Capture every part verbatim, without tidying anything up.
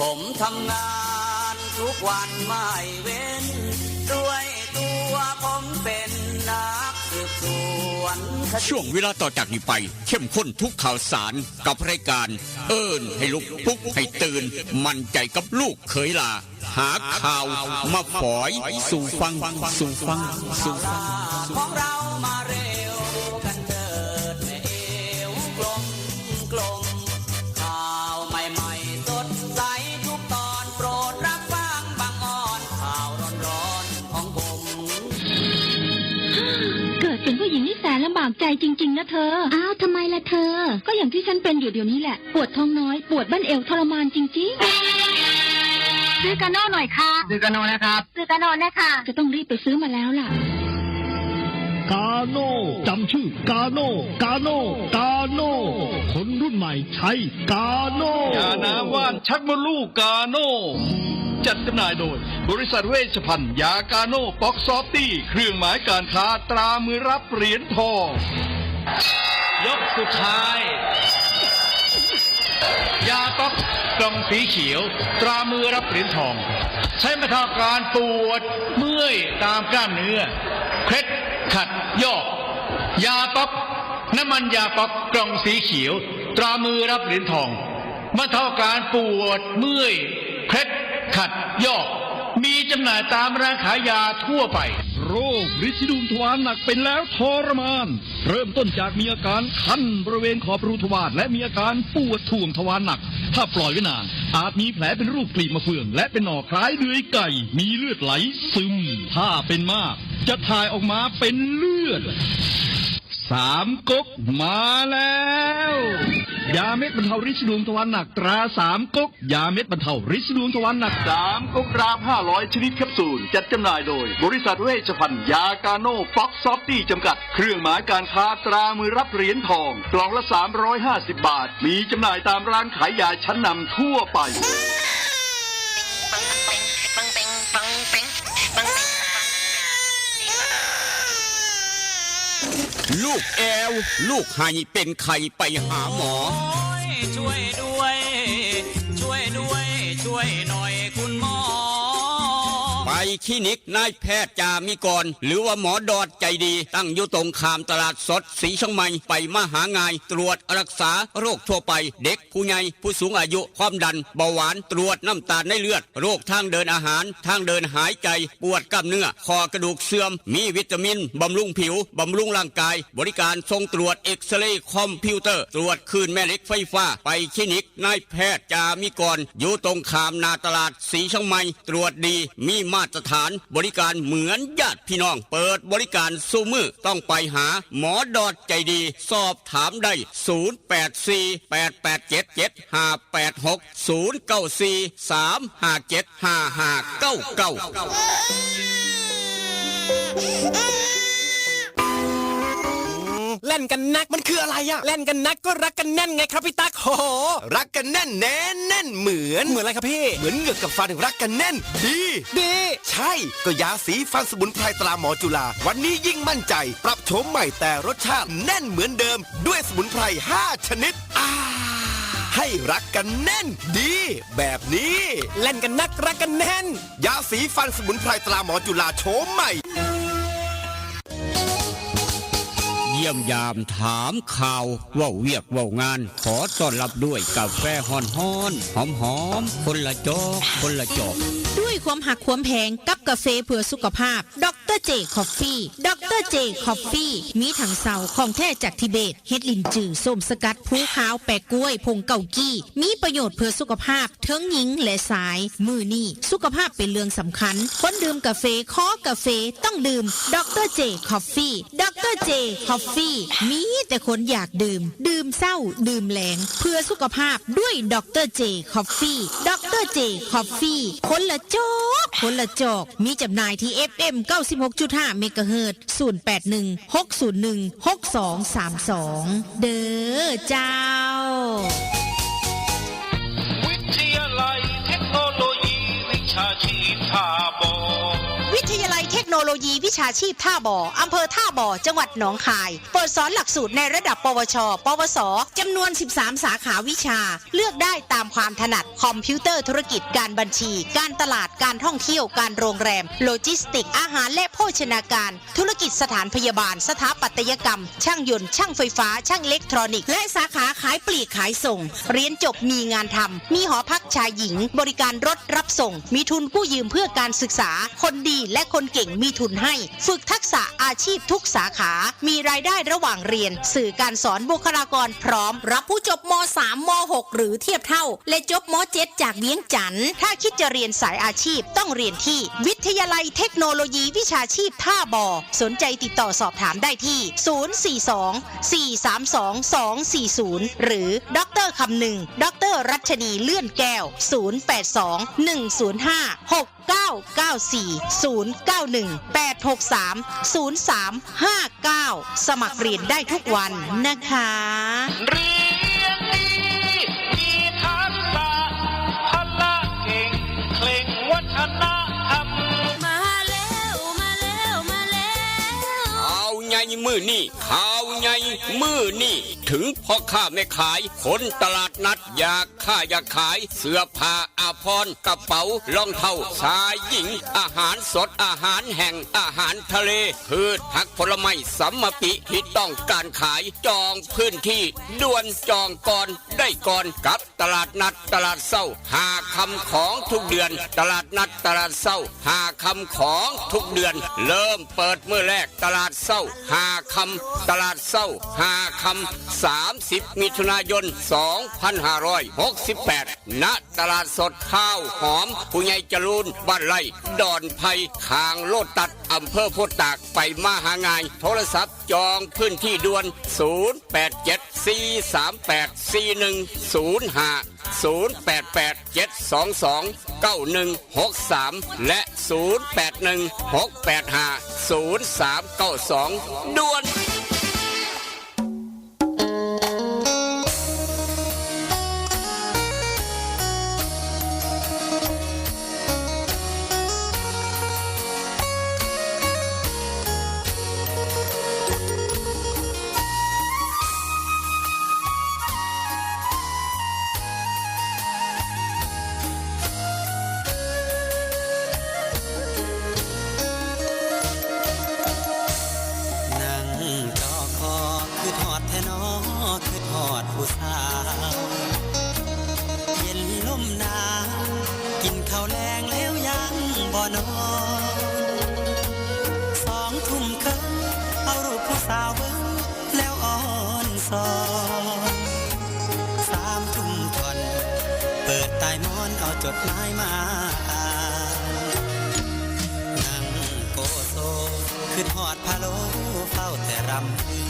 ผมทำงานทุกวันไม่เว้น ด้วยตัวผมเป็นนักสืบสวนคดี ช่วงเวลาต่อจากนี้ไป เข้มข้นทุกข่าวสารกับรายการ เอิ้นให้ลุกปลุกให้ตื่น มั่นใจกับลูกเขยหล้า หาข่าวมาฝอยสู่ฟัง สู่ฟัง สู่ฟัง สู่ฟัง ของเรามาเร็วกันเถิดแม่เอวกลมกลม ข่าวใหม่ๆสดใสทุกตอน โปรดรับฟังบางออน ข่าวร้อนๆของผม เกิดเป็นผู้หญิงนี่แสนลำบากใจจริงๆนะเธอ อ้าวทำไมล่ะเธอ ก็อย่างที่ฉันเป็นอยู่เดี๋ยวนี้แหละ ปวดท้องน้อย ปวดบั้นเอวทรมานจริงๆ ซื้อกาโน่หน่อยค่ะ ซื้อกาโน่นะครับ ซื้อกาโน่นะคะ จะต้องรีบไปซื้อมาแล้วล่ะ กาโน่จำชื่อกาโน่กาโน่กาโน่คนรุ่นใหม่ใช้กาโน่ ยาน้ำว่านชักมดลูกกาโน่ จัดจำหน่ายโดย บริษัทเวชภัณฑ์ยากาโน่ป๊อกซอฟตี้ เครื่องหมายการค้าตรามือรับเหรียญทอง ยกสุดท้าย ยาป๊อกกล่องสีเขียว ตรามือรับเหรียญทอง ใช้บรรเทาอาการปวดเมื่อยตามกล้ามเนื้อ เคล็ดขัดยอก ยาป๊อก น้ำมันยาป๊อกกล่องสีเขียว ตรามือรับเหรียญทอง บรรเทาอาการปวดเมื่อย เคล็ดขัดยอก มีจำหน่ายตามร้านขายยาทั่วไป โรคริดสีดวงทวารหนักเป็นแล้วทรมาน เริ่มต้นจากมีอาการคันบริเวณขอบรูทวารและมีอาการปวดถ่วงทวารหนัก ถ้าปล่อยไว้นาน อาจมีแผลเป็นรูปกลีบมะเฟือง และเป็นหน่อคล้ายเดือยไก่ มีเลือดไหลซึม ถ้าเป็นมาก จะถ่ายออกมาเป็นเลือด สามก๊กมาแล้ว ยาเม็ดบรรเทาริดสีดวงทวารหนักตราสามก๊ก ยาเม็ดบรรเทาริดสีดวงทวารหนัก สามก๊กรามห้าร้อยชนิดแคปซูล จัดจำหน่ายโดย บริษัทเวชภัณฑ์ยากาโน่ป๊อกซอฟตี้จำกัด เครื่องหมายการค้าตรามือรับเหรียญทอง กล่องละ สามร้อยห้าสิบบาท มีจำหน่ายตามร้านขายยาชั้นนำทั่วไป ลูกแอว ลูกไห้เป็นไข้ไปหาหมอ ช่วยด้วย ช่วยด้วย ช่วยหน่อยคุณหมอ ไปคลินิกนายแพทย์จามิกร หรือว่าหมอดอดใจดี ตั้งอยู่ตรงข้ามตลาดสดสีเชียงใหม่ ไปมาหาง่าย ตรวจรักษาโรคทั่วไป เด็กผู้ใหญ่ ผู้สูงอายุ ความดัน เบาหวาน ตรวจน้ำตาลในเลือด โรคทางเดินอาหาร ทางเดินหายใจ ปวดกล้ามเนื้อ ข้อกระดูกเสื่อม มีวิตามิน บำรุงผิว บำรุงร่างกาย บริการส่งตรวจเอ็กซเรย์คอมพิวเตอร์ ตรวจคลื่นแม่เหล็กไฟฟ้า ไปคลินิกนายแพทย์จามิกร อยู่ตรงข้ามหน้าตลาดสีเชียงใหม่ ตรวจดี มีมาตรฐาน บริการเหมือนญาติพี่น้อง เปิดบริการซุมื้อ ต้องไปหาหมอดอดใจดี สอบถามได้ ศูนย์แปดสี่ แปดแปดเจ็ด เจ็ดห้าแปดหก ศูนย์เก้าสี่ สามห้าเจ็ด ห้าห้าเก้าเก้า แล่นกันนักมันคืออะไรอะแล่นกันนักก็รักกันแน่นไงครับพี่ตั๊ก โห รักกันแน่นแน่นแน่นเหมือน เหมือนอะไรครับพี่ เหมือนเหงือกกับฟันรักกันแน่น ดี ดี ใช่ ก็ยาสีฟันสมุนไพรตราหมอจุฬา วันนี้ยิ่งมั่นใจ ปรับโฉมใหม่แต่รสชาติแน่นเหมือนเดิม ด้วยสมุนไพร ห้า ชนิด อ่า ให้รักกันแน่น ดี แบบนี้ แล่นกันนักรักกันแน่น ยาสีฟันสมุนไพรตราหมอจุฬาโฉมใหม่ เยี่ยมยามถามข่าว เว้าเวียกเว้างาน ขอต้อนรับด้วยกาแฟฮ้อนๆ หอมๆ คนละจอก คนละจอก ด้วยความหักความแพงกับกาแฟเพื่อสุขภาพ ดอกเตอร์เจคอฟฟี่ ดอกเตอร์เจคอฟฟี่ มีถังเซาของแท้จากทิเบต เฮ็ดลินจือ ส้มสกัด ภูขาว แปะกล้วย ผงเกากี้ มีประโยชน์เพื่อสุขภาพ เทิงหญิงและชาย มื้อนี้สุขภาพเป็นเรื่องสำคัญ คนดื่มกาแฟ คอกาแฟ ต้องดื่ม ดอกเตอร์เจคอฟฟี่ ดอกเตอร์เจคอฟฟี่ มีแต่คนอยากดื่ม ดื่มเช้า ดื่มแลง เพื่อสุขภาพด้วย ดอกเตอร์เจคอฟฟี่ ดอกเตอร์เจคอฟฟี่ คนละจอก คนละจอก มีจำหน่ายที่ เอฟเอ็ม เก้าสิบหกจุดห้า เมกะเฮิรตซ์ ศูนย์แปดหนึ่ง หกศูนย์หนึ่ง หกสองสามสอง เด้อเจ้า วิทยาลัยเทคโนโลยีวิชาชีพท่าบ่อ วิทยาลัยเทค โนโลยีวิชาชีพท่าบ่อ อำเภอท่าบ่อ จังหวัดหนองคาย เปิดสอนหลักสูตรในระดับ ปวช ปวส จำนวน สิบสาม สาขาวิชา เลือกได้ตามความถนัด คอมพิวเตอร์ธุรกิจ การบัญชี การตลาด การท่องเที่ยว การโรงแรม โลจิสติกส์ อาหารและโภชนาการ ธุรกิจสถานพยาบาล สถาปัตยกรรม ช่างยนต์ ช่างไฟฟ้า ช่างอิเล็กทรอนิกส์ และสาขาขายปลีกขายส่ง เรียนจบมีงานทำ มีหอพักชายหญิง บริการรถรับส่ง มีทุนกู้ยืมเพื่อการศึกษา คนดีและคนเก่งมีทุนให้ ฝึกทักษะอาชีพทุกสาขา มีรายได้ระหว่างเรียน สื่อการสอน บุคลากรพร้อม รับผู้จบ ม.สาม ม.หก หรือเทียบเท่า และจบ ม.เจ็ด จากเวียงจันทน์ ถ้าคิดจะเรียนสายอาชีพต้องเรียนที่วิทยาลัยเทคโนโลยีวิชาชีพท่าบ่อ สนใจติดต่อสอบถามได้ที่ ศูนย์สี่สอง สี่สามสอง สองสี่ศูนย์ หรือ ดอกเตอร์คำนึง ดอกเตอร์รัชนีเลื่อนแก้ว ศูนย์แปดสอง หนึ่งศูนย์ห้า หกเก้าเก้าสี่ ศูนย์เก้าหนึ่ง แปดหกสาม ศูนย์สามห้าเก้า สมัครเรียนได้ทุกวันนะคะ เรียนดี มีทักษะ พละเก่ง เคร่งวัฒนธรรม มาแล้ว มาแล้ว มาแล้ว ข่าวใหญ่มื้อนี้ ข่าวใหญ่มื้อนี้ ถึงพ่อค้าแม่ขาย คนตลาดนัด อยากค้าอยากขาย เสื้อผ้าอาภรณ์ กระเป๋า รองเท้า ชายหญิง อาหารสด อาหารแห้ง อาหารทะเล พืชผักผลไม้ สำมะปิ ที่ต้องการขาย จองพื้นที่ด่วน จองก่อนได้ก่อน กับตลาดนัดตลาดเช้าห้าค่ำของทุกเดือน ตลาดนัดตลาดเช้าห้าค่ำของทุกเดือน เริ่มเปิดมื้อแรกตลาดเช้าห้าค่ำ ตลาดเช้าห้าค่ำ สามสิบ มิถุนายน สองพันห้าร้อยหกสิบแปด ณ ตลาดสดข้าวหอม ผู้ใหญ่จรูน บ้านไร่ ดอนไผ่ ข้างโลตัส อำเภอโพธิ์ตาก ไปมาหาง่าย โทรศัพท์จองพื้นที่ด่วน ศูนย์แปดเจ็ด สี่สามแปด สี่หนึ่งศูนย์ห้า ศูนย์แปดแปด เจ็ดสองสอง เก้าหนึ่งหกสาม และ ศูนย์แปดหนึ่ง หกแปดห้า ศูนย์สามเก้าสอง ด่วน นั่งจ่อคอ คิดฮอดแท้น้อ คิดฮอดผู้สาว เย็นลมหนาว กินข้าวแลงแล้วยังบ่นอน สองทุ่มครึ่ง เอารูปผู้สาวเบิ่ง แล้วอ่อนซอน สามทุ่มท่อน เปิดใต้หมอน เอาจดหมายมาอ่าน นั่งโกโซ คิดฮอดพะโล้ เฝ้าแต่รำพึง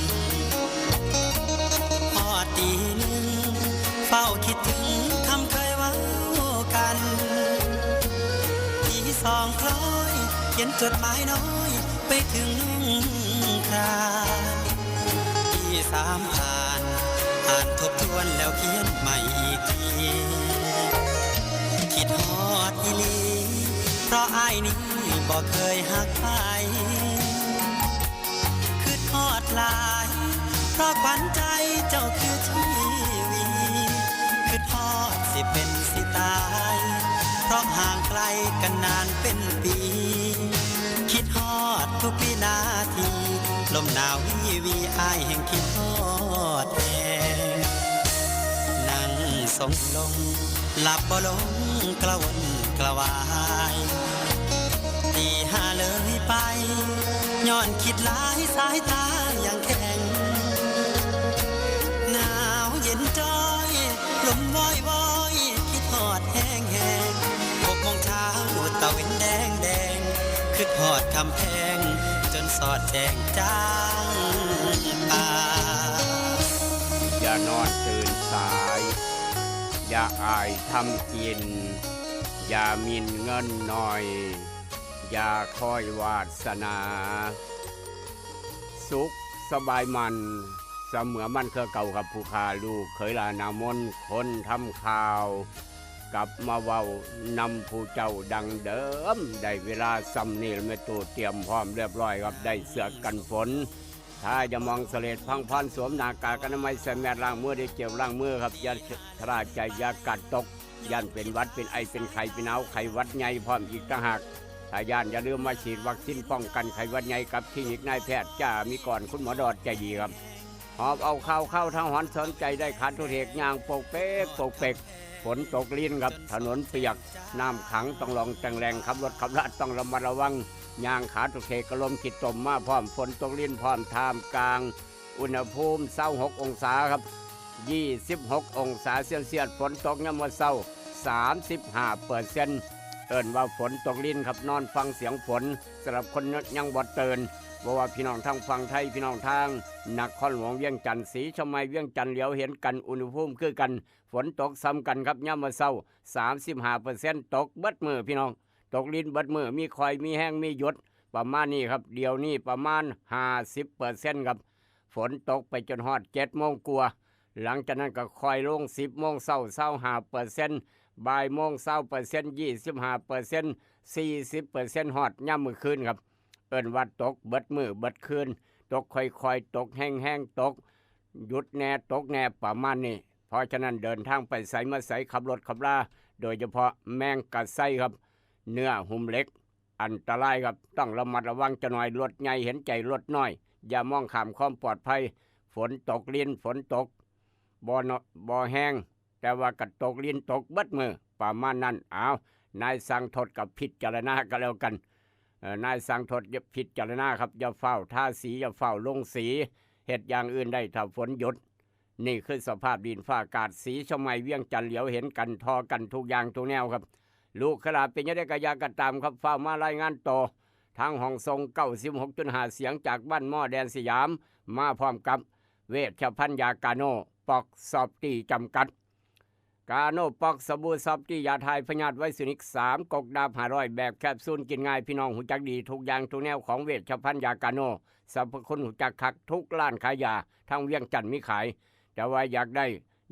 ฮอดตีหนึ่ง เฝ้าคิดถึงคำเคยเว้ากัน ตีสองคล้อย เขียนจดหมายน้อย ไปถึงน้องคราน ตีสามผ่าน อ่านทบทวนแล้วเขียนใหม่อีกที คิดฮอดอีหลี เพราะอ้ายนี้บ่เคยฮักใคร คิดฮอดหลาย เพราะขวัญใจเจ้าคือชีวี คิดฮอดสิเป็นสิตาย เพราะห่างไกลกันนานเป็นปี คิดฮอดทุกวินาที ลมหนาววีวี อ้ายแห่งคิดฮอดแฮง นั่งทรงลง หลับบ่ลง กระวนกระวาย ตีห้าเลยไป ย้อนคิดหลาย สายตายังแข็ง หนาวเย็นจ้อย ลมวอยวอย คิดฮอดแฮงแฮง หกโมงเช้า ตะเว็นแดงแดง คิดฮอดคำแพง จนสอดแจ้งจางป่า อย่านอนตื่นสาย อย่าอ่ายทำกิน อย่าหมิ่นเงินหน่อย อย่าคอยวาสนา สุขสบายมัน เสมอมันคือเก่าครับผู้ข้า ลูกเขยหลานนามน คนทำข่าว กลับมาเว้านำผู้เจ้าดังเดิม ได้เวลาส่ำนี่แล้ว แม่ตู้เตรียมพร้อมเรียบร้อยครับ ได้เสื้อกันฝน ถ้าจะมองเสลดพังพรสวมหน้ากากอนามัย ใส่แมสล้างมือด้วยเจลล้างมือครับ อย่าชะล่าใจ อย่ากาดตก ย่านเป็นหวัดเป็นไอเป็นไข้เป็นหนาวไข้หวัดใหญ่พร้อมอีกต่างหาก ถ้าย่านอย่าลืมมาฉีดวัคซีนป้องกันไข้หวัดใหญ่กับคลินิกนายแพทย์จ่ามีกรคุณหมอดอดใจดีครับ หอบเอาข่าวเข้าทั้งหอนสนใจได้ ขาดทุเรศย่างปกเป๊กปกเป๊ก ฝนตกลิ้นครับ ถนนเปียก น้ำขังต้องลองแจงแรง ขับรถขับลาต้องระมัดระวัง ย่างขาดทุเรศกระลมขีดตมมาพร้อม ฝนตกลิ้นพร้อม ท่ามกลางอุณหภูมิซาวหกองศาครับ ยี่สิบหกองศาเซลเซียส ฝนตกยามมื้อเช้า สามสิบห้าเปอร์เซ็นต์ เอิ้นว่าฝนตกลิ้นครับ นอนฟังเสียงฝน สำหรับคนยังบ่ตื่น บ่ว่าพี่น้องทางฝั่งไทย พี่น้องทางนครหลวงเวียงจันทน์ ศรีเชียงใหม่ เวียงจันทน์ เหลียวเห็นกัน อุณหภูมิคือกัน ฝนตกส่ำกันครับ ยามมื้อเช้า สามสิบห้าเปอร์เซ็นต์ ตกเบิดมื้อพี่น้อง ตกลิ้นเบิดมื้อ มีค่อยมีแฮงมีหยุด ประมาณนี้ครับ เดี๋ยวนี้ประมาณ ห้าสิบเปอร์เซ็นต์ ครับ ฝนตกไปจนฮอด เจ็ดโมงกว่า หลังจากนั้นก็ค่อยลง สิบโมงเช้า ซาวห้าเปอร์เซ็นต์ บ่ายโมง ซาวเปอร์เซ็นต์ ยี่สิบห้าเปอร์เซ็นต์ สี่สิบเปอร์เซ็นต์ ฮอดยามมื้อคืนครับ เอิ้นว่าตกเบิดมื้อเบิดคืน ตกค่อยๆ ตกแฮงๆ ตกหยุดแหน่ตกแหน่ ประมาณนี้ เพราะฉะนั้นเดินทางไปไสมาไส ขับรถขับลา โดยเฉพาะแมงกะไซครับ เนื้อหุ้มเหล็ก อันตรายครับ ต้องระมัดระวังจักหน่อย รถใหญ่เห็นใจรถน้อย อย่ามองข้ามความปลอดภัย ฝนตกลิ้น ฝนตกบ่เนาะ บ่แฮง แต่ว่าก็ตกลิ้นตกเบิดมื้อ ประมาณนั้น อ้าว นายสังทดกับพิจารณาก็แล้วกัน เอ่อ นายสังทดอย่าพิจารณาครับ อย่าฟ้าวทาสี อย่าฟ้าวลงสี เฮ็ดอย่างอื่นได้ถ้าฝนหยุด นี่คือสภาพดินฟ้าอากาศ ศรีเชียงใหม่ เวียงจันทน์ เหลียวเห็นกัน ท่อกันทุกอย่างทุกแนวครับ ลูกขลาดเป็นยังไงก็อย่ากระตามครับ ฟ้าวมารายงานต่อ ทางห้องส่ง เก้าสิบหกจุดห้า เสียงจากบ้านหม้อแดนสยาม มาพร้อมกับเวชภัณฑ์ยากาโน ป๊อกซอฟตี้จำกัด กาโนป๊อก สบู่ซอฟตี้ ยาถ่ายพยาธิไวรัสนิก สามก๊กดาบห้าร้อย แบบแคปซูล กินง่าย พี่น้องฮู้จักดี ทุกอย่างทุกแนวของเวชภัณฑ์ยากาโน สรรพคุณฮู้จักคัก ทุกร้านขายยา ทั้งเวียงจันทน์มีขาย แต่ว่าอยากได้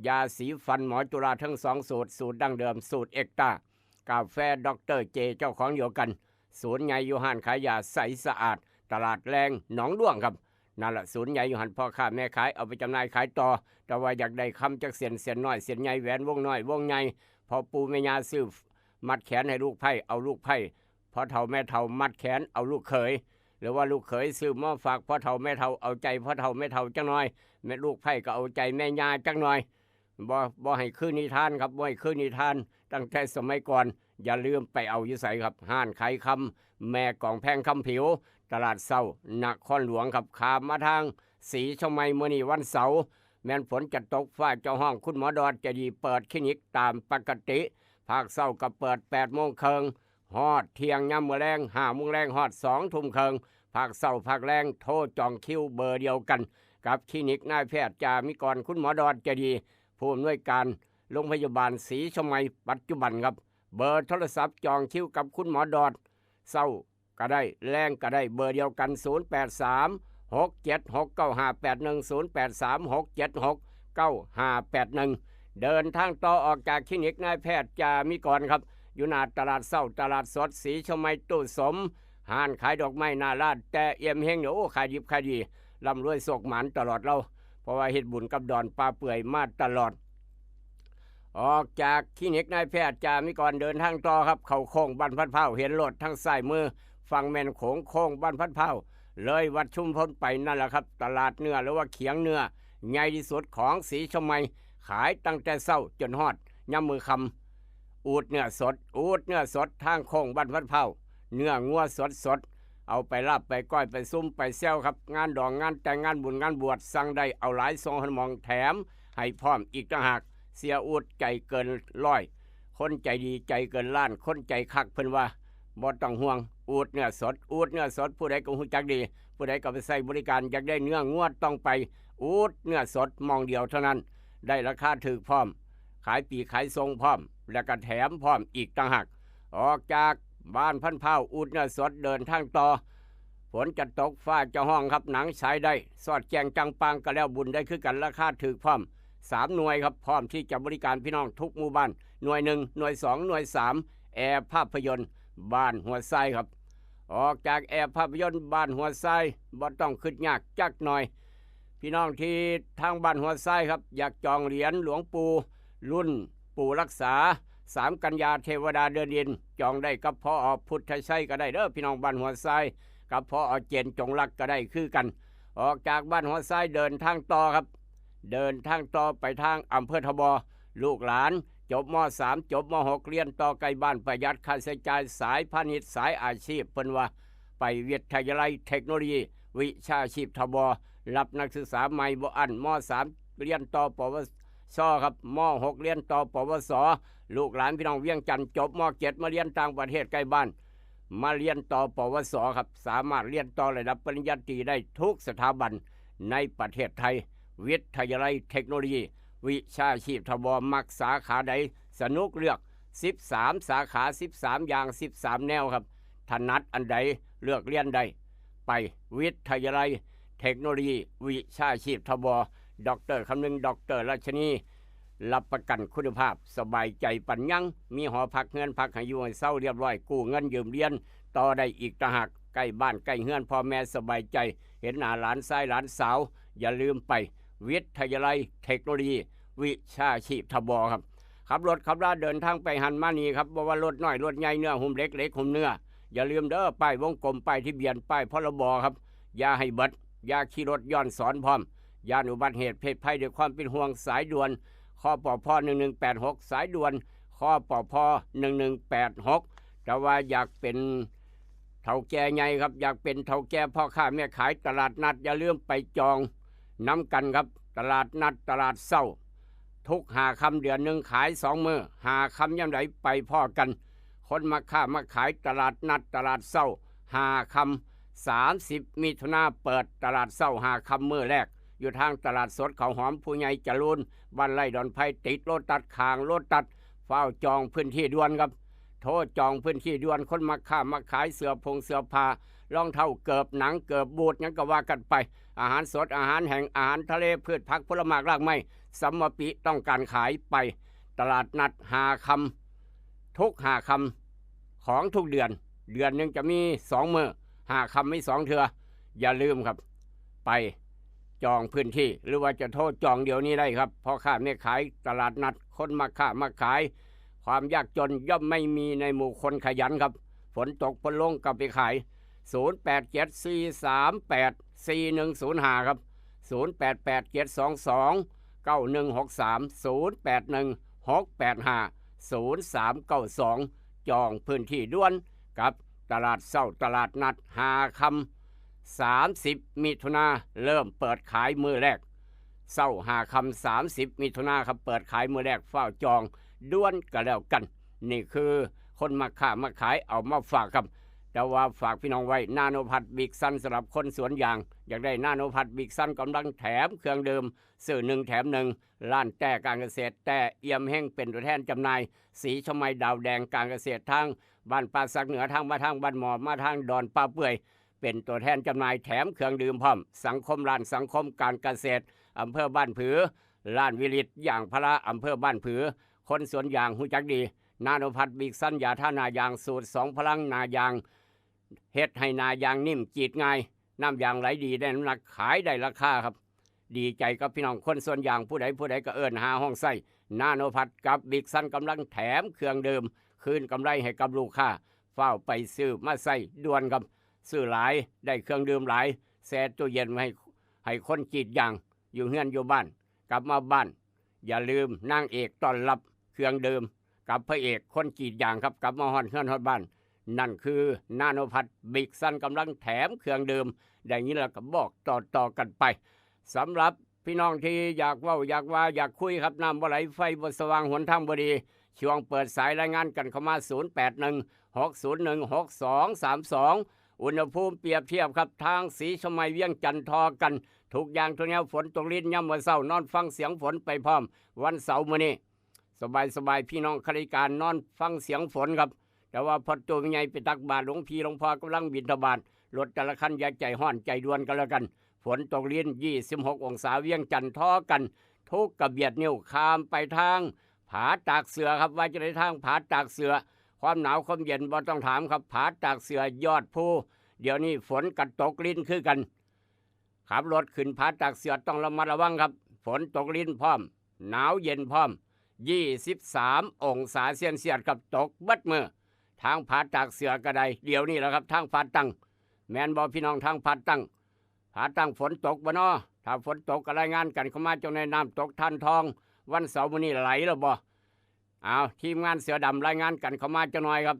ยาสีฟันหมอจุฬาทั้งสองสูตร สูตรดั้งเดิม สูตรเอ็กต้า กาแฟด็อกเตอร์เจ เจ้าของเดียวกัน ศูนย์ใหญ่อยู่ห้านขายยาใสสะอาด ตลาดแรงหนองด้วงครับ นั่นละ ศูนย์ใหญ่อยู่หั้น พ่อค้าแม่ขาย เอาไปจำหน่ายขายต่อ แต่ว่าอยากได้คำจักเส้น เส้นน้อยเส้นใหญ่ แหวนวงน้อยวงใหญ่ พ่อปู่แม่ย่าซื้อมัดแขนให้ลูกไพร่ เอาลูกไพร่ พ่อเฒ่าแม่เฒ่ามัดแขน เอาลูกเขย หรือว่าลูกเขยซื้อมาฝากพ่อเฒ่าแม่เฒ่า เอาใจพ่อเฒ่าแม่เฒ่าจักหน่อย แม่ลูกไพร่ก็เอาใจแม่ย่าจักหน่อย บ่ บ่ให้คือนิทานครับ บ่ให้คือนิทาน ตั้งแต่สมัยก่อน อย่าลืมไปเอาอยู่ไสครับ ห้านขายคำ แม่กองแพงคำผิว ตลาดเช้า นครหลวงครับ ข้ามมาทางศรีเชียงใหม่ มื้อนี้วันเสาร์ แม่นฝนจะตกฟ้าจะฮ้อง คุณหมอดอดจะดีเปิดคลินิกตามปกติ ภาคเช้าก็เปิดแปดโมงครึ่ง ฮอดเที่ยง ยามมื้อแลง ห้าโมงแลง ฮอดสองทุ่มครึ่ง ภาคเช้าภาคแลง โทรจองคิวเบอร์เดียวกัน กับคลินิกนายแพทย์จามิกร คุณหมอดอดจะดี ผู้อำนวยการโรงพยาบาลศรีเชียงใหม่ปัจจุบันครับ เบอร์โทรศัพท์จองคิวกับคุณหมอดอด เช้าก็ได้ แลงก็ได้ เบอร์เดียวกัน ศูนย์แปดสาม หกเจ็ดหก เก้าห้าแปดหนึ่ง ศูนย์แปดสาม หกเจ็ดหก เก้าห้าแปดหนึ่ง เดินทางต่อออกจากคลินิกนายแพทย์จามิกรครับ อยู่หน้าตลาดเช้า ตลาดสดศรีเชียงใหม่ ตู้สม ห้านขายดอกไม้หน้าร้าน แต่เอี่ยมเฮงเนี่ย โอ้ ขายดิบขายดี ร่ำรวยโชคหมานตลอดเรา เพราะว่าเฮ็ดบุญกับดอนป่าเปื่อยมาตลอด ออกจากคลินิกนายแพทย์จามิกร เดินทางต่อครับ เข้าโค้งบ้านพัดพร้าว เห็นโลดทางซ้ายมือ ฝั่งแม่นโขง โค้งบ้านพัดพร้าว เลยวัดชุมพลไปนั่นแหละครับ ตลาดเนื้อหรือว่าเขียงเนื้อ ใหญ่ที่สุดของศรีเชียงใหม่ ขายตั้งแต่เช้าจนฮอดยามมื้อค่ำ อูดเนื้อสด อูดเนื้อสด ทางโค้งบ้านพัดพร้าว เนื้องัวสดสด เอาไปลาบไปก้อยไปซุ่มไปแซวครับ งานดองงานแต่งงานบุญงานบวช สั่งได้เอาหลาย ส่งฮอดหม่อง แถมให้พร้อมอีกต่างหาก เสียอูดใจเกินร้อย คนใจดีใจเกินล้าน คนใจคักเพิ่นว่า บ่ต้องห่วง อูดเนื้อสด อูดเนื้อสด ผู้ใดก็ฮู้จักดี ผู้ใดก็ไปใช้บริการ อยากได้เนื้องัวต้องไป อูดเนื้อสดหม่องเดียวเท่านั้น ได้ราคาถูกพร้อม ขายปลีกขายส่งพร้อม และก็แถมพร้อมอีกต่างหาก ออกจากบ้านพัดพร้าว อูดเนื้อสด เดินทางต่อ ฝนจะตกฟ้าจะฮ้องครับ หนังฉายได้ สอดแจ้งจังปางก็แล้วบุญได้คือกัน ราคาถูกพร้อม สามหน่วยครับ พร้อมที่จะบริการพี่น้องทุกหมู่บ้าน หน่วยหนึ่ง หน่วยสอง หน่วยสาม แอร์ภาพยนตร์บ้านหัวทรายครับ ออกจากแอร์ภาพยนตร์บ้านหัวทรายบ่ต้องคิดยากจักหน่อย พี่น้องที่ทางบ้านหัวทรายครับ อยากจองเหรียญหลวงปู่รุ่นปู่รักษา สาม กันยาเทวดาเดินดิน จองได้กับพอพุทธชัยก็ได้เด้อพี่น้องบ้านหัวทราย กับพอเจนจงรักก็ได้คือกัน ออกจากบ้านหัวทรายเดินทางต่อครับ เดินทางต่อไปทางอำเภอทบ ลูกหลานจบม.สาม จบม.หก เรียนต่อใกล้บ้านประหยัดค่าใช้จ่ายสายพาณิชย์สายอาชีพเพิ่นว่า ไปวิทยาลัยเทคโนโลยีวิชาชีพทบ รับนักศึกษาใหม่บ่อั้น ม.สาม เรียนต่อ ปวช ครับ ม.หก เรียนต่อ ปวส ลูกหลานพี่น้องเวียงจันทน์จบ ม.เจ็ด มาเรียนต่างประเทศใกล้บ้าน มาเรียนต่อ ปวส ครับ สามารถเรียนต่อระดับปริญญาตรีได้ทุกสถาบันในประเทศไทย วิทยาลัยเทคโนโลยี วิชาชีพทบ มักสาขาใด สนุกเลือก สิบสาม สาขา สิบสาม อย่าง สิบสาม แนวครับ ถนัดอันใดเลือกเรียนได้ ไปวิทยาลัยเทคโนโลยี วิชาชีพทบ ดอกเตอร์คำนึง ดอกเตอร์รัชนี รับประกันคุณภาพ สบายใจปัญญัง มีหอพักเฮือนพักให้อยู่ให้เซาเรียบร้อย กู้เงินยืมเรียนต่อได้อีกต่างหาก ใกล้บ้านใกล้เฮือนพ่อแม่สบายใจ เห็นหน้าหลานชายหลานสาว อย่าลืมไปวิทยาลัยเทคโนโลยี วิชาชีพทบครับ ขับรถขับราเดินทางไปหันมานี่ครับ บ่ว่ารถน้อยรถใหญ่ เนื้อหุ้มเหล็กเหล็กหุ้มเนื้อ อย่าลืมเด้อ ป้ายวงกลม ป้ายทะเบียน ป้ายพรบครับ อย่าให้เบิด อย่าขี่รถย้อนสอนพร้อม ย้านอุบัติเหตุเพศภัยด้วยความเป็นห่วง สายด่วน คปพ หนึ่งหนึ่งแปดหก สายด่วน คปพ หนึ่งหนึ่งแปดหก แต่ว่าอยากเป็นเฒ่าแก่ใหญ่ครับ อยากเป็นเฒ่าแก่พ่อค้าแม่ขายตลาดนัด อย่าลืมไปจองนำกันครับ ตลาดนัดตลาดเช้า ทุกห้าค่ำเดือนหนึ่งขายสองมื้อ ห้าค่ำยามใดไปพ้อกัน คนมาค้ามาขายตลาดนัดตลาดเช้า ห้าค่ำ สามสิบ มิถุนาเปิดตลาดเช้า ห้าค่ำมื้อแรก อยู่ทางตลาดสดเขาหอมผู้ใหญ่จรูน บ้านไร่ดอนไผ่ ติดโลตัส ข้างโลตัส ฟ้าวจองพื้นที่ด่วนครับ โทรจองพื้นที่ด่วน คนมาค้ามาขายเสื้อผงเสื้อผ้า รองเท้า เกิบหนัง เกิบบูท หยังก็ว่ากันไป อาหารสด อาหารแห้ง อาหารทะเล พืชผักผลไม้รากไม้ สำมะปิ ต้องการขายไป ตลาดนัดห้าค่ำ ทุกห้าค่ำของทุกเดือน เดือนหนึ่งจะมีสองมื้อ ห้าค่ำมีสองเทื่อ อย่าลืมครับ ไปจองพื้นที่ หรือว่าจะโทรจองเดี๋ยวนี้ได้ครับ พ่อค้าแม่ขายตลาดนัด คนมาค้ามาขาย ความยากจนย่อมไม่มีในหมู่คนขยันครับ ฝนตกฝนลงก็ไปขาย ศูนย์แปดเจ็ดสี่สามแปดสี่หนึ่งศูนย์ห้า ครับ ศูนย์แปดแปดเจ็ดสองสองเก้าหนึ่งหกสาม ศูนย์แปดหนึ่งหกแปดห้าศูนย์สามเก้าสอง จองพื้นที่ด่วนกับตลาดเช้าตลาดนัดห้าค่ำ สามสิบ มิถุนาเริ่มเปิดขายมื้อแรก เช้าห้าค่ำ สามสิบ มิถุนาครับ เปิดขายมื้อแรก ฟ้าวจองด่วนก็แล้วกัน นี่คือคนมาค้ามาขายเอามาฝากครับ แต่ว่าฝากพี่น้องไว้ นาโนพัทบิ๊กซัน สำหรับคนสวนยาง อยากได้นาโนพัทบิ๊กซัน กำลังแถมเครื่องดื่ม ซื้อหนึ่งแถมหนึ่ง ร้านแต้การเกษตร แต้เอี่ยมเฮง เป็นตัวแทนจำหน่าย สีชมัยดาวแดง การเกษตรทางบ้านป่าสักเหนือ ทางมาทางบ้านหมอ มาทางดอนป่าเปื่อย เป็นตัวแทนจำหน่าย แถมเครื่องดื่มพร้อม สังคมร้านสังคมการเกษตร อำเภอบ้านผือ ร้านวิลิตยางพารา อำเภอบ้านผือ คนสวนยางฮู้จักดี นาโนพัทบิ๊กซัน ยาทาหน้ายางสูตรสองพลัง หน้ายางเฮ็ดให้หน้ายางนิ่มจีดง่าย น้ำยางไหลดี ได้น้ำหนัก ขายได้ราคาครับ ดีใจกับพี่น้องคนสวนยาง ผู้ใดผู้ใดก็เอิ้นหาห้องใส่ นาโนพัทกับบิ๊กซัน กำลังแถมเครื่องดื่ม คืนกำไรให้กับลูกค้า ฟ้าวไปซื้อมาใส่ด่วนครับ ซื้อหลายได้เครื่องดื่มหลาย แช่ตู้เย็นไว้ให้ ให้คนกรีดยาง อยู่เฮือนอยู่บ้าน กลับมาบ้าน อย่าลืมนางเอกต้อนรับเครื่องดื่ม กับพระเอกคนกรีดยางครับ กลับมาฮอดเฮือนฮอดบ้าน นั่นคือนาโนพัทบิ๊กซัน กำลังแถมเครื่องดื่ม ได้ยินแล้วก็บอกต่อๆกันไป สำหรับพี่น้องที่อยากเว้าอยากว่าอยากคุยครับ น้ำบ่ไหลไฟบ่สว่างหนทางบ่ดี ช่วงเปิดสายรายงานกันเข้ามา ศูนย์แปดหนึ่งหกศูนย์หนึ่งหกสองสามสอง อุณหภูมิเปรียบเทียบครับ ทางสีชมัยเวียงจันทน์ทอกัน ทุกอย่างทุกแนว ฝนตกรินยามมื้อเช้า นอนฟังเสียงฝนไปพร้อม วันเสาร์มื้อนี้ สบายสบายพี่น้องข้าราชการนอนฟังเสียงฝนครับ แต่ว่าพอตัวใหญ่ไปตักบาตรหลวงพี่หลวงพ่อกำลังบิณฑบาต รถแต่ละคันอย่าใจฮ้อนใจด่วนกันแล้วกัน ฝนตกริน ยี่สิบหก องศา เวียงจันทน์ทอกัน ทุกกระเบียดนิ้ว ข้ามไปทาง ผาตากเสือครับ ว่าจะได้ทางผาตากเสือ ความหนาวความเย็นบ่ต้องถามครับ ผาตากเสือยอดภู เดี๋ยวนี้ฝนกระตกลิ้นคือกัน ขับรถขึ้นผาตากเสือต้องระมัดระวังครับ ฝนตกลิ้นพร้อม หนาวเย็นพร้อม ยี่สิบสามองศาเซลเซียสครับ ตกเบิดมือ ทางผาตากเสือก็ได้ เดี๋ยวนี้แหละครับ ทางผาตั้ง แม่นบ่พี่น้อง ทางผาตั้ง ผาตั้งฝนตกบ่น้อ ถ้าฝนตกก็รายงานกันเข้ามา จังในน้ำตกท่านทอง วันเสาร์มื้อนี้ไหลแล้วบ่ เอาทีมงานเสือดำรายงานกันเข้ามาจังหน่อยครับ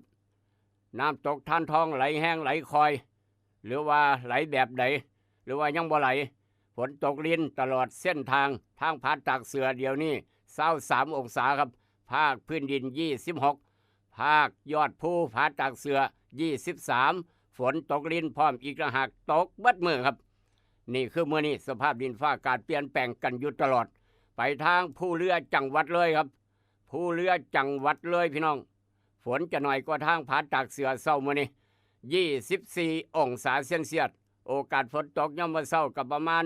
น้ำตกท่านทองไหลแฮงไหลคอย หรือว่าไหลแบบใด หรือว่ายังบ่ไหล ฝนตกลิ้นตลอดเส้นทาง ทางผาตากเสือเดี๋ยวนี้ซาวสามองศาครับ ภาคพื้นดินยี่สิบหก ภาคยอดภูผาตากเสือยี่สิบสาม ฝนตกลิ้นพร้อมอีกต่างหาก ตกเบิดมื้อครับ นี่คือมื้อนี้สภาพดินฟ้าอากาศเปลี่ยนแปลงกันอยู่ตลอด ไปทางภูเรือจังหวัดเลยครับ ภูเรือจังหวัดเลยพี่น้อง ฝนจะหน่อยกว่าทางผาตากเสือเช้ามื้อนี้ ยี่สิบสี่องศาเซลเซียส โอกาสฝนตกยามมื้อเช้าก็ประมาณ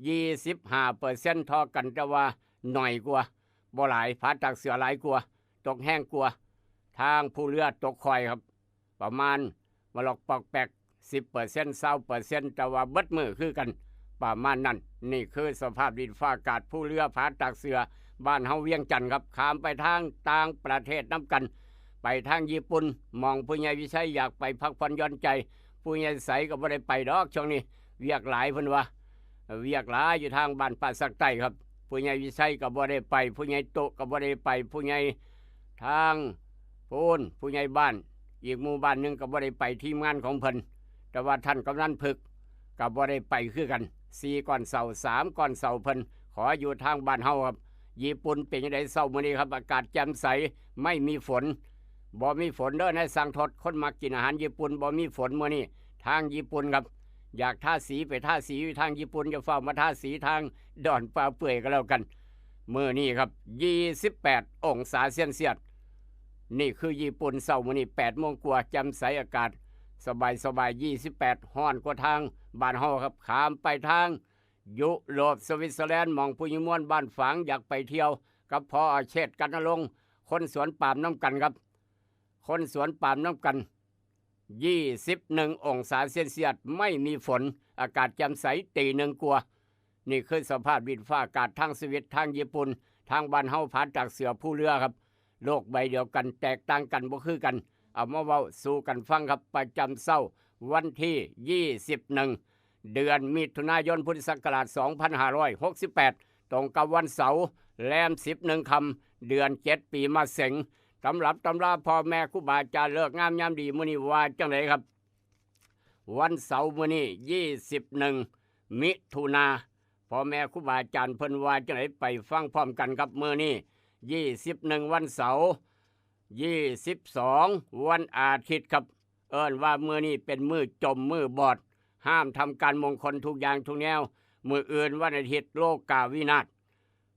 ยี่สิบห้าเปอร์เซ็นต์ เท่ากัน แต่ว่าหน่อยกว่า บ่หลาย ผาตากเสือหลายกว่า ตกแฮงกว่า ทางภูเรือตกค่อยครับ ประมาณมะลอกปอกแปก สิบเปอร์เซ็นต์ ซาวเปอร์เซ็นต์ แต่ว่าเบิดมื้อคือกัน ประมาณนั้น นี่คือสภาพดินฟ้าอากาศภูเรือผาตากเสือ บ้านเฮาเวียงจันทน์ครับ ข้ามไปทางต่างประเทศนำกัน ไปทางญี่ปุ่น หม่องผู้ใหญ่วิชัยอยากไปพักผ่อนหย่อนใจ ผู้ใหญ่ใสก็บ่ได้ไปดอกช่วงนี้ เวียกหลายเพิ่นว่า เวียกหลายอยู่ทางบ้านป่าสักใต้ครับ ผู้ใหญ่วิชัยก็บ่ได้ไป ผู้ใหญ่โตะก็บ่ได้ไป ผู้ใหญ่ทางพู้น ผู้ใหญ่บ้าน อีกหมู่บ้านหนึ่งก็บ่ได้ไป ทีมงานของเพิ่น แต่ว่าท่านกำนันพึกก็บ่ได้ไปคือกัน สี่ก้อนเสา สามก้อนเสาเพิ่นขออยู่ทางบ้านเฮาครับ ญี่ปุ่นเป็นจั่งใดเช้ามื้อนี้ครับ อากาศแจ่มใส ไม่มีฝน บ่มีฝนเด้อนายสังทด คนมักกินอาหารญี่ปุ่น บ่มีฝนมื้อนี้ ทางญี่ปุ่นครับ อยากทาสีไปทาสีอยู่ทางญี่ปุ่น อย่าฟ้าวมาทาสีทางดอนป่าเปื่อยก็แล้วกัน มื้อนี้ครับ ยี่สิบแปดองศาเซลเซียส นี่คือญี่ปุ่นเช้ามื้อนี้ แปดโมงกว่า แจ่มใส อากาศสบายสบาย ยี่สิบแปด ฮ้อนกว่าทางบ้านเฮาครับ ข้ามไปทางยุโรป สวิตเซอร์แลนด์ หม่องผู้ใหญ่ม่วนบ้านฝางอยากไปเที่ยวกับพ่ออาเชษฐ์ กันนรงค์ คนสวนปาล์มนำกันครับ คนสวนปาล์มนำกัน ยี่สิบเอ็ดองศาเซลเซียส ไม่มีฝน อากาศแจ่มใส ตีหนึ่งกว่า นี่คือสภาพดินฟ้าอากาศทางสวิต ทางญี่ปุ่น ทางบ้านเฮาผาตากเสือภูเรือครับ โลกใบเดียวกัน แตกต่างกันบ่คือกัน เอามาเว้าสู่กันฟังครับ ประจำเช้าวันที่ยี่สิบเอ็ด เดือนมิถุนายน พุทธศักราชสองพันห้าร้อยหกสิบแปด ตรงกับวันเสาร์ แรมสิบเอ็ดค่ำ เดือนเจ็ด ปีมะเสง ตำรับตำราพ่อแม่ครูบาอาจารย์ ฤกษ์งามยามดีมื้อนี้ว่าจั่งใดครับ วันเสาร์มื้อนี้ ยี่สิบเอ็ด มิถุนา พ่อแม่ครูบาอาจารย์เพิ่นว่าจั่งใด ไปฟังพร้อมกันครับ มื้อนี้ ยี่สิบเอ็ด วันเสาร์ ยี่สิบสอง วันอาทิตย์ครับ เอิ้นว่ามื้อนี้เป็นมื้อจมมื้อบอด ห้ามทำการมงคลทุกอย่างทุกแนว มื้ออื่นวันอาทิตย์ โลกาวินาศ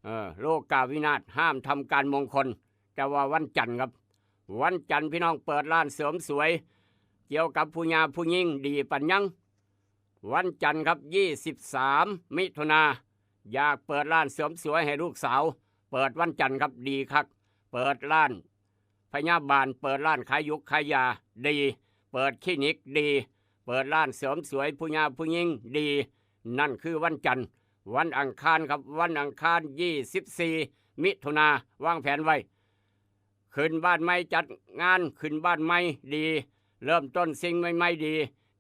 เออ โลกาวินาศ ห้ามทำการมงคล แต่ว่าวันจันทร์ครับ วันจันทร์พี่น้องเปิดร้านเสริมสวย เกี่ยวกับผู้หญิงผู้หญิงดีปานยัง วันจันทร์ครับ ยี่สิบสาม มิถุนา อยากเปิดร้านเสริมสวยให้ลูกสาว เปิดวันจันทร์ครับ ดีคัก เปิดร้านพยาบาล เปิดร้านขายยุกขายยา ดี เปิดคลินิก ดี เปิดร้านเสริมสวยผู้หญิงผู้หญิง ดี นั่นคือวันจันทร์ วันอังคารครับ วันอังคาร ยี่สิบสี่ มิถุนา วางแผนไว้ ขึ้นบ้านใหม่จัดงานขึ้นบ้านใหม่ ดี เริ่มต้นสิ่งใหม่ๆ ดี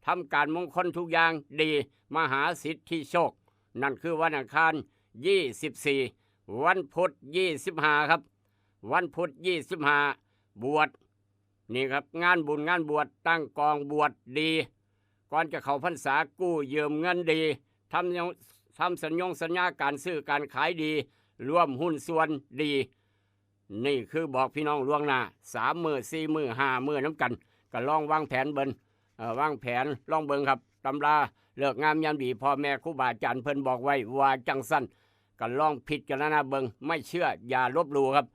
ทำการมงคลทุกอย่าง ดี มหาสิทธิโชค นั่นคือวันอังคาร ยี่สิบสี่ วันพุธ ยี่สิบห้า ครับ วันพุธ ยี่สิบห้า บวช นี่ครับ งานบุญงานบวช ตั้งกองบวช ดี ก่อนจะเข้าพรรษากู้ยืมเงิน ดี ทำยง- ทำสัญญงสัญญาการซื้อการขาย ดี ร่วมหุ้นส่วน ดี นี่คือบอกพี่น้องล่วงหน้า สามมื้อ สี่มื้อ ห้ามื้อนำกัน ก็ลองวางแผนเบิ่ง เอ่อ วางแผนลองเบิ่งครับ ตำราฤกษ์งามยามดี พ่อแม่ครูบาอาจารย์เพิ่นบอกไว้ว่าจั่งซั้น ก็ลองพิจารณาเบิ่ง ไม่เชื่ออย่าลบหลู่ครับ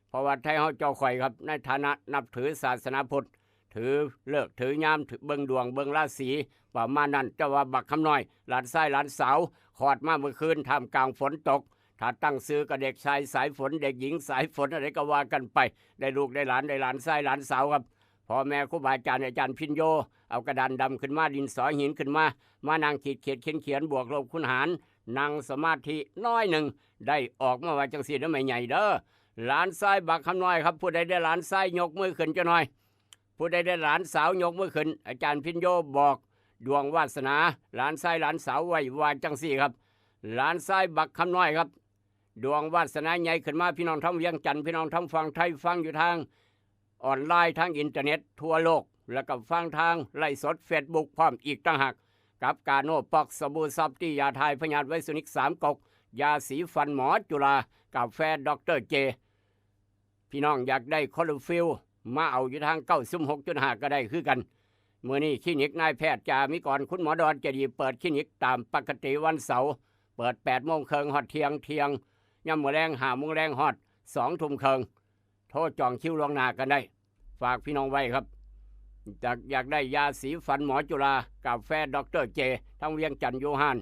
เพราะว่าไทยเฮาเจ้าข่อยครับ ในฐานะนับถือศาสนาพุทธ ถือฤกษ์ถือยาม ถือเบิ่งดวงเบิ่งราศี ประมาณนั้น แต่ว่าบักคำน้อย หลานชายหลานสาว คลอดมาเมื่อคืน ท่ามกลางฝนตก ถ้าตั้งชื่อก็เด็กชายสายฝน เด็กหญิงสายฝน อะไรก็ว่ากันไป ได้ลูกได้หลาน ได้หลานชายหลานสาวครับ พ่อแม่ครูบาอาจารย์ อาจารย์พิญโย เอากระดานดำขึ้นมา ดินสอหินขึ้นมา มานั่งขีดเขียนเขียนเขียน บวกลบคูณหาร นั่งสมาธิน้อยหนึ่ง ได้ออกมาว่าจังซี่เด้อแม่ใหญ่เด้อ หลานชายบักคำน้อยครับ ผู้ใดได้หลานชายยกมือขึ้นจักหน่อย ผู้ใดได้หลานสาวยกมือขึ้น อาจารย์พิญโยบอกดวงวาสนาหลานชายหลานสาวไว้ว่าจังซี่ครับ หลานชายบักคำน้อยครับ ดวงวาสนาใหญ่ขึ้นมา พี่น้องทั้งเวียงจันทน์ พี่น้องทั้งฝั่งไทย ฟังอยู่ทางออนไลน์ ทางอินเทอร์เน็ตทั่วโลก แล้วก็ฟังทางไลฟ์สดเฟซบุ๊กพร้อมอีกต่างหาก กับกาโนป๊อก สบู่ซอฟตี้ ยาทายพยาธิไวรัสนิกสามก๊ก ยาสีฟันหมอจุฬา กาแฟด็อกเตอร์เจ พี่น้องอยากได้คลอโรฟิล มาเอาอยู่ทางเก้าสิบหกจุดห้าก็ได้คือกัน มื้อนี้คลินิกนายแพทย์จามิกร คุณหมอดอนใจะดี เปิดคลินิกตามปกติวันเสาร์ เปิดแปดโมงครึ่งฮอดเที่ยง เที่ยง ยามมื้อแลงห้าโมงแลงฮอดสองทุ่มครึ่ง โทรจองคิวล่วงหน้ากันได้ ฝากพี่น้องไว้ครับ อยาก อยากได้ยาสีฟันหมอจุฬา กาแฟด็อกเตอร์เจ ทั้งเวียงจันทน์ อยู่ฮ้าน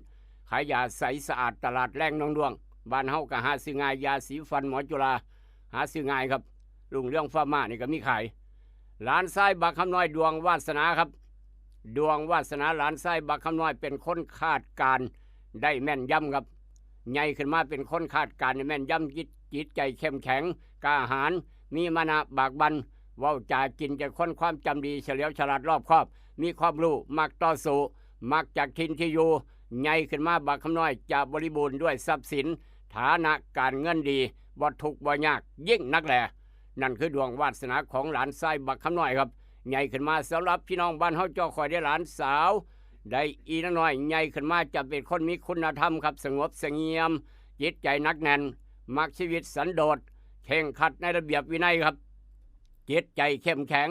ขายยาใสสะอาด ตลาดแลงหนองด้วง บ้านเฮาก็หาซื้อง่าย ยาสีฟันหมอจุฬา หาซื้อง่ายครับ รุ่งเรืองฟาร์มานี่ก็มีขาย หลานชายบักคำน้อยดวงวาสนาครับ ดวงวาสนาหลานชายบักคำน้อยเป็นคนคาดการณ์ได้แม่นยำครับ ใหญ่ขึ้นมาเป็นคนคาดการณ์ได้แม่นยำ จิต จิตใจเข้มแข็ง กล้าหาญ มีมานะบากบั่น เว้าจากินใจคน ความจำดี เฉลียวฉลาดรอบคอบ มีความรู้ มักต่อสู้ มักจากถิ่นที่อยู่ ใหญ่ขึ้นมาบักคำน้อยจะบริบูรณ์ด้วยทรัพย์สิน ฐานะการเงินดี บ่ทุกข์บ่ยากยิ่งนักแล นั่นคือดวงวาสนาของหลานชายบักคำน้อยครับ ใหญ่ขึ้นมาสำหรับพี่น้องบ้านเฮาเจ้า ข้อยได้หลานสาว ได้อีนางน้อย ใหญ่ขึ้นมาจะเป็นคนมีคุณธรรมครับ สงบเสงี่ยม จิตใจหนักแน่น มักชีวิตสันโดษ เคร่งครัดในระเบียบวินัยครับ จิตใจเข้มแข็ง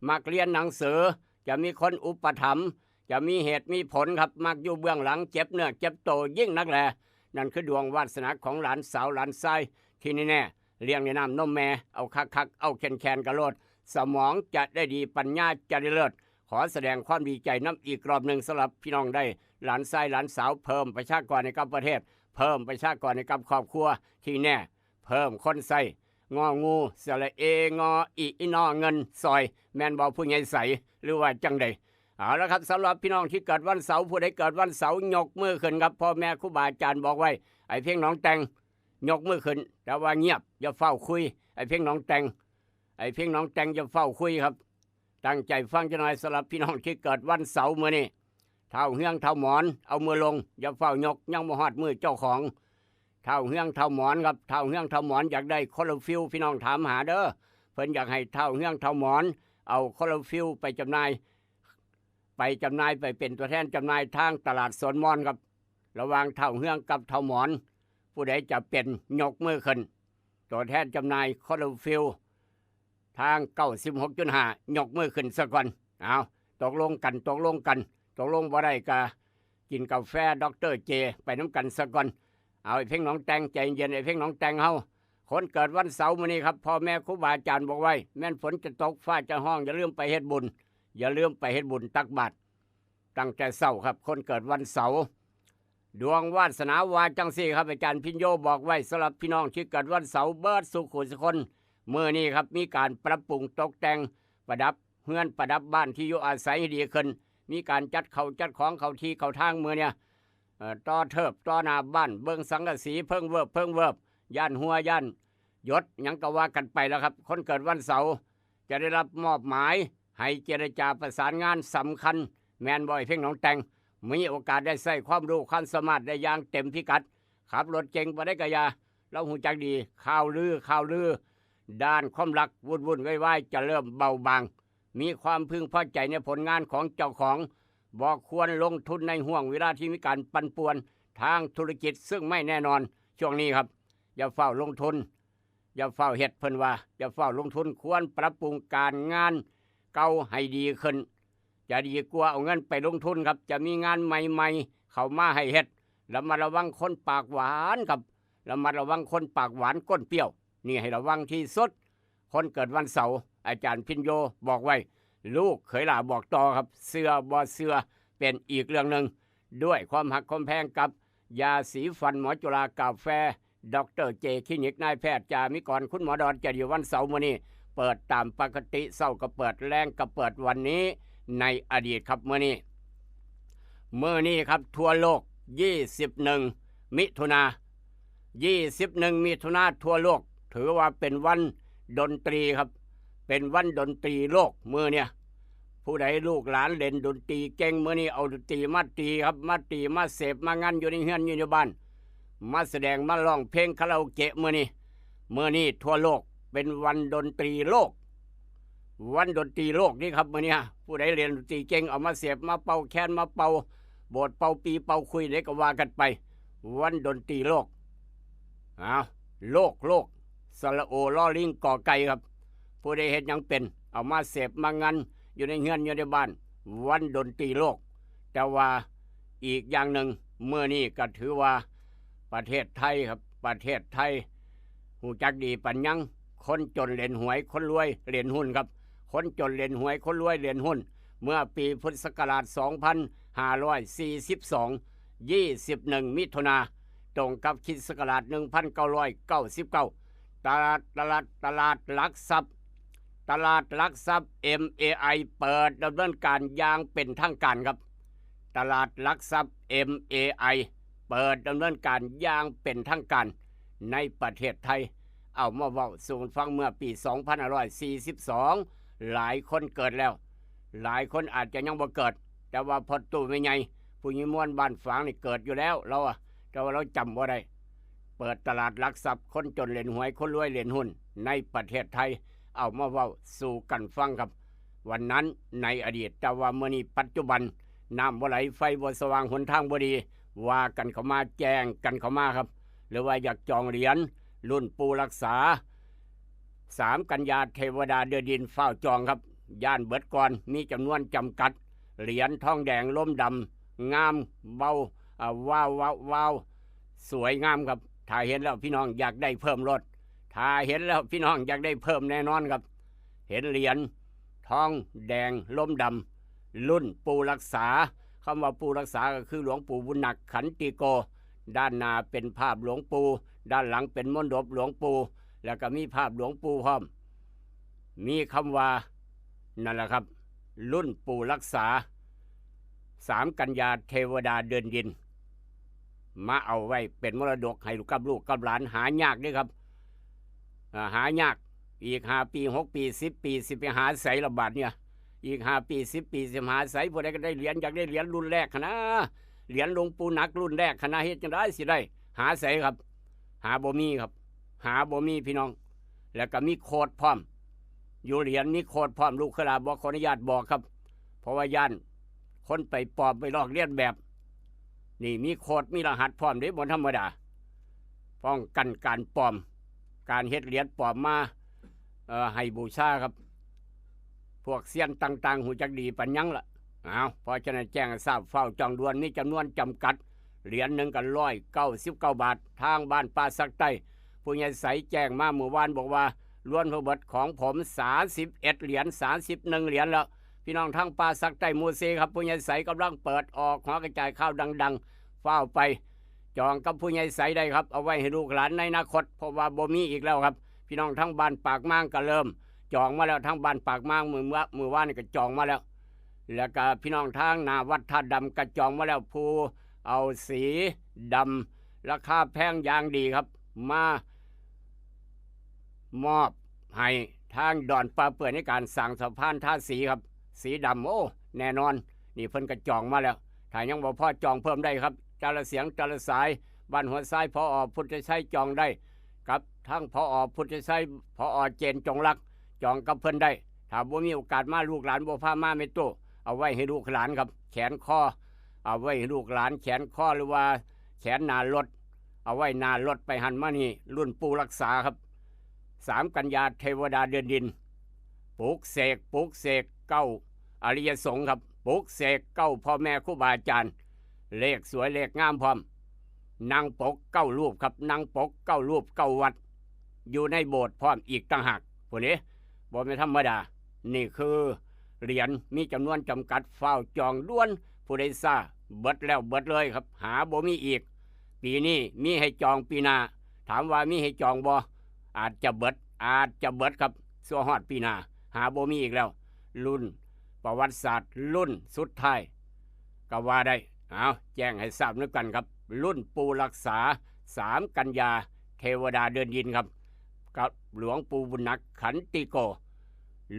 มักเรียนหนังสือ จะมีคนอุปถัมภ์ จะมีเหตุมีผลครับ มักอยู่เบื้องหลัง เจ็บเนื้อเจ็บโตยิ่งนักแล นั่นคือดวงวาสนาของหลานสาวหลานชาย ที่แน่ๆ เลี้ยงในน้ำนมแม่ เอาคักๆ เอาแค้นๆ กะโลด สมองจะได้ดี ปัญญาจะได้เลิศ ขอแสดงความดีใจนำอีกรอบหนึ่งสำหรับพี่น้องได้หลานชายหลานสาว เพิ่มประชากรให้กับประเทศ เพิ่มประชากรให้กับครอบครัว ที่แน่ เพิ่มคนใส่ งองู สระเอ งออี อีนอ เงิน ซอย แม่นบ่ผู้ใหญ่ใส หรือว่าจังใด เอาละครับ สำหรับพี่น้องที่เกิดวันเสาร์ ผู้ใดเกิดวันเสาร์ยกมือขึ้นครับ พ่อแม่ครูบาอาจารย์บอกไว้ ไอ้เพียงหนองแตง ยกมือขึ้น แต่ว่าเงียบ อย่าเฝ้าคุย ไอ้เพียงหนองแตง ไอ้เพียงหนองแตง อย่าเฝ้าคุยครับ ตั้งใจฟังจักหน่อย สำหรับพี่น้องที่เกิดวันเสาร์มื้อนี้ ท้าวเฮืองท้าวหมอน เอามือลง อย่าเฝ้ายก ยังบ่ฮอดมือเจ้าของ ท้าวเฮืองท้าวหมอนครับ ท้าวเฮืองท้าวหมอนอยากได้คลอโรฟิล พี่น้องถามหาเด้อ เพิ่นอยากให้ท้าวเฮืองท้าวหมอน เอาคลอโรฟิลไปจำหน่าย ไปจำหน่าย ไปเป็นตัวแทนจำหน่ายทางตลาดสวนมอนครับ ระหว่างท้าวเฮืองกับท้าวหมอน ผู้ใดจะเป็นยกมือขึ้น ตัวแทนจำหน่ายคลอโรฟิล ทางเก้าสิบหกจุดห้า ยกมือขึ้นซะก่อน เอา ตกลงกัน ตกลงกัน ตกลงบ่ได้ก็กินกาแฟด็อกเตอร์เจ ไปนำกันซะก่อน เอา ไอ้เพียงหนองแตง ใจเย็น ไอ้เพียงหนองแตงเฮา คนเกิดวันเสาร์มื้อนี้ครับ พ่อแม่ครูบาอาจารย์บอกไว้ แม่นฝนจะตก ฟ้าจะฮ้อง อย่าลืมไปเฮ็ดบุญ อย่าลืมไปเฮ็ดบุญตักบาตร ตั้งแต่เช้าครับ คนเกิดวันเสาร์ ดวงวาสนาว่าจังซี่ครับ อาจารย์พิญโยบอกไว้ สำหรับพี่น้องที่เกิดวันเสาร์เบิดสู่ผู้สู่คน มื้อนี้ครับ มีการปรับปรุงตกแต่ง ประดับเฮือนประดับบ้านที่อยู่อาศัยให้ดีขึ้น มีการจัดเข้าจัดของเข้าที่เข้าทาง มื้อเนี่ย เอ่อ ต่อเทิบต่อหน้าบ้าน เบิ่งสังกะสี เพิ่งเวิบเพิ่งเวิบ ย่านหัวย่านหยด หยังก็ว่ากันไปแล้วครับ คนเกิดวันเสาร์ จะได้รับมอบหมายให้เจรจาประสานงานสำคัญ แม่นบ่ ไอ้เพียงหนองแตง มีโอกาสได้ใช้ความรู้ความสามารถได้อย่างเต็มพิกัด ขับรถเก๋งไปได้กะยา เราฮู้จักดี ข่าวลือ ข่าวลือ ด้านความรักวุ่นวุ่นวายวายจะเริ่มเบาบาง มีความพึงพอใจในผลงานของเจ้าของ บ่ควรลงทุนในห่วงเวลาที่มีการปั่นป่วนทางธุรกิจ ซึ่งไม่แน่นอน ช่วงนี้ครับ อย่าเฝ้าลงทุน อย่าเฝ้าเฮ็ด เพิ่นว่า อย่าเฝ้าลงทุน ควรปรับปรุงการงานเก่าให้ดีขึ้น จะดีกว่าเอาเงินไปลงทุนครับ จะมีงานใหม่ๆ เข้ามาให้เฮ็ด ระมัดระวังคนปากหวานครับ ระมัดระวังคนปากหวานก้นเปรี้ยว นี่ให้ระวังที่สุด คนเกิดวันเสาร์ อาจารย์พิญโยบอกไว้ ลูกเขยหล่าบอกต่อครับ เชื่อบ่เชื่อเป็นอีกเรื่องหนึ่ง ด้วยความฮักความแพงกับยาสีฟันหมอจุฬากาแฟ ดอกเตอร์เจคลินิก นายแพทย์จามิกร คุณหมอดอน จะอยู่วันเสาร์มื้อนี้ เปิดตามปกติ เช้าก็เปิด แลงก็เปิด วันนี้ ในอดีตครับ มื้อนี้ มื้อนี้ครับ ทั่วโลก ยี่สิบเอ็ด มิถุนา ยี่สิบเอ็ด มิถุนา ทั่วโลก ถือว่าเป็นวันดนตรีครับ เป็นวันดนตรีโลก มื้อเนี่ย ผู้ใดลูกหลานเล่นดนตรีเก่ง มื้อนี้เอาดนตรีมาตีครับ มาตี มาเสพ มางันอยู่ในเฮือนอยู่ในบ้าน มาแสดง มาร้องเพลงคาราโอเกะ มื้อนี้ มื้อนี้ทั่วโลก เป็นวันดนตรีโลก วันดนตรีโลกนี่ครับ มื้อนี้ ผู้ใดเล่นดนตรีเก่ง เอามาเสพ มาเป่าแคน มาเป่าโบสเป่าปี เป่าคุย ไดก็ว่ากันไป วันดนตรีโลก อ้าว โลก โลก สระโอ ลอลิง กอไก่ครับ ผู้ใดเฮ็ดหยังเป็น เอามาเสพ มางัน อยู่ในเฮือน อยู่ในบ้าน วันดนตรีโลก แต่ว่าอีกอย่างหนึ่ง มื้อนี้ก็ถือว่าประเทศไทยครับ ประเทศไทย ฮู้จักดีปานหยัง คนจนเล่นหวย คนรวยเล่นหุ้นครับ คนจนเล่นหวย คนรวยเล่นหุ้น เมื่อปีพุทธศักราช สองพันห้าร้อยสี่สิบสอง ยี่สิบเอ็ด มิถุนา ตรงกับคริสต์ศักราช หนึ่งพันเก้าร้อยเก้าสิบเก้า ตลาด ตลาด ตลาดหลักทรัพย์ ตลาดหลักทรัพย์ เอ็มเอไอ เปิดดำเนินการอย่างเป็นทางการครับ ตลาดหลักทรัพย์ เอ็มเอไอ เปิดดำเนินการอย่างเป็นทางการในประเทศไทย เอามาเว้าสู่กันฟัง เมื่อปี สองพันห้าร้อยสี่สิบสอง หลายคนเกิดแล้ว หลายคนอาจจะยังบ่เกิด แต่ว่าพ่อตู้แม่ใหญ่ ผู้ใหญ่ม่วนบ้านฝางนี่เกิดอยู่แล้ว เราอะ แต่ว่าเราจำบ่ได้ เปิดตลาดหลักทรัพย์ คนจนเล่นหวย คนรวยเล่นหุ้น ในประเทศไทย เอามาเว้าสู่กันฟังครับ วันนั้นในอดีต แต่ว่ามื้อนี้ปัจจุบัน น้ำบ่ไหล ไฟบ่สว่าง หนทางบ่ดี ว่ากันเข้ามา แจ้งกันเข้ามาครับ หรือว่าอยากจองเหรียญรุ่นปู่รักษา สาม กันยา เทวดาเดินดิน ฟ้าวจองครับ ย่านเบิดก่อน มีจำนวนจำกัด เหรียญทองแดงล้มดำ งาม เบา อ่า ว้าว ว้าว ว้าว สวยงามครับ ถ้าเห็นแล้วพี่น้องอยากได้เพิ่มโลด ถ้าเห็นแล้วพี่น้องอยากได้เพิ่มแน่นอนครับ เห็นเหรียญทองแดงล้มดำ รุ่นปู่รักษา คำว่าปู่รักษาก็คือหลวงปู่บุญหนักขันติโก ด้านหน้าเป็นภาพหลวงปู่ ด้านหลังเป็นมณฑปหลวงปู่ แล้วก็มีภาพหลวงปู่พร้อม มีคำว่า นั่นแหละครับ รุ่นปู่รักษา สาม กันยา เทวดาเดินดิน มาเอาไว้เป็นมรดกให้ลูกกับลูกกับหลาน หายากเด้อครับ อ่า หายาก อีกห้าปี หกปี สิบปี สิไปหาไสละบาดเนี่ย อีกห้าปี สิบปี สิหาไส ผู้ใดก็ได้เหรียญ อยากได้เหรียญรุ่นแรกหั้นนะ เหรียญหลวงปู่หนักรุ่นแรกหั้นนะ เฮ็ดจั่งใดสิได้ หาไสครับ หาบ่มีครับ หาบ่มีพี่น้อง แล้วก็มีโค้ดพร้อม อยู่เหรียญมีโค้ดพร้อม ลูกเคยลาบ่ขออนุญาตบอกครับ เพราะว่าย้านคนไปปลอมไปลอกเลียนแบบ นี่มีโค้ดมีรหัสพร้อมเด้ บ่ธรรมดา ป้องกันการปลอม การเฮ็ดเหรียญปลอมมา เอ่อ ให้บูชาครับ พวกเซียนต่างๆ ฮู้จักดีปานหยังล่ะ อ้าว เพราะฉะนั้นแจ้งให้ทราบ ฟ้าวจองด่วน มีจำนวนจำกัด เหรียญหนึ่งก็ร้อยเก้าสิบเก้าบาท ทางบ้านป่าสักใต้ ผู้ใหญ่ใสแจ้งมาเมื่อวานบอกว่า ล้วนทั้งหมดของผม สามสิบเอ็ดเหรียญ สามสิบเอ็ดเหรียญแล้ว พี่น้องทางป่าสักใต้หมู่สี่ครับ ผู้ใหญ่ใสกำลังเปิดออกหอกระจายข่าวดังๆ ฟ้าวไป จองกับผู้ใหญ่ใสได้ครับ เอาไว้ให้ลูกหลานในอนาคต เพราะว่าบ่มีอีกแล้วครับ พี่น้องทางบ้านปากมางก็เริ่มจองมาแล้ว ทางบ้านปากมางมื้อ มื้อ มื้อวานนี่ก็จองมาแล้ว แล้วก็พี่น้องทางหน้าวัดธาตุดำก็จองมาแล้ว ผู้เอาสีดำ ราคาแพงอย่างดีครับ มามอบให้ทางดอนป่าเปื่อยในการสร้างสะพานทาสีครับ สีดำ โอ้ แน่นอน นี่เพิ่นก็จองมาแล้ว ถ้ายังบ่พอจองเพิ่มได้ครับ แต่ละเสียงแต่ละสาย บ้านหัวทราย ผอ.พุทธชัยจองได้ กับทั้ง ผอ.พุทธชัย ผอ.เจนจงรัก จองกับเพิ่นได้ ถ้าบ่มีโอกาสมา ลูกหลานบ่พามา แม่ตู้ เอาไว้ให้ลูกหลานครับ แขวนคอ เอาไว้ให้ลูกหลานแขวนคอ หรือว่าแขวนหน้ารถ เอาไว้หน้ารถไปหั้นมานี่ รุ่นปู่รักษาครับ สาม กันยา เทวดาเดินดิน ปลุกเสก ปลุกเสกเก้าอริยสงฆ์ครับ ปลุกเสกเก้าพ่อแม่ครูบาอาจารย์ เลขสวยเลขงามพร้อม นั่งปกเก้ารูปครับ นั่งปกเก้ารูปเก้าวัด อยู่ในโบสถ์พร้อมอีกต่างหาก พวกนี้บ่แม่นธรรมดา นี่คือเหรียญมีจำนวนจำกัด ฟ้าวจองด่วน ผู้ใดซ่า เบิดแล้วเบิดเลยครับ หาบ่มีอีก ปีนี้มีให้จองปีหน้า ถามว่ามีให้จองบ่ อาจจะเบิด อาจจะเบิดครับ ซั่วฮอดปีหน้า หาบ่มีอีกแล้ว รุ่นประวัติศาสตร์รุ่นสุดท้าย ก็ว่าได้ เอาแจ้งให้ทราบนำกันครับ รุ่นปู่รักษา สาม กันยา เทวดาเดินดินครับ กับหลวงปู่บุญหนักขันติโก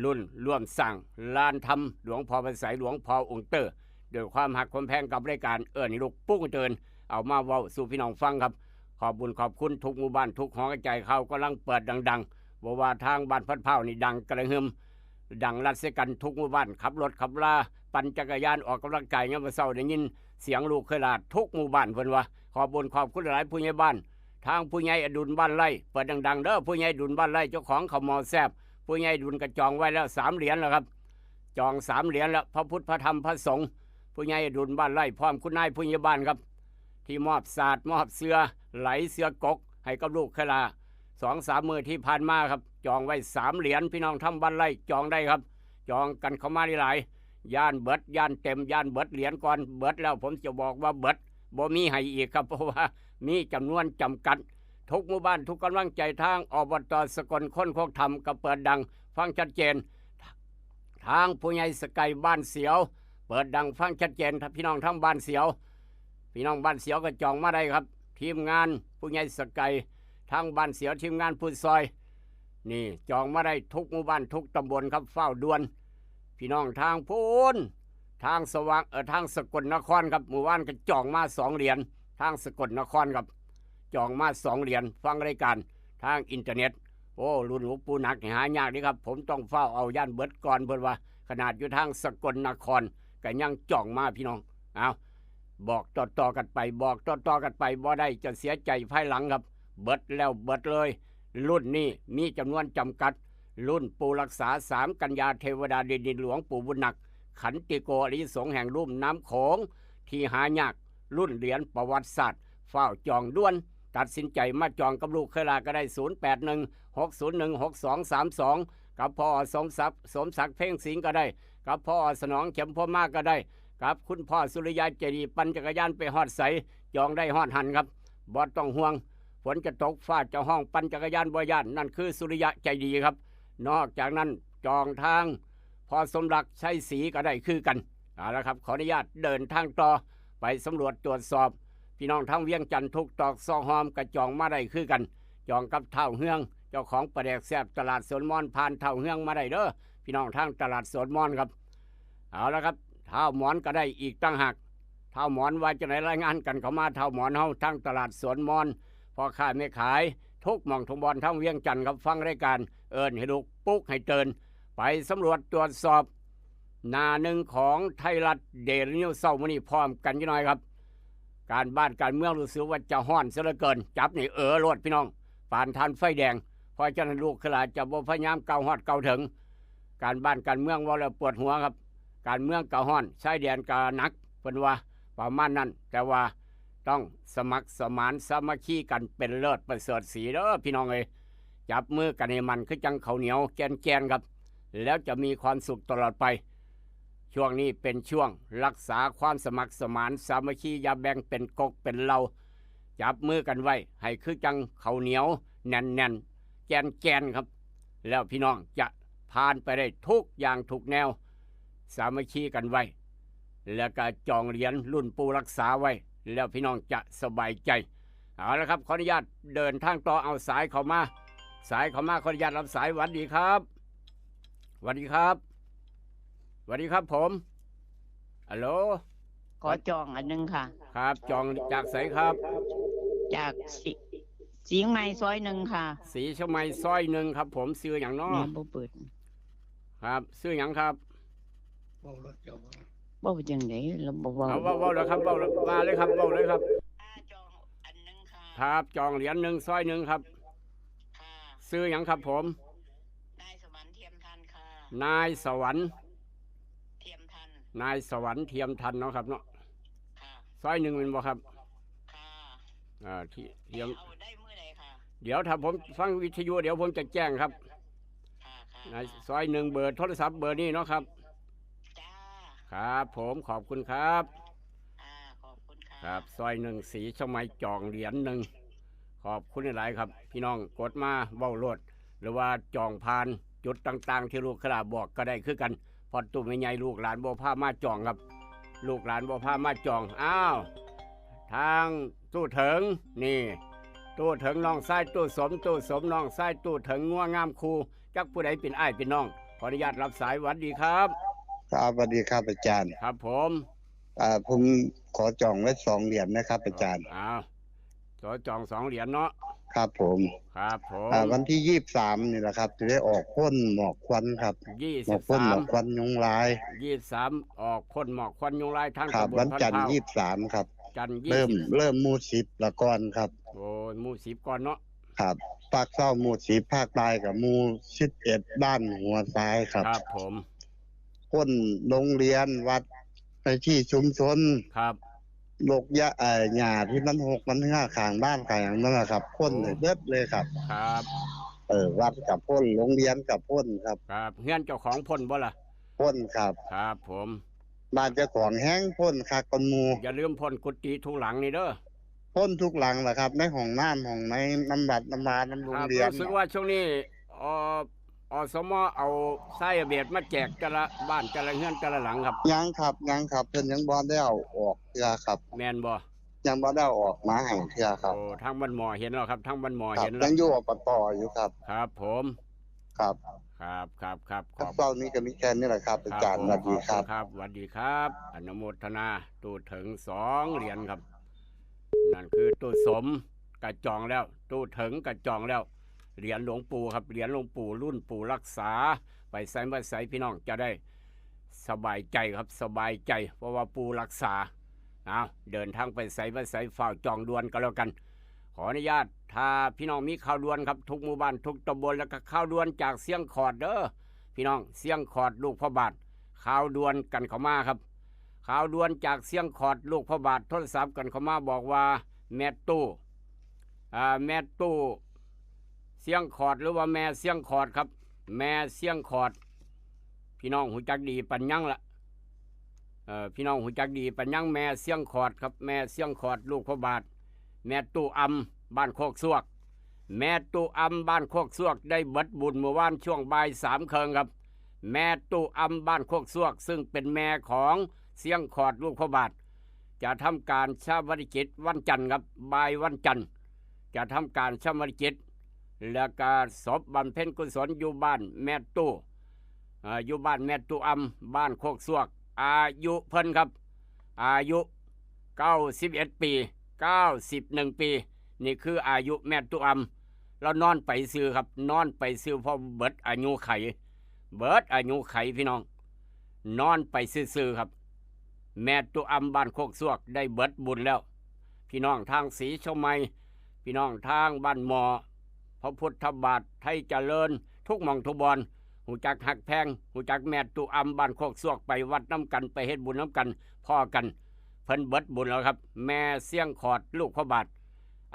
รุ่นร่วมสร้างลานธรรม หลวงพ่อพระไสย หลวงพ่อองค์เตอร์ ด้วยความฮักความแพงกับรายการเอิ้นให้ลูกปลุกให้ตื่น เอามาเว้าสู่พี่น้องฟังครับ ขอบบุญขอบคุณทุกหมู่บ้านทุกหอกระจายข่าวกำลังเปิดดังๆ บ่ว่าทางบ้านพัดพร้าวนี่ดังกระหึ่ม ดังลั่นใส่กันทุกหมู่บ้าน ขับรถขับลา ปั่นจักรยานออกกำลังกายยามมื้อเช้าได้ยินเสียงลูกเคยลาดทุกหมู่บ้านเพิ่นว่า ขอบบุญขอบคุณหลายผู้ใหญ่บ้าน ทางผู้ใหญ่อดุลบ้านไร่ เปิดดังๆ เด้อ ผู้ใหญ่อดุลบ้านไร่ เจ้าของข้าวหม้อแซ่บ ผู้ใหญ่อดุลก็จองไว้แล้วสามเหรียญแล้วครับ จองสามเหรียญแล้ว พระพุทธพระธรรมพระสงฆ์ ผู้ใหญ่อดุลบ้านไร่ พร้อมคุณนายผู้ใหญ่บ้านครับ ที่มอบสาดมอบเสื้อไหลเสื้อกกให้กับลูกเคยลา สองสามมื้อที่ผ่านมาครับ จองไว้สามเหรียญ พี่น้องทางบ้านไร่จองได้ครับ จองกันเข้ามาหลายๆ ย่านเบิด ย่านเต็ม ย่านเบิดเหรียญก่อน เบิดแล้วผมจะบอกว่าเบิด บ่มีให้อีกครับ เพราะว่ามีจำนวนจำกัด ทุกหมู่บ้านทุกกำลังใจ ทาง อบต.สกล คนโคกธรรม ก็เปิดดังฟังชัดเจน ทางผู้ใหญ่สกายบ้านเสียว เปิดดังฟังชัดเจน ถ้าพี่น้องทางบ้านเสียว พี่น้องบ้านเสียวก็จองมาได้ครับ ทีมงานผู้ใหญ่สกาย ทางบ้านเสียว ทีมงานผู้ซอย นี่จองมาได้ทุกหมู่บ้านทุกตำบลครับ ฟ้าวด่วน พี่น้องทางพูน ทางสว่าง เอ่อ ทางสกลนครครับ มื้อวานก็จองมาสองเหรียญ ทางสกลนครครับ จองมาสองเหรียญ ฟังรายการทางอินเทอร์เน็ต โอ้ รุ่นหลวงปู่หนักนี่หายากเด้ครับ ผมต้องฟ้าวเอา ย่านเบิดก่อนเพิ่นว่า ขนาดอยู่ทางสกลนครก็ยังจองมาพี่น้อง เอา บอกต่อๆกันไป บอกต่อๆกันไป บ่ได้จะเสียใจภายหลังครับ เบิดแล้วเบิดเลย รุ่นนี้มีจำนวนจำกัด รุ่นปู่รักษา สาม กันยา เทวดาเดินดิน หลวงปู่บุญหนักขันติโก อาริยสงฆ์แห่งลุ่มน้ำโขง ที่หายาก รุ่นเหรียญประวัติศาสตร์ ฟ้าวจองด่วน ตัดสินใจมาจองกับลูกเคยลาก็ได้ ศูนย์แปดหนึ่ง หกศูนย์หนึ่ง หกสองสามสอง กับพ่อสมศักดิ์ สมศักดิ์เพ็งสิงห์ก็ได้ กับพ่อสนองเข็มพรหมมาก็ได้ กับคุณพ่อสุริยะใจดี ปั่นจักรยานไปฮอดไส จองได้ฮอดหั้นครับ บ่ต้องห่วง ฝนจะตกฟ้าจะฮ้อง ปั่นจักรยานบ่ย้าน นั่นคือสุริยะใจดีครับ นอกจากนั้นจองทางพ่อสมรักชัยศรีก็ได้คือกัน เอาละครับ ขออนุญาตเดินทางต่อ ไปสำรวจตรวจสอบ พี่น้องทางเวียงจันทน์ทุกตอกซอกฮอมก็จองมาได้คือกัน จองกับท้าวเฮือง เจ้าของปลาแดกแซ่บตลาดสวนมอน ผ่านท้าวเฮืองมาได้เด้อ พี่น้องทางตลาดสวนมอนครับ เอาละครับ ท้าวหมอนก็ได้อีกต่างหาก ท้าวหมอนว่าจั่งใด รายงานกันเข้ามา ท้าวหมอนเฮาทางตลาดสวนมอน พ่อค้าแม่ขายทุกหม่องทุกบ่อนทางเวียงจันทน์ครับ ฟังรายการเอิ้นให้ลูกปลุกให้ตื่น ไปสำรวจตรวจสอบ หน้าหนึ่งของไทยรัฐเดลินิวส์เช้ามื้อนี้พร้อมกันจักหน่อยครับ การบ้านการเมืองรู้สึกว่าจะฮ้อนซะเหลือเกิน จับนี่เออโลดพี่น้อง ปานถ่านไฟแดง เพราะฉะนั้นลูกเคยลาจะบ่พยายามก้าวฮอดก้าวถึง การบ้านการเมืองเว้าแล้วปวดหัวครับ การเมืองก็ฮ้อน ชายแดนก็หนัก เพิ่นว่าประมาณนั้น แต่ว่าต้องสมัครสมานสามัคคีกัน เป็นเลิศประเสริฐศรีเด้อพี่น้องเอ้ย จับมือกันให้มั่นคือจั่งข้าวเหนียวแก่นๆครับ แล้วจะมีความสุขตลอดไป ช่วงนี้เป็นช่วงรักษาความสมัครสมานสามัคคี อย่าแบ่งเป็นก๊กเป็นเหล่า จับมือกันไว้ให้คือจั่งข้าวเหนียวแน่นๆ แก่นๆครับ แล้วพี่น้องจะผ่านไปได้ทุกอย่างทุกแนว สามัคคีกันไว้ แล้วก็จองเหรียญรุ่นปู่รักษาไว้ แล้วพี่น้องจะสบายใจ เอาละครับ ขออนุญาตเดินทางต่อ เอาสายเข้ามา สายเข้ามา ขออนุญาตรับสาย หวัดดีครับ หวัดดีครับ หวัดดีครับผม ฮัลโหล ขอจองอันหนึ่งค่ะ ครับ จองจากไสครับ จากศรี ศรีเชียงใหม่ซอยหนึ่งค่ะ ศรีเชียงใหม่ซอยหนึ่งครับผม ชื่อหยังน้อ แม่บ่เปิด ครับ ชื่อหยังครับ เว้าจั่งใด๋ เราบ่เว้า เอา เว้า เว้าแล้วครับ เว้าแล้ว มาเลยครับ เว้าเลยครับ ครับ จองเหรียญหนึ่งซอยหนึ่งครับ ชื่อหยังครับผม นายสวรรค์เทียมทันค่ะ นายสวรรค์ เทียมทัน นายสวรรค์เทียมทันเนาะครับเนาะ ค่ะ ซอยหนึ่งแม่นบ่ครับ ค่ะ อ่า ที่ เทียม เอาได้มื้อใดค่ะ เดี๋ยวถ้าผมฟังวิทยุ เดี๋ยวผมจะแจ้งครับ ค่ะ ค่ะ นาย ค่ะ ซอยหนึ่ง เบอร์โทรศัพท์เบอร์นี้เนาะครับ จ้า ครับผม ขอบคุณครับ อ่า ขอบคุณค่ะ ครับ ซอยหนึ่ง ศรีเชียงใหม่ จองเหรียญหนึ่ง ขอบคุณหลายๆครับ พี่น้องกดมาเว้าโลด หรือว่าจองผ่านจุดต่างๆที่ลูกค้าบอกก็ได้คือกัน เพราะตู้แม่ใหญ่ลูกหลานบ่พามาจองครับ ลูกหลานบ่พามาจอง อ้าว ทางตู้เถิง นี่ ตู้เถิงน้องชายตู้สม ตู้สมน้องชายตู้เถิง งัวงามคู่ จักผู้ใดเป็นอ้ายเป็นน้อง ขออนุญาตรับสาย หวัดดีครับ ครับ สวัสดีครับอาจารย์ ครับผม อ่าผมขอจองไว้สองเหรียญนะครับอาจารย์ อ้าว ขอจองสองเหรียญเนาะ ครับผม ครับผม อ่าวันที่ยี่สิบสามนี่แหละครับจะได้ออกพ่นหมอกควันครับ ยี่ หม สิ อบ กพ่น สาม หมอกควันยุงลาย ยี่สิบสาม ออกพ่นหมอกควันยุงลายทาง ครับ ตำบล วันจันทร์ พันธุ์ ยี่สิบสามครับ จันทร์ยี่ เริ่ม สิบ เริ่มหมู่สิบละก่อนครับ โอ้หมู่สิบก่อนเนาะ ครับภาคเศร้าหมู่สิบภาคใต้กับหมู่สิบเอ็ดบ้านหัวทรายครับ ครับผม พ่นโรงเรียนวัดในที่ชุมชน ครับ โรคยะเอ่อหญ้าที่มันหกมันเหื่อขางบ้านขางอย่างนั้นนะครับพ่น โอ้ ให้เบิดเลยครับ ครับ เออวัดกับพ่นโรงเรียนกับพ่นครับ ครับเฮือนเจ้าของพ่นบ่ล่ะ พ่นครับ ครับผม บ้านเจ้าของแห้งพ่นคักกว่าหมู่ อย่าลืมพ่นกุฏิทุกหลังนี่เด้อ พ่นทุกหลังแหละครับ ในห้องน้ำห้องในน้ำวัดน้ำวาน้ำโรงเรียน ครับ รู้สึกว่าช่วงนี้อออสมเอาไส้เบสมาแจกแต่ละบ้านแต่ละเฮือนแต่ละหลังครับ ยังครับยังครับเพิ่นยังบ่ได้เอาออกเทื่อครับ แม่นบ่ ยังบ่ได้เอาออกมาให้เทื่อครับ โอ้ทางบ้านหมอเห็นแล้วครับทางบ้านหมอ ครับ เห็นแล้ ยั ว งอยู่อบตอยู่ครับ ครับผม ครับ ครับครับครับขอบ เช้านี้ก็มีแค่นี้แหละครับอาจารย์ ผม สวัสดีครับ ขอณครับสวัสดีครับ อนุโมทนา ตู้เถิงสองเหรียญครับ นั่นคือตู้สมกะจองแล้ว ตู้เถิงกะจองแล้ว เหรียญหลวงปู่ครับ เหรียญหลวงปู่รุ่นปู่รักษา ไปไสมาไสพี่น้องจะได้สบายใจครับ สบายใจ เพราะว่าปู่รักษา เอาเดินทางไปไสมาไสฝ่าวจองด่วนก็แล้วกัน ขออนุญาต ถ้าพี่น้องมีข่าวด่วนครับ ทุกหมู่บ้านทุกตำบล แล้วก็ข่าวด่วนจากเสียงขอดเด้อ พี่น้องเสียงขอดลูกพระบาท ข่าวด่วนกันเข้ามาครับ ข่าวด่วนจากเสียงขอดลูกพระบาท โทรศัพท์กันเข้ามาบอกว่าแม่ตู้ อ่า แม่ตู้เสียงขอด หรือว่าแม่เสียงขอดครับ แม่เสียงขอด พี่น้องหูจักดีปันยังละ เอ่อ พี่น้องหูจักดีปันยังแม่เสียงขอดครับ แม่เสียงขอดลูกพระบาท แม่ตู้อำบ้านโคกซวก แม่ตู้อำบ้านโคกซวกได้เบิดบุญเมื่อวานช่วงบ่ายสามเคิงครับ แม่ตู้อำบ้านโคกซวก ซึ่งเป็นแม่ของเสียงขอดลูกพระบาท จะทำการชาปนกิจวันจันทร์ครับ บ่ายวันจันทร์ จะทำการชาปนกิจ แล้วก็ศพบำเพ็ญกุศลอยู่บ้านแม่ตู้ อ่า อยู่บ้านแม่ตู้อำบ้านโคกซวก อายุเพิ่นครับ อายุเก้าสิบเอ็ดปี เก้าสิบเอ็ดปี นี่คืออายุแม่ตู้อำ แล้วนอนไปซื่อครับ นอนไปซื่อเพราะเบิดอายุไข เบิดอายุไขพี่น้อง นอนไปซื่อๆครับ แม่ตู้อำบ้านโคกซวกได้เบิดบุญแล้ว พี่น้องทางศรีเชียงใหม่ พี่น้องทางบ้านหมอ พระพุทธบาทไทยเจริญ ทุกหม่องทุกบอน หูจักฮักแพง หูจักแม่ตู้อำบ้านโคกซวก ไปวัดน้ำกัน ไปเฮ็ดบุญน้ำกัน พ้อกัน เพิ่นเบิดบุญแล้วครับ แม่เสียงขอดลูกพระบาท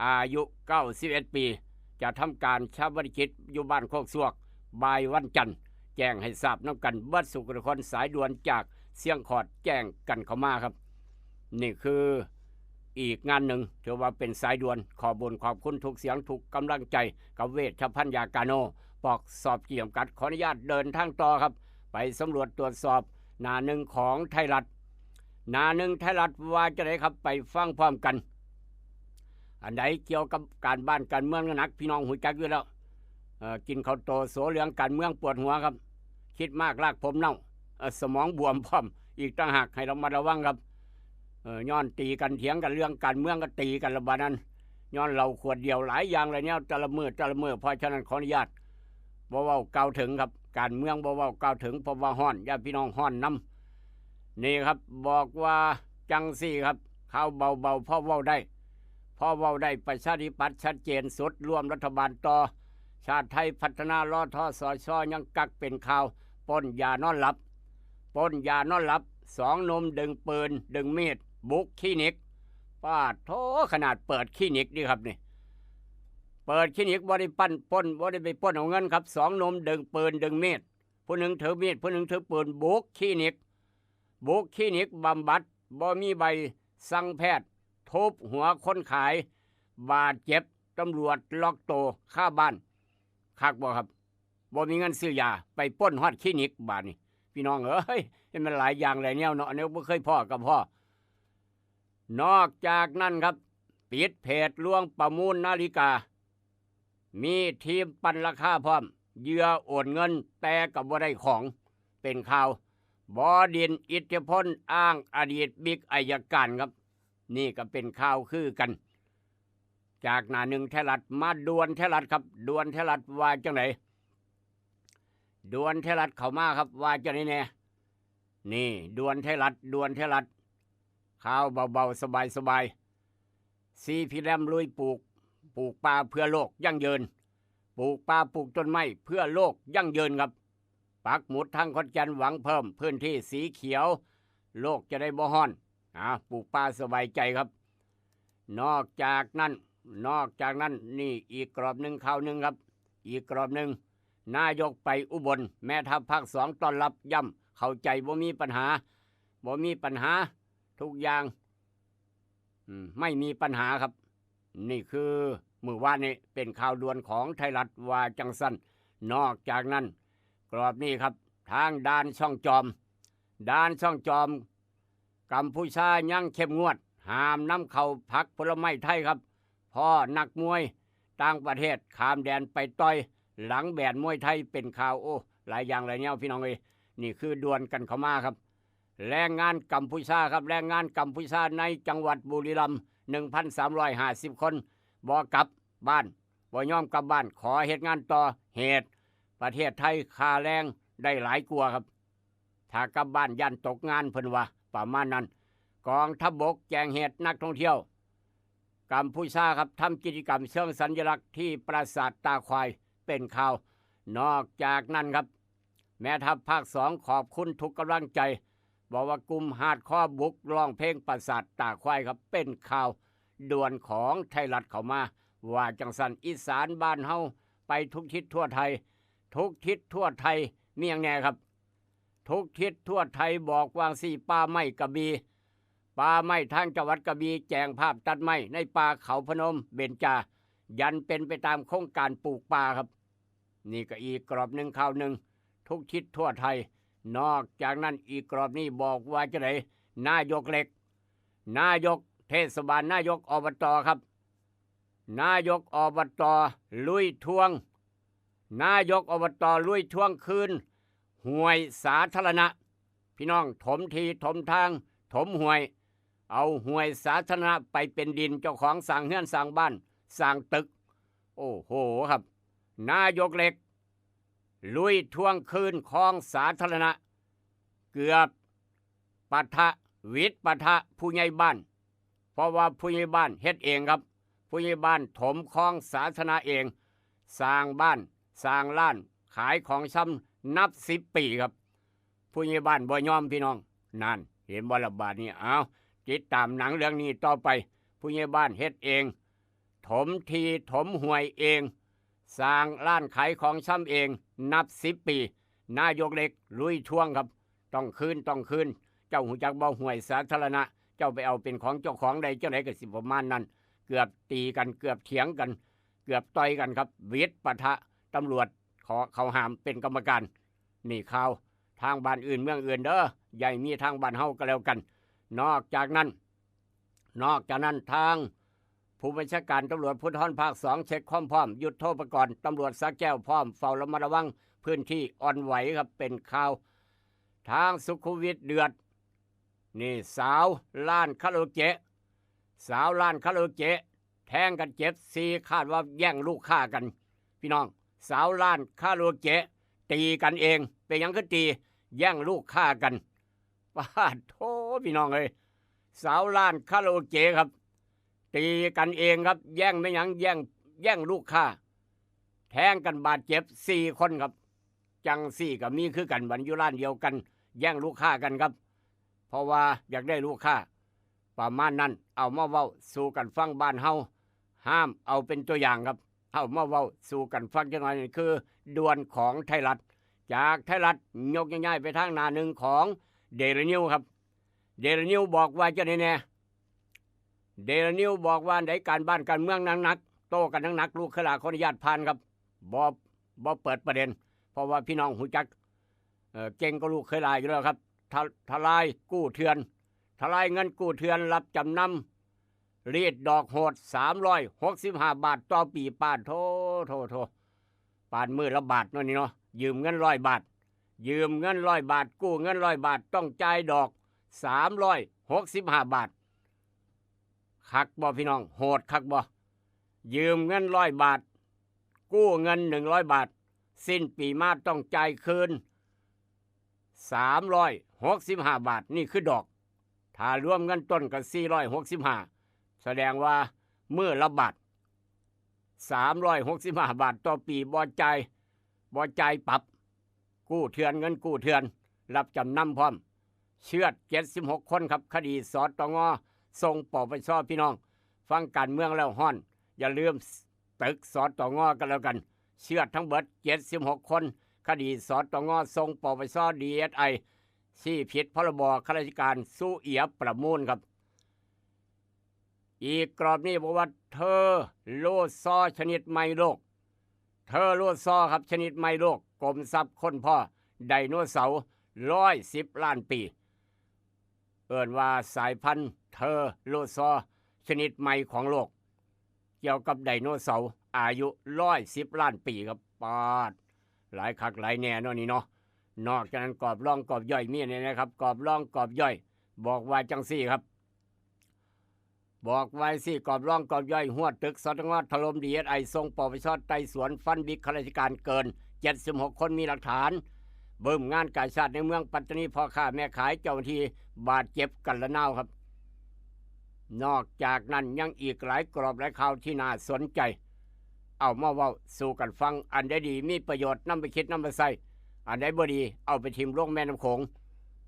อายุเก้าสิบเอ็ดปี จะทำการชาปนกิจอยู่บ้านโคกซวก บ่ายวันจันทร์ แจ้งให้ทราบน้ำกันเบิดสุขทุกคน สายด่วนจากเสียงขอดแจ้งกันเข้ามาครับ นี่คืออีกงานหนึ่ง ถือว่าเป็นสายด่วน ขอบบุญขอบคุณทุกเสียงทุกกำลังใจ กับเวชภัณฑ์ยากาโน ปอกสอบเกี่ยมกัด ขออนุญาตเดินทางต่อครับ ไปสำรวจตรวจสอบหน้าหนึ่งของไทยรัฐ หน้าหนึ่งไทยรัฐว่าจะไดครับ ไปฟังพร้อมกัน อันใดเกี่ยวกับการบ้านการเมืองหนัก พี่น้องหูจักอยู่แล้ว เอ่อ กินข้าวโตโสเรื่องการเมืองปวดหัวครับ คิดมากลากผมเน่า เอ่อ สมองบวมพร้อม อีกต่างหาก ให้ระมัดระวังครับ เอ่อ ย้อนตีกันเถียงกันเรื่องการเมืองก็ตีกันละบาดนั้น ย้อนเหล้าขวดเดียวหลายอย่างเลยเนี่ย แต่ละมื้อแต่ละมื้อ เพราะฉะนั้นขออนุญาต บ่เว้าก้าวถึงครับ การเมืองบ่เว้าก้าวถึง เพราะว่าฮ้อน ย่านพี่น้องฮ้อนนำ นี่ครับ บอกว่าจังซี่ครับ ข่าวเบาๆ พอเว้าได้ พอเว้าได้ ประชาธิปัตย์ชัดเจนสุด ร่วมรัฐบาลต่อ ชาติไทยพัฒนา รทสช ยังกักเป็นข่าว ปล้นยานอนหลับ ปล้นยานอนหลับ สองหนุ่มดึงปืน ดึงมีด บุกคลินิก ปาดโถ ขนาดเปิดคลินิกนี่ครับนี่ เปิดคลินิกบ่ได้ปั้นปล้น บ่ได้ไปปล้นเอาเงินครับ สองหนุ่มดึงปืน ดึงมีด ผู้หนึ่งถือมีด ผู้หนึ่งถือปืน บุกคลินิก บุกคลินิกบำบัด บ่มีใบสั่งแพทย์ ทุบหัวคนขาย บาดเจ็บ ตำรวจล็อกโตคาบ้าน คักบ่ครับ บ่มีเงินซื้อยา ไปปล้นฮอดคลินิกบาดนี้ พี่น้องเอ้ย เห็นมันหลายอย่างหลายแนวเนาะ อันนี้บ่เคยพ้อกับพ้อ นอกจากนั้นครับ ปิดเพจลวงประมูลนาฬิกา มีทีมปั่นราคาพร้อม เหยื่อโอนเงิน แต่ก็บ่ได้ของ เป็นข่าว บดินทร์ อิทธิพล อ้างอดีตบิ๊กอัยการครับ นี่ก็เป็นข่าวคือกัน จากหน้าหนึ่งไทยรัฐ มาด่วนไทยรัฐครับ ด่วนไทยรัฐว่าจังได ด่วนไทยรัฐเข้ามาครับ ว่าจังไดแน่ นี่ ด่วนไทยรัฐ ด่วนไทยรัฐ ข่าวเบาๆ สบายๆ ซีพีแรมลุยปลูก ปลูกป่าเพื่อโลกยั่งยืน ปลูกป่าปลูกต้นไม้เพื่อโลกยั่งยืนครับ ปักหมุดทางขอนแก่น หวังเพิ่มพื้นที่สีเขียว โลกจะได้บ่ฮ้อน อ่า ปลูกป่าสบายใจครับ นอกจากนั้น นอกจากนั้น นี่อีกกรอบหนึ่ง ข่าวหนึ่งครับ อีกกรอบหนึ่ง นายกไปอุบล แม่ทัพภาคสองต้อนรับ ย้ำเข้าใจ บ่มีปัญหา บ่มีปัญหา ทุกอย่าง อืม ไม่มีปัญหาครับ นี่คือมื้อวานนี้เป็นข่าวด่วนของไทยรัฐว่าจังซั่น นอกจากนั้น กรอบนี้ครับ ทางด่านช่องจอม ด่านช่องจอม กัมพูชายังเข้มงวด ห้ามนำเข้าผักผลไม้ไทยครับ เพราะนักมวยต่างประเทศข้ามแดนไปต่อย หลังแบนมวยไทย เป็นข่าว โอ้ หลายอย่างหลายแนว พี่น้องเอ้ย นี่คือด่วนกันเข้ามาครับ แรงงานกัมพูชาครับ แรงงานกัมพูชาในจังหวัดบุรีรัมย์ หนึ่งพันสามร้อยห้าสิบคน บ่กลับบ้าน บ่ยอมกลับบ้าน ขอเฮ็ดงานต่อ เหตุประเทศไทยค่าแรงได้หลายกว่าครับ ถ้ากลับบ้านย้านตกงาน เพิ่นว่าประมาณนั้น กองทัพบกแจ้งเหตุนักท่องเที่ยวกัมพูชาครับ ทำกิจกรรมเชิงสัญลักษณ์ที่ปราสาทตาควาย เป็นข่าว นอกจากนั้นครับ แม่ทัพภาคสองขอบคุณทุกกำลังใจ บอกว่ากลุ่มฮาร์ดคอร์บุกร้องเพลงปราสาทตาควายครับ เป็นข่าวด่วนของไทยรัฐเข้ามา ว่าจังซั่น อีสานบ้านเฮาไปทุกทิศทั่วไทย ทุกทิศทั่วไทย มีหยังแน่ครับ ทุกทิศทั่วไทย บอกว่าจังซี้ ป่าไม้กระบี่ ป่าไม้ทางจังหวัดกระบี่ แจ้งภาพตัดไม้ในป่าเขาพนมเบญจา ยันเป็นไปตามโครงการปลูกป่าครับ นี่ก็อีกกรอบหนึ่ง ข่าวหนึ่ง ทุกทิศทั่วไทย นอกจากนั้นอีกกรอบนี้บอกว่าจังได นายกเล็ก นายกเทศบาล นายก อบต ครับ นายก อบต ลุยทวง นายก อบต ลุยทวงคืนห้วยสาธารณะ พี่น้อง ถมที่ถมทาง ถมห้วย เอาห้วยสาธารณะไปเป็นดินเจ้าของ สร้างเฮือนสร้างบ้าน สร้างตึก โอ้โหครับ นายกเล็ก ลุยทวงคืนคลองสาธารณะ เกือบปะทะ หวิดปะทะผู้ใหญ่บ้าน เพราะว่าผู้ใหญ่บ้านเฮ็ดเองครับ ผู้ใหญ่บ้านถมคลองสาธารณะเอง สร้างบ้าน สร้างร้านขายของชำนับสิบปีครับ ผู้ใหญ่บ้านบ่ยอม พี่น้อง นั่น เห็นบ่ละบาดนี้ เอา ติดตามหนังเรื่องนี้ต่อไป ผู้ใหญ่บ้านเฮ็ดเอง ถมที่ถมห้วยเอง สร้างร้านขายของชำเอง นับสิบปี นายกเล็กลุยทวงครับ ต้องคืน ต้องคืน เจ้าฮู้จักบ่ ห้วยสาธารณะ เจ้าไปเอาเป็นของเจ้าของได้จังได๋ ก็สิประมาณนั้น เกือบตีกัน เกือบเถียงกัน เกือบต่อยกันครับ หวิดปะทะ ตำรวจขอ เขาห้ามเป็นกรรมการ นี่ข่าวทางบ้านอื่นเมืองอื่นเด้อ อย่าให้มีทางบ้านเฮาก็แล้วกัน นอกจากนั้น นอกจากนั้นทางผู้บัญชาการตำรวจภูธรภาคสอง เช็คความพร้อม ยุทโธปกรณ์ ตำรวจสระแก้วพร้อมเฝ้าระมัดระวังพื้นที่อ่อนไหวครับ เป็นข่าว ทางสุขุมวิทเดือด นี่สาวร้านคาราโอเกะ สาวร้านคาราโอเกะ แทงกันเจ็บสี่ คาดว่าแย่งลูกค้ากัน พี่น้อง สาวร้านคาราโอเกะ ตีกันเอง เป็นหยังคือตี แย่งลูกค้ากัน ปาดโธ่ พี่น้องเอ้ย สาวร้านคาราโอเกะครับ ตีกันเองครับ แย่งแม่นหยัง แย่ง แย่งลูกค้า แทงกันบาดเจ็บสี่คนครับ จังซี่ก็มีคือกัน บัดอยู่ร้านเดียวกัน แย่งลูกค้ากันครับ เพราะว่าอยากได้ลูกค้า ประมาณนั้น เอามาเว้าสู่กันฟัง บ้านเฮา ห้ามเอาเป็นตัวอย่างครับ เอามาเว้าสู่กันฟังจักหน่อย นี่คือด่วนของไทยรัฐ จากไทยรัฐยกย้ายไปทางหน้าหนึ่งของเดลินิวครับ เดลินิวบอกว่าจังได๋แน่ เดลินิวบอกว่า ได้การบ้านการเมืองหนักๆ โต้กันหนักๆ ลูกเคยหลาขออนุญาตผ่านครับ บ่ บ่เปิดประเด็น เพราะว่าพี่น้องฮู้จัก เอ่อ เก่งกว่าลูกเคยหลาอยู่แล้วครับ ทะ- ทลายกู้เถื่อน ทลายเงินกู้เถื่อน รับจำนำ รีดดอกโหด สามร้อยหกสิบห้าบาทต่อปี ปาดโธ่ โธ่ โธ่ ปานมื้อละบาทเนาะนี่เนาะ ยืมเงินร้อยบาท ยืมเงินร้อยบาท กู้เงินร้อยบาท ต้องจ่ายดอก สามร้อยหกสิบห้าบาท คักบ่พี่น้อง โหดคักบ่ ยืมเงินร้อยบาท กู้เงินหนึ่งร้อยบาท สิ้นปีมาต้องจ่ายคืน สามร้อยหกสิบห้าบาท นี่คือดอก ถ้ารวมเงินต้นก็ สี่ร้อยหกสิบห้า แสดงว่ามื้อละบาท สามร้อยหกสิบห้าบาทต่อปี บ่จ่าย บ่จ่ายปรับ กู้เถื่อน เงินกู้เถื่อน รับจำนำพร้อม เชือด เจ็ดสิบหกคนครับ คดี สตง ส่ง ปปช พี่น้อง ฟังการเมืองแล้วฮ้อน อย่าลืมตึก สตง กันแล้วกัน เชือดทั้งเบิด เจ็ดสิบหกคน คดี สตง ส่ง ปปช ดีเอสไอ ชี้ผิดพรบข้าราชการ สุเอียประมูลครับ อีกกรอบนี้บอกว่า เทอโลซอชนิดใหม่โลก เทอโลซอครับ ชนิดใหม่โลก กรมทรัพย์ค้นพบไดโนเสาร์ ร้อยสิบล้านปี เอิ้นว่าสายพันธุ์เทอโลซอชนิดใหม่ของโลก เกี่ยวกับไดโนเสาร์อายุ ร้อยสิบล้านปีครับ ปาด หลายคักหลายแน่เนาะนี่เนาะ นอกจากนั้นกรอบร่องกรอบย่อยมีเนี่ยนะครับ กรอบร่องกรอบย่อย บอกว่าจังซี่ครับ บอกไว้สิ กรอบร่องกรอบย่อย ฮวดตึก สตง ถล่ม ดีเอสไอ ส่ง ปปช ไต่สวน ฟันบิ๊กข้าราชการเกิน เจ็ดสิบหกคน มีหลักฐาน บึ้มงานกาชาดในเมืองปัตตานี พ่อค้าแม่ขาย เจ้าหน้าที่บาดเจ็บกันระนาวครับ นอกจากนั้นยังอีกหลายกรอบหลายข่าวที่น่าสนใจ เอามาเว้าสู่กันฟัง อันใดดีมีประโยชน์นำไปคิดนำไปใช้ อันใดบ่ดีเอาไปถิ่มลงแม่น้ำโขง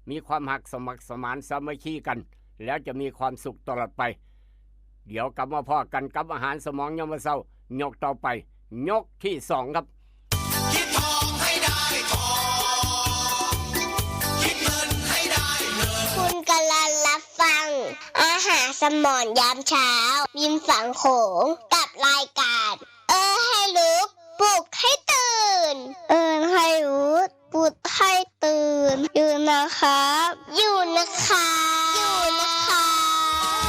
มีความฮักสมัครสมานสามัคคีกัน แล้วจะมีความสุขตลอดไป เดี๋ยวกลับมาพ้อกันกับอาหารสมองยามมื้อเช้า ยกต่อไป ยกที่สองครับ คิดทองให้ได้ทอง คิดเงินให้ได้เงิน คุณกำลังรับฟัง อาหารสมองยามเช้า ริมฝั่งโขง กับรายการ เออให้ลุก ปลุกให้ตื่น เออให้ลุก ปลุกให้ตื่น อยู่นะครับ อยู่นะครับ อยู่นะครั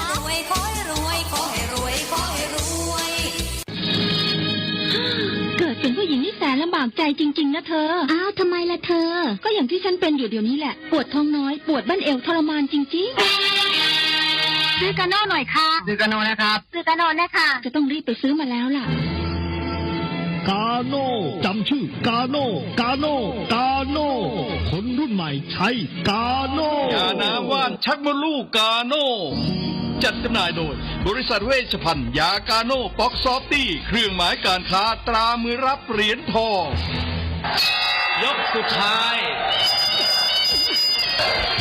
บ รวยขอให้รวย ขอให้รวย ขอให้รวย เกิดเป็นผู้หญิงนี่แสนลำบากใจจริงๆนะเธอ อ้าว ทำไมล่ะเธอ ก็อย่างที่ฉันเป็นอยู่เดี๋ยวนี้แหละ ปวดท้องน้อย ปวดบั้นเอวทรมานจริงๆ ซื้อกาโน่หน่อยค่ะ ซื้อกาโน่นะครับ ซื้อกาโน่นะคะ จะต้องรีบไปซื้อมาแล้วล่ะ กาโน่ จำชื่อกาโน่ กาโน่ กาโน่ คนรุ่นใหม่ใช้กาโน่ ยาน้ำว่านชักมดลูกกาโน่ จัดจำหน่ายโดย บริษัทเวชภัณฑ์ยากาโน่ป๊อกซอฟตี้ เครื่องหมายการค้าตรามือรับเหรียญทอง ยกสุดท้าย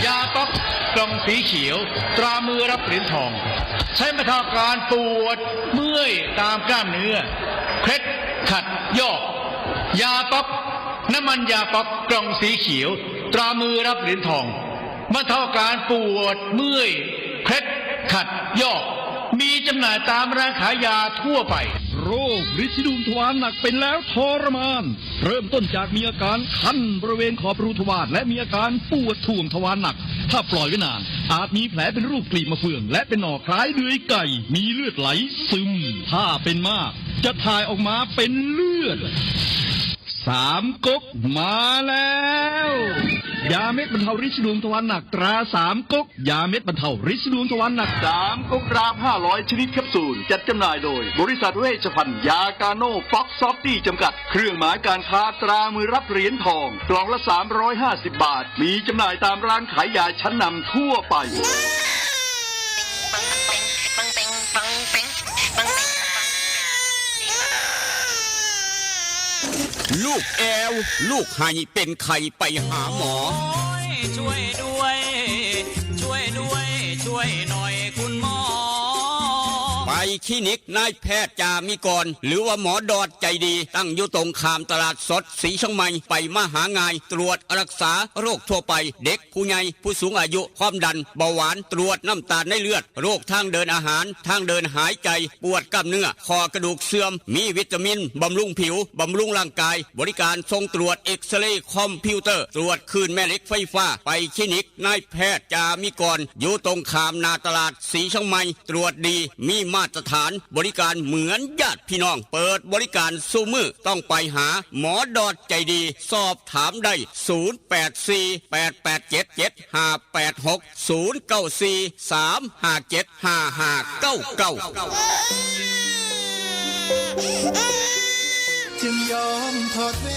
ยาป๊อกกล่องสีเขียว ตรามือรับเหรียญทอง ใช้บรรเทาอาการปวดเมื่อยตามกล้ามเนื้อ เคล็ดขัดยอก ยาป๊อก น้ำมันยาป๊อกกล่องสีเขียว ตรามือรับเหรียญทอง บรรเทาอาการปวดเมื่อย เคล็ดขัดยอก มีจำหน่ายตามร้านขายยาทั่วไป โรคริดสีดวงทวารหนักเป็นแล้วทรมาน เริ่มต้นจากมีอาการคันบริเวณขอบรูทวาร และมีอาการปวดถ่วงทวารหนัก ถ้าปล่อยไว้นาน อาจมีแผลเป็นรูปกลีบมะเฟือง และเป็นหนองคล้ายเดือยไก่ มีเลือดไหลซึม ถ้าเป็นมาก จะถ่ายออกมาเป็นเลือด สามก๊กมาแล้ว ยาเม็ดบรรเทาริดสีดวงทวารหนักตราสามก๊ก ยาเม็ดบรรเทาริดสีดวงทวารหนัก สามก๊กกราฟห้าร้อยชนิดแคปซูล จัดจำหน่ายโดย บริษัทเวชภัณฑ์ยากาโน่ป๊อกซอฟตี้จำกัด เครื่องหมายการค้าตรามือรับเหรียญทอง กล่องละสามร้อยห้าสิบบาท มีจำหน่ายตามร้านขายยาชั้นนำทั่วไป ลูกแอว ลูกไห้เป็นไข้ไปหาหมอ โอ้ย ช่วยด้วย ช่วยด้วย ช่วยหน่อยคุณหมอ ไป คลินิกนายแพทย์จามิกร หรือว่าหมอดอดใจดี ตั้งอยู่ตรงข้ามตลาดสดสีเชียงใหม่ ไปมาหาง่าย ตรวจรักษาโรคทั่วไป เด็กผู้ใหญ่ผู้สูงอายุ ความดัน เบาหวาน ตรวจน้ำตาลในเลือด โรคทางเดินอาหาร ทางเดินหายใจ ปวดกล้ามเนื้อ ข้อกระดูกเสื่อม มีวิตามิน บำรุงผิว บำรุงร่างกาย บริการส่งตรวจเอ็กซเรย์คอมพิวเตอร์ ตรวจคลื่นแม่เหล็กไฟฟ้า ไปคลินิกนายแพทย์จามิกร อยู่ตรงข้ามหน้าตลาดสีเชียงใหม่ ตรวจดี มีมาตรฐาน บริการเหมือนญาติพี่น้อง เปิดบริการซุมื้อ ต้องไปหาหมอดอดใจดี สอบถามได้ ศูนย์แปดสี่ แปดแปดเจ็ด เจ็ดห้าแปดหก ศูนย์เก้าสี่ สามห้าเจ็ด ห้าห้าเก้าเก้า จึงยอมถอดแหว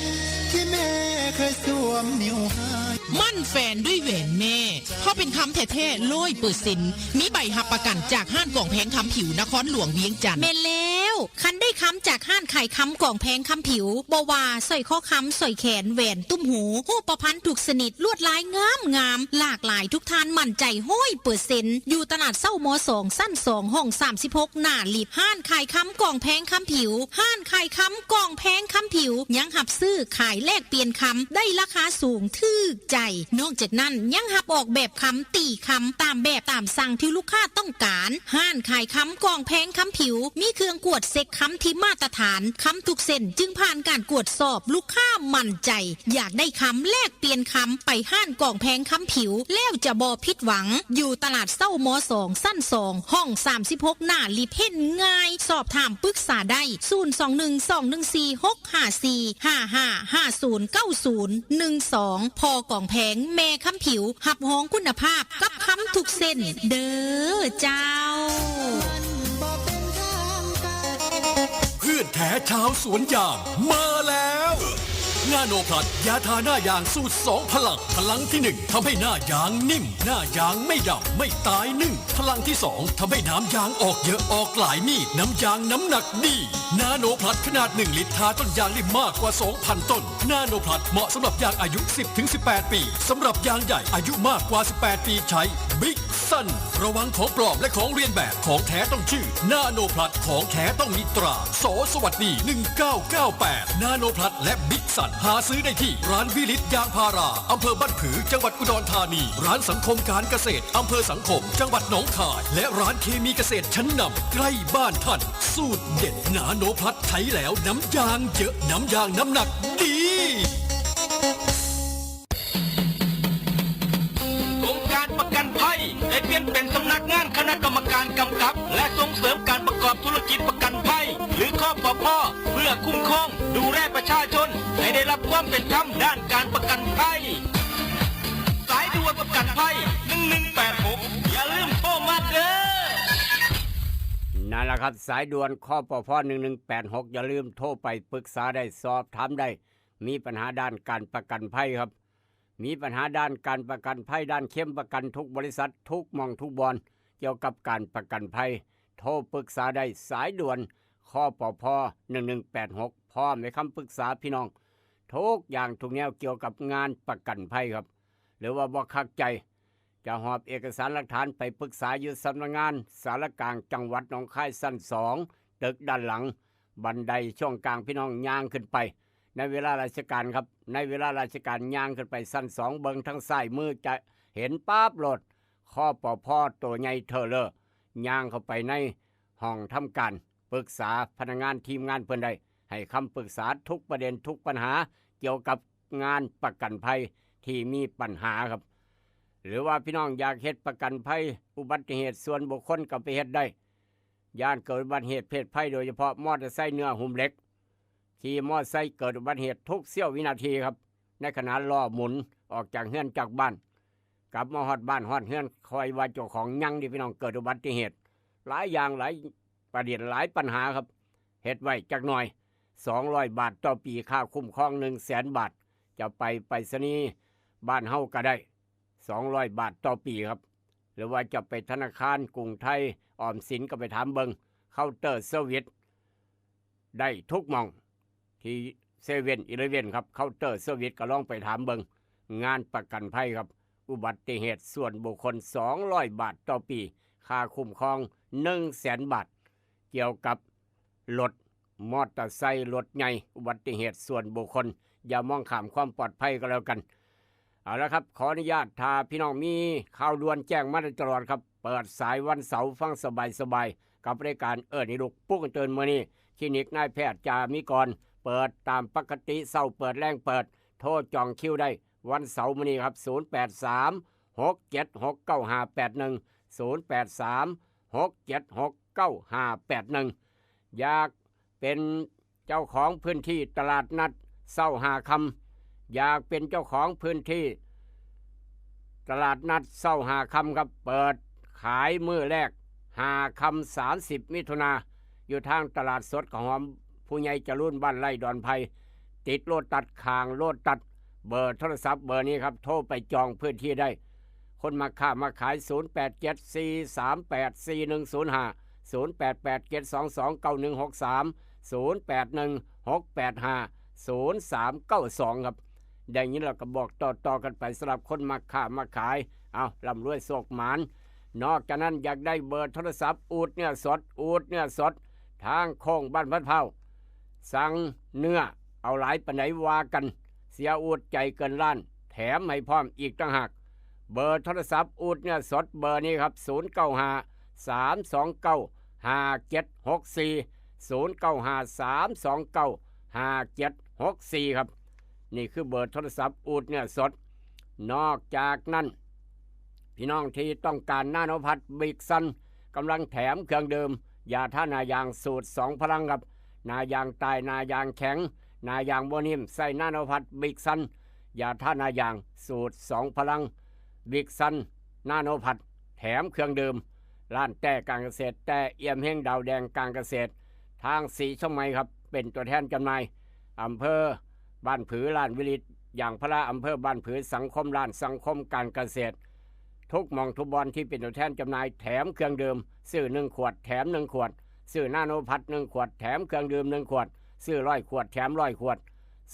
นที่แม่เคยสวมนิ้วให้ มั่นแฟนด้วยแหวนแม่ เพราะเป็นคำแท้ๆร้อยเปอร์เซ็นต์ มีใบรับประกันจากห้านกองแพงคำผิวนครหลวงเวียงจันทน์ แม่นแล้ว คันได้คำจากห้านขายคำกองแพงคำผิว บ่ว่าสร้อยคอคำสร้อยแขนแหวนตุ้มหู ฮูปพรรณทุกชนิด ลวดลายงามงาม หลากหลายทุกท่านมั่นใจร้อยเปอร์เซ็นต์ อยู่ตลาดเศร้ามสองชั้นสองห้องสามสิบหกหน้าลิฟต์ ห้านขายคำกองแพงคำผิว ห้านขายคำกองแพงคำผิว ยังรับซื้อขายแลกเปลี่ยนคำได้ราคาสูงถูกใจ นอกจากนั้นยังรับออกแบบคำตีคำตามแบบตามสั่งที่ลูกค้าต้องการ ห้านขายคำกองแพงคำผิว มีเครื่องกวดเช็คคำที่มาตรฐาน คำทุกเส้นจึงผ่านการกวดสอบ ลูกค้ามั่นใจ อยากได้คำแลกเปลี่ยนคำไปห้านกองแพงคำผิว แล้วจะบ่ผิดหวัง อยู่ตลาดเศร้ามสองชั้นสองห้องสามสิบหกหน้าลิฟต์ เห็นง่าย สอบถามปรึกษาได้ ศูนย์สองหนึ่งสองหนึ่งสี่หกห้าสี่ ห้าห้าห้าศูนย์เก้าศูนย์หนึ่งสอง พอกองแพงแม่คำผิว รับรองคุณภาพกับคำทุกเส้น เด้อเจ้า เพื่อนแท้ชาวสวนยางมาแล้ว นาโนพลัสยาทาหน้ายางสูตรสองพลัง พลังที่หนึ่งทำให้หน้ายางนิ่ม หน้ายางไม่ดำไม่ตายนึ่ง พลังที่สองทำให้น้ำยางออกเยอะออกหลายมีด น้ำยางน้ำหนักดี นาโนพลัสขนาดหนึ่งลิตรทาต้นยางได้มากกว่าสองพันต้น นาโนพลัสเหมาะสำหรับยางอายุสิบถึงสิบแปดปี สำหรับยางใหญ่อายุมากกว่าสิบแปดปีใช้ บิ๊กซัน ระวังของปลอมและของเลียนแบบ ของแท้ต้องชื่อ นาโนพลัส ของแท้ต้องมีตรา ส.สวัสดี หนึ่งเก้าเก้าแปด นาโนพลัสและบิ๊กซัน หาซื้อได้ที่ร้านวิลิตยางพารา อำเภอบ้านผือ จังหวัดอุดรธานี ร้านสังคมการเกษตร อำเภอสังคม จังหวัดหนองคาย และร้านเคมีเกษตรชั้นนำใกล้บ้านท่าน สูตรเด็ดนาโนพลัสใช้แล้วน้ำยางเยอะ น้ำยางน้ำหนักดี กรมการประกันภัยได้เปลี่ยนเป็นสำนักงานคณะกรรมการกำกับ และส่งเสริมการประกอบธุรกิจประกันภัย หรือ คปภ เพื่อคุ้มครองดูแลประชาชนให้ได้รับความเป็นธรรมด้านการประกันภัย สายด่วนประกันภัย หนึ่งหนึ่งแปดหก อย่าลืมโทรมาเด้อ นั่นแหละครับ สายด่วน คปภ หนึ่งหนึ่งแปดหก อย่าลืมโทรไปปรึกษาได้สอบถามได้ มีปัญหาด้านการประกันภัยครับ มีปัญหาด้านการประกันภัย ด้านเคลมประกันทุกบริษัท ทุกหม่องทุกบ่อน เกี่ยวกับการประกันภัย โทรปรึกษาได้สายด่วน คปภ หนึ่งหนึ่งแปดหก พร้อมให้คำปรึกษาพี่น้อง ทุกอย่างทุกแนวเกี่ยวกับงานประกันภัยครับ หรือว่าบ่คักใจ จะหอบเอกสารหลักฐานไปปรึกษาอยู่สำนักงานสารกลางจังหวัดหนองคายชั้นสอง ตึกด้านหลัง บันไดช่วงกลางพี่น้องย่างขึ้นไป ในเวลาราชการครับ ในเวลาราชการย่างขึ้นไปชั้นสอง เบิ่งทางซ้ายมือจะเห็นปั๊บโลด คปภ ตัวใหญ่เทอเลอร์ ย่างเข้าไปในห้องทำการ ปรึกษาพนักงานทีมงานเพิ่นได้ ให้คำปรึกษาทุกประเด็นทุกปัญหาเกี่ยวกับงานประกันภัยที่มีปัญหาครับ หรือว่าพี่น้องอยากเฮ็ดประกันภัยอุบัติเหตุส่วนบุคคลก็ไปเฮ็ดได้ ย่านเกิดอุบัติเหตุเพศภัย โดยเฉพาะมอเตอร์ไซค์เนื้อหุ้มเหล็ก ขี่มอเตอร์ไซค์เกิดอุบัติเหตุทุกเสี้ยววินาทีครับ ในขณะล้อหมุนออกจากเฮือนจากบ้าน กลับมาฮอดบ้านฮอดเฮือน คอยว่าเจ้าของยังเด้พี่น้อง เกิดอุบัติเหตุ หลายอย่างหลายประเด็นหลายปัญหาครับ เฮ็ดไว้จักหน่อย สองร้อยบาทต่อปี ค่าคุ้มครอง หนึ่งแสนบาท จะไปไปรษณีย์บ้านเฮาก็ได้ สองร้อยบาทต่อปีครับ หรือว่าจะไปธนาคารกรุงไทย ออมสินก็ไปถามเบิ่ง เคาน์เตอร์เซอร์วิส ได้ทุกหม่อง ที่เซเว่นอีเลฟเว่นครับ เคาน์เตอร์เซอร์วิสก็ลองไปถามเบิ่ง งานประกันภัยครับ อุบัติเหตุส่วนบุคคล สองร้อยบาทต่อปี ค่าคุ้มครอง หนึ่งแสนบาท เกี่ยวกับรถมอเตอร์ไซค์รถใหญ่อุบัติเหตุส่วนบุคคล อย่ามองข้ามความปลอดภัยก็แล้วกัน เอาละครับ ขออนุญาต ถ้าพี่น้องมีข่าวด่วนแจ้งมาได้ตลอดครับ เปิดสายวันเสาร์ฟังสบายๆ กับรายการเอิ้นให้ลูกปลุกกันตื่นมื้อนี้ คลินิกนายแพทย์จามิกร เปิดตามปกติ เช้าเปิดแลงเปิด โทรจองคิวได้วันเสาร์มื้อนี้ครับ ศูนย์แปดสาม หกเจ็ดหก เก้าห้าแปดหนึ่ง ศูนย์แปดสาม หกเจ็ดหก เก้าห้าแปดหนึ่ง อยากเป็นเจ้าของพื้นที่ตลาดนัดเช้าห้าค่ำ อยากเป็นเจ้าของพื้นที่ตลาดนัดเช้าห้าค่ำครับ เปิดขายมื้อแรกห้าค่ำ สามสิบมิถุนา อยู่ทางตลาดสดข้าวหอม ผู้ใหญ่จรูน บ้านไร่ดอนไผ่ ติดโลตัส ข้างโลตัส เบอร์โทรศัพท์เบอร์นี้ครับ โทรไปจองพื้นที่ได้ คนมาค้ามาขาย ศูนย์แปดเจ็ด สี่สามแปด สี่หนึ่งศูนย์ห้า ศูนย์แปดแปด เจ็ดสองสอง เก้าหนึ่งหกสาม ศูนย์แปดหนึ่ง หกแปดห้า ศูนย์สามเก้าสอง ครับ ได้ยินแล้วก็บอกต่อๆกันไป สำหรับคนมาค้ามาขาย เอาร่ำรวยโชคหมาน นอกจากนั้นอยากได้เบอร์โทรศัพท์ อูดเนื้อสด อูดเนื้อสด ทางโค้งบ้านพัดเผา สั่งเนื้อเอาหลายปานใดว่ากัน เสียอูดใจเกินล้าน แถมให้พร้อมอีกต่างหาก เบอร์โทรศัพท์ อูดเนื้อสด เบอร์นี้ครับ ศูนย์เก้าห้า สามสองเก้า ห้าเจ็ดหกสี่ ศูนย์เก้าห้า สามสองเก้า ห้าเจ็ดหกสี่ ครับ นี่คือเบอร์โทรศัพท์ อูดเนื้อสด นอกจากนั้น พี่น้องที่ต้องการนาโนพัท บิกซัน กำลังแถมเครื่องดื่ม ยาทาหน้ายางสูตรสองพลังครับ หน้ายางตาย หน้ายางแข็ง หน้ายางบ่นิ่ม ใส่นาโนพัท บิกซัน ยาทาหน้ายางสูตรสองพลัง บิกซัน นาโนพัท แถมเครื่องดื่ม ร้านแต้การเกษตร แต้เอี่ยมเฮงดาวแดงการเกษตร ทางสีเชียงใหม่ครับ เป็นตัวแทนจำหน่าย อำเภอบ้านผือ ร้านวิริตยางพารา อำเภอบ้านผือ สังคม ร้านสังคมการเกษตร ทุกหม่องทุกบ่อนที่เป็นตัวแทนจำหน่าย แถมเครื่องดื่ม ซื้อหนึ่งขวดแถมหนึ่งขวด ซื้อนาโนพัทหนึ่งขวด แถมเครื่องดื่มหนึ่งขวด ซื้อร้อยขวดแถมร้อยขวด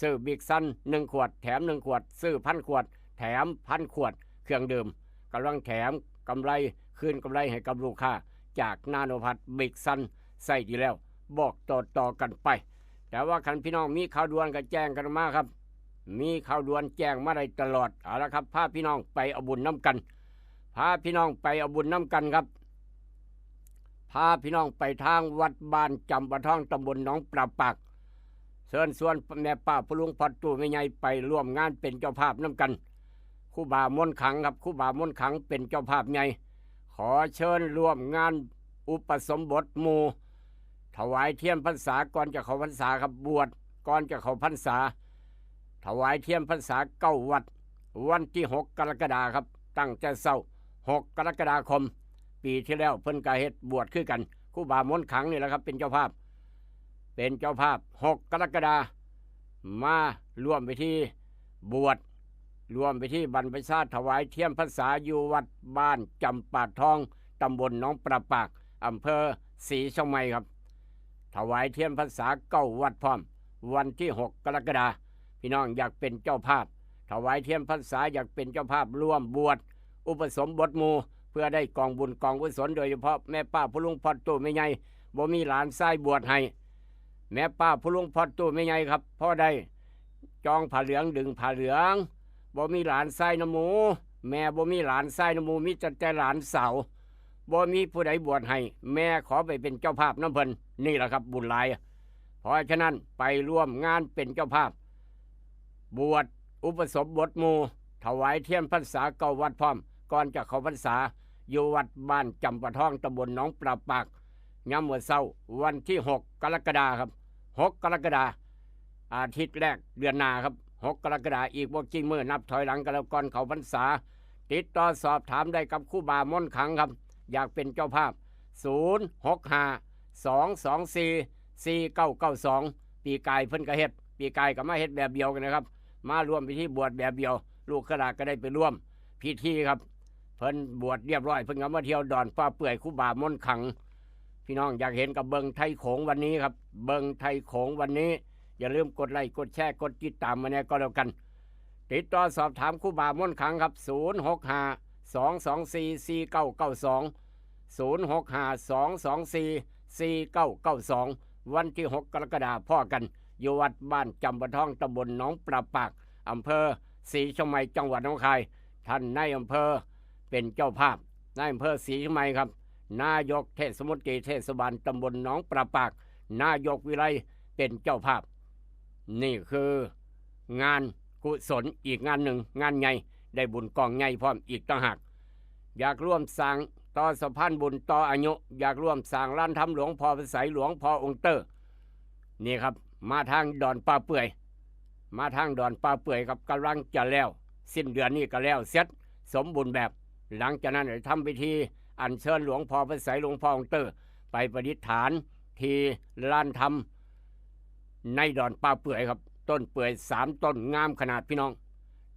ซื้อบิกซันหนึ่งขวดแถมหนึ่งขวด ซื้อพันขวด แถมพันขวด เครื่องดื่มกำลังแถม กำไร คืนกำไรให้กับลูกค้า จากนาโนพัท บิกซัน ใส่ดีแล้ว บอกต่อๆกันไป แต่ว่าคันพี่น้องมีข่าวด่วนก็แจ้งกันมาครับ มีข่าวด่วนแจ้งมาได้ตลอด เอาละครับ พาพี่น้องไปเอาบุญน้ำกัน พาพี่น้องไปเอาบุญน้ำกันครับ พาพี่น้องไปทางวัดบ้านจำปาทอง ตำบลหนองปลาปาก เชิญชวนแม่ป้าพ่อลุงพ่อตู้แม่ใหญ่ไปร่วมงานเป็นเจ้าภาพน้ำกัน ครูบามนต์ขลังครับ ครูบามนต์ขลังเป็นเจ้าภาพใหญ่ ขอเชิญร่วมงานอุปสมบทหมู่ ถวายเทียนพรรษาก่อนจะเข้าพรรษาครับ บวชก่อนจะเข้าพรรษา ถวายเทียนพรรษาเก้าวัด วันที่หกกรกฎาครับ ตั้งแต่เช้า หกกรกฎาคม ปีที่แล้วเพิ่นก็เฮ็ดบวชคือกัน ครูบามนต์ขลังนี่แหละครับ เป็นเจ้าภาพ เป็นเจ้าภาพ หกกรกฎา มาร่วมพิธีบวช ร่วมพิธีบรรพชาถวายเทียนพรรษาอยู่วัดบ้านจำปาทอง ตำบลหนองปลาปาก อำเภอศรีเชียงใหม่ครับ ถวายเทียนพรรษาเก้าวัดพร้อม วันที่หกกรกฎา พี่น้องอยากเป็นเจ้าภาพ ถวายเทียนพรรษา อยากเป็นเจ้าภาพร่วมบวช อุปสมบทหมู่ เพื่อได้กองบุญกองกุศล โดยเฉพาะแม่ป้าพ่อลุงพ่อตู้แม่ใหญ่ บ่มีหลานชายบวชให้ แม่ป้าพ่อลุงพ่อตู้แม่ใหญ่ครับ พอได้จองผ้าเหลืองดึงผ้าเหลือง บ่มีหลานชายนำหมู่ แม่บ่มีหลานชายนำหมู่ มีแต่หลานสาว บ่มีผู้ใดบวชให้ แม่ขอไปเป็นเจ้าภาพนำเพิ่น นี่แหละครับบุญหลาย เพราะฉะนั้นไปร่วมงานเป็นเจ้าภาพ บวชอุปสมบทหมู่ ถวายเทียนพรรษาเก้าวัดพร้อม ก่อนจะเข้าพรรษา อยู่วัดบ้านจำปาทอง ตำบลหนองปลาปาก ยามมื้อเช้า วันที่หกกรกฎาครับ หกกรกฎา อาทิตย์แรกเดือนหน้าครับ หกกรกฎา อีกบ่กี่มื้อนับถอยหลังกันแล้ว ก่อนเข้าพรรษา ติดต่อสอบถามได้กับครูบามนต์ขลังครับ อยากเป็นเจ้าภาพ ศูนย์หกห้า สองสองสี่ สี่เก้าเก้าสอง ปีกายเพิ่นก็เฮ็ด ปีกายก็มาเฮ็ดแบบเดียวกันนะครับ มาร่วมพิธีบวชแบบเดียว ลูกขลาก็ได้ไปร่วมพิธีครับ เพิ่นบวชเรียบร้อย เพิ่นก็มาเที่ยวดอนฟ้าเปื่อยครูบามนต์ขลัง พี่น้องอยากเห็นกับเบิ่งไทยโขงวันนี้ครับ เบิ่งไทยโขงวันนี้ อย่าลืมกดไลค์กดแชร์กดติดตามมาแน่ก็แล้วกัน ติดต่อสอบถามครูบามนต์ขลังครับ ศูนย์หกห้า สองสองสี่ สี่เก้าเก้าสอง ศูนย์หกห้า สองสองสี่ สี่เก้าเก้าสอง วันที่ หก กรกฎาคม พ้อกัน อยู่วัดบ้านจำปาทอง ตำบลหนองปลาปาก อำเภอศรีเชียงใหม่ จังหวัดหนองคาย ท่านนายอำเภอเป็นเจ้าภาพ นายอำเภอศรีเชียงใหม่ครับ นายกเทศมนตรีเทศบาลตำบลหนองปลาปาก นายกวิไลเป็นเจ้าภาพ นี่คืองานกุศลอีกงานหนึ่ง งานใหญ่ ได้บุญกองใหญ่พร้อมอีกต่างหาก อยากร่วมสร้างต่อสะพานบุญต่ออายุ อยากร่วมสร้างลานธรรมหลวงพ่อพระไสย หลวงพ่อองค์เตอร์ นี่ครับ มาทางดอนป่าเปื่อย มาทางดอนป่าเปื่อยครับ กำลังจะแล้ว สิ้นเดือนนี้ก็แล้วเสร็จสมบูรณ์แบบ หลังจากนั้นจะทำพิธีอัญเชิญหลวงพ่อพระไสย หลวงพ่อองค์เตอร์ ไปประดิษฐานที่ลานธรรม ในดอนป่าเปื่อยครับ ต้นเปื่อยสามต้น งามขนาดพี่น้อง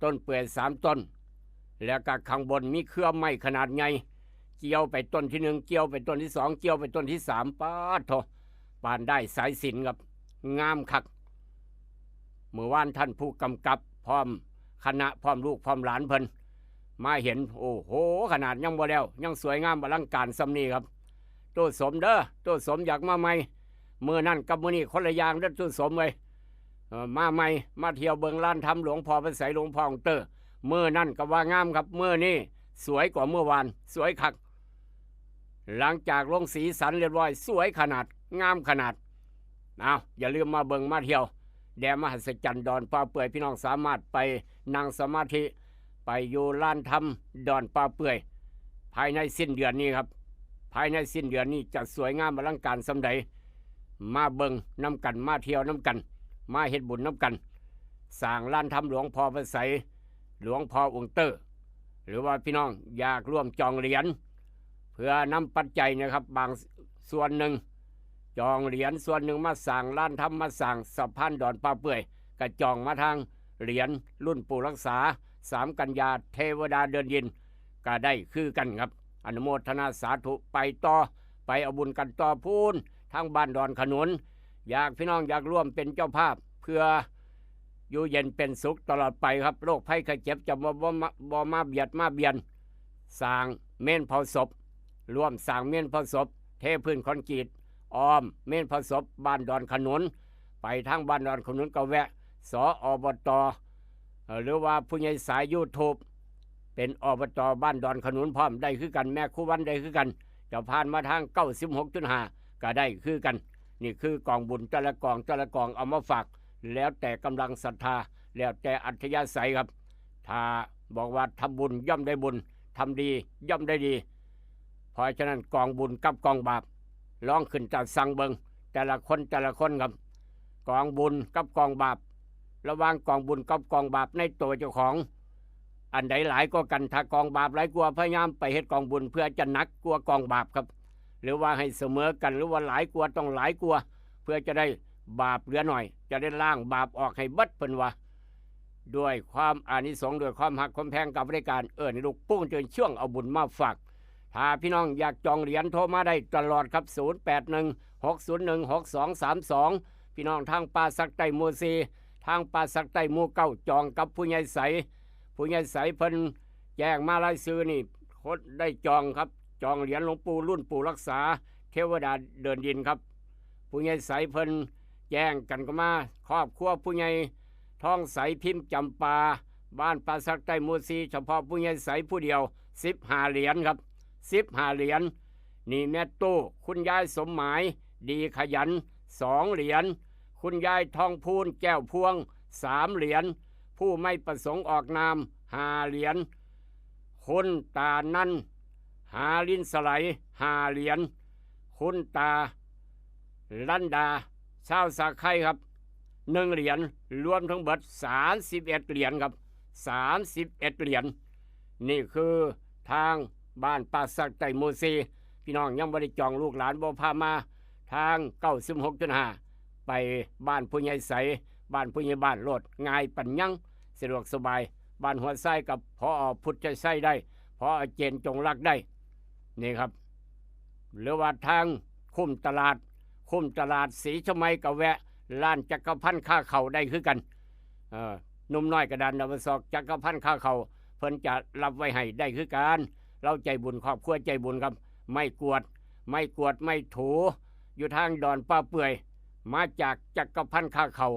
ต้นเปื่อยสามต้น แล้วก็ข้างบนมีเครือไม้ขนาดใหญ่ เกี่ยวไปต้นที่หนึ่ง เกี่ยวไปต้นที่สอง เกี่ยวไปต้นที่สาม ป๊าดโถ ปานได้สายสิญจน์ครับ งามคัก เมื่อวานท่านผู้กำกับพร้อมคณะ พร้อมลูกพร้อมหลานเพิ่น มาเห็น โอ้โห ขนาดยังบ่แล้ว ยังสวยงามอลังการส่ำนี้ครับ ตู้สมเด้อ ตู้สมอยากมาใหม่ มื้อนั้นกับมื้อนี้คนละอย่างเด้อ ตู้สมเอ้ย เอ่อ มาใหม่ มาเที่ยวเบิ่งลานธรรมหลวงพ่อพระไสย หลวงพ่อองค์เตอร์ มื้อนั้นก็ว่างามครับ มื้อนี้สวยกว่าเมื่อวาน สวยคัก หลังจากลงสีสันเรียบร้อย สวยขนาด งามขนาด เอา อย่าลืมมาเบิ่งมาเที่ยว แดนมหัศจรรย์ดอนป่าเปื่อย พี่น้องสามารถไปนั่งสมาธิ ไปอยู่ลานธรรมดอนป่าเปื่อย ภายในสิ้นเดือนนี้ครับ ภายในสิ้นเดือนนี้จะสวยงามอลังการส่ำใด มาเบิ่งนำกัน มาเที่ยวนำกัน มาเฮ็ดบุญนำกัน สร้างลานธรรมหลวงพ่อพระไสย หลวงพ่อองค์เตอร์ หรือว่าพี่น้องอยากร่วมจองเหรียญ เพื่อนำปัจจัยนะครับ บางส่วนหนึ่ง จองเหรียญส่วนหนึ่งมาสร้างลานธรรม มาสร้างสะพานดอนป่าเปื่อย ก็จองมาทางเหรียญรุ่นปู่รักษา สาม กันยา เทวดาเดินดิน ก็ได้คือกันครับ อนุโมทนาสาธุ ไปต่อ ไปเอาบุญกันต่อพูน ทางบ้านดอนขนุน อยากพี่น้องอยากร่วมเป็นเจ้าภาพ เพื่ออยู่เย็นเป็นสุขตลอดไปครับ โรคภัยไข้เจ็บจะบ่บ่มาบ่มาเบียดมาเบียน สร้างเมนเผาศพ ร่วมสร้างเมนเผาศพ เทพื้นคอนกรีต อ้อมเมนเผาศพบ้านดอนขนุน ไปทางบ้านดอนขนุนก็แวะ ส อบต เอ่อ หรือว่าผู้ใหญ่สาย YouTube เป็น อบต บ้านดอนขนุนพร้อมได้คือกัน แม่ครูวันได้คือกัน จะผ่านมาทาง เก้าสิบหกจุดห้า ก็ได้คือกัน นี่คือกองบุญแต่ละกอง แต่ละกองเอามาฝาก แล้วแต่กำลังศรัทธา แล้วแต่อัธยาศัยครับ ถ้าบอกว่าทำบุญย่อมได้บุญ ทำดีย่อมได้ดี เพราะฉะนั้นกองบุญกับกองบาป ลองขึ้นตาสั่งเบิ่ง แต่ละคนแต่ละคนครับ กองบุญกับกองบาป ระหว่างกองบุญกับกองบาปในตัวเจ้าของ อันใดหลายกว่ากัน ถ้ากองบาปหลายกว่า พยายามไปเฮ็ดกองบุญเพื่อจะหนักกว่ากองบาปครับ หรือว่าให้เสมอกัน หรือว่าหลายกว่าต้องหลายกว่า เพื่อจะได้บาปเหลือหน่อย จะได้ล้างบาปออกให้เบิด เพิ่นว่า ด้วยความอานิสงส์ ด้วยความฮักความแพงกับบริการ เอิ้นลูกปุ้งเจิญช่วงเอาบุญมาฝาก ถ้าพี่น้องอยากจองเหรียญโทรมาได้ตลอดครับ ศูนย์แปดหนึ่ง หกศูนย์หนึ่ง หกสองสามสอง พี่น้องทางป่าสักใต้หมู่สี่ ทางป่าสักใต้หมู่เก้า จองกับผู้ใหญ่ใส ผู้ใหญ่ใสเพิ่นแจ้งมารายชื่อนี่ คนได้จองครับ จองเหรียญหลวงปู่รุ่นปู่รักษา เทวดาเดินดินครับ ผู้ใหญ่ใสเพิ่นแจ้งกันเข้ามา ครอบครัวผู้ใหญ่ทองใส พิมพ์จำปา บ้านป่าสักใต้หมู่สี่ เฉพาะผู้ใหญ่ใสผู้เดียว สิบห้าเหรียญครับ สิบห้าเหรียญ นี่แม่ตู้ คุณยายสมหมาย ดีขยัน สองเหรียญ คุณยายทองพูน แก้วพวง สามเหรียญ ผู้ไม่ประสงค์ออกนาม ห้าเหรียญ คุณตานัน หาลินสไล ห้าเหรียญ คุณตาลันดา ชาวสาไคครับ หนึ่งเหรียญ รวมทั้งเบิด สามสิบเอ็ดเหรียญครับ สามสิบเอ็ดเหรียญ นี่คือทางบ้านป่าสักใต้หมู่สี่ พี่น้องยังบ่ได้จอง ลูกหลานบ่พามา ทาง เก้าสิบหกจุดห้า ไปบ้านผู้ใหญ่ใส บ้านผู้ใหญ่บ้านโลด ง่ายปัญญัง สะดวกสบาย บ้านหัวไซกับ ผอ พุทธชัยได้ ผอ เจนจงรักได้ นี่ครับ หรือว่าทางคุ้มตลาด คุ้มตลาดศรีชมัยก็แวะ ร้านจักรพันธ์ค้าเข้าได้คือกัน เอ่อ หนุ่มน้อยกระดานดาวซอก จักรพันธ์ค้าเข้า เพิ่นจะรับไว้ให้ได้คือกัน เราใจบุญ ครอบครัวใจบุญครับ ไม้กวาด ไม้กวาดไม้ถู อยู่ทางดอนป่าเปื่อย มาจากจักรพันธ์ค้าเข้า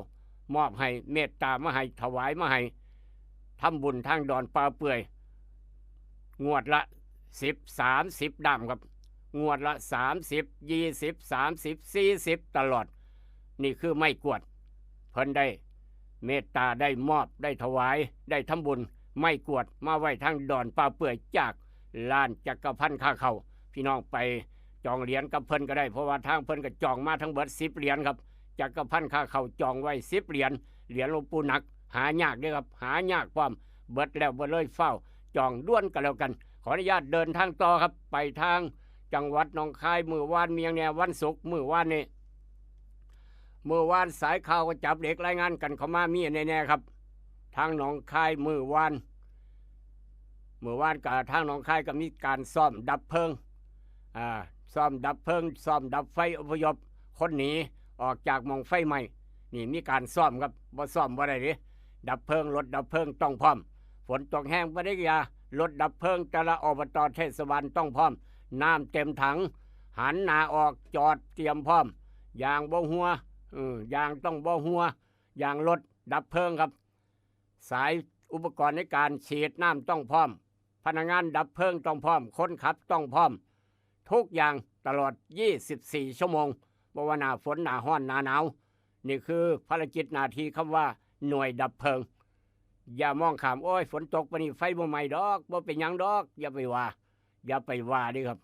มอบให้ เมตตามาให้ ถวายมาให้ ทำบุญทางดอนป่าเปื่อย งวดละสิบ สามสิบด้ามครับ งวดละสามสิบ ยี่สิบ สามสิบ สี่สิบ ตลอด นี่คือไม้กวาด เพิ่นได้เมตตา ได้มอบ ได้ถวาย ได้ทำบุญ ไม้กวาดมาไว้ทางดอนป่าเปื่อย จากร้านจักรพันธ์ค้าเข้า พี่น้องไปจองเหรียญกับเพิ่นก็ได้ เพราะว่าทางเพิ่นก็จองมาทั้งเบิดสิบเหรียญครับ จักรพันธ์ค้าเข้าจองไว้สิบเหรียญ เหรียญหลวงปู่หนัก หายากเด้อครับ หายากพร้อม เบิดแล้วเบิดเลย ฟ้าวจองด่วนกันแล้วกัน ขออนุญาตเดินทางต่อครับ ไปทางจังหวัดหนองคาย มื้อวานมีหยังแหน่ วันศุกร์ มื้อวานนี้ มื้อวานสายข่าวก็จับเหล็กรายงานกันเข้ามา มีแน่ๆครับ ทางหนองคายมื้อวาน มื้อวานก็ทางหนองคายก็มีการซ้อมดับเพลิง อ่า ซ้อมดับเพลิง ซ้อมดับไฟอพยพคนหนีออกจากหม่องไฟไหม้ นี่มีการซ้อมครับ บ่ซ้อมบ่ได้เด้ ดับเพลิง รถดับเพลิงต้องพร้อม ฝนตกแฮงบ่ได้ยา รถดับเพลิงแต่ละ อบต.เทศบาลต้องพร้อม น้ำเต็มถัง หันหน้าออก จอดเตรียมพร้อม ยางบ่หัว เออ ยางต้องบ่หัว ยางรถดับเพลิงครับ สายอุปกรณ์ในการฉีดน้ำต้องพร้อม พนักงานดับเพลิงต้องพร้อม คนขับต้องพร้อม ทุกอย่างตลอดยี่สิบสี่ชั่วโมง บ่ว่าหน้าฝน หน้าร้อน หน้าหนาว นี่คือภารกิจหน้าที่ คำว่าหน่วยดับเพลิง อย่ามองข้าม โอ้ย ฝนตกปานนี้ไฟบ่ไหม้ดอก บ่เป็นหยังดอก อย่าไปว่า อย่าไปว่าเด้อครับ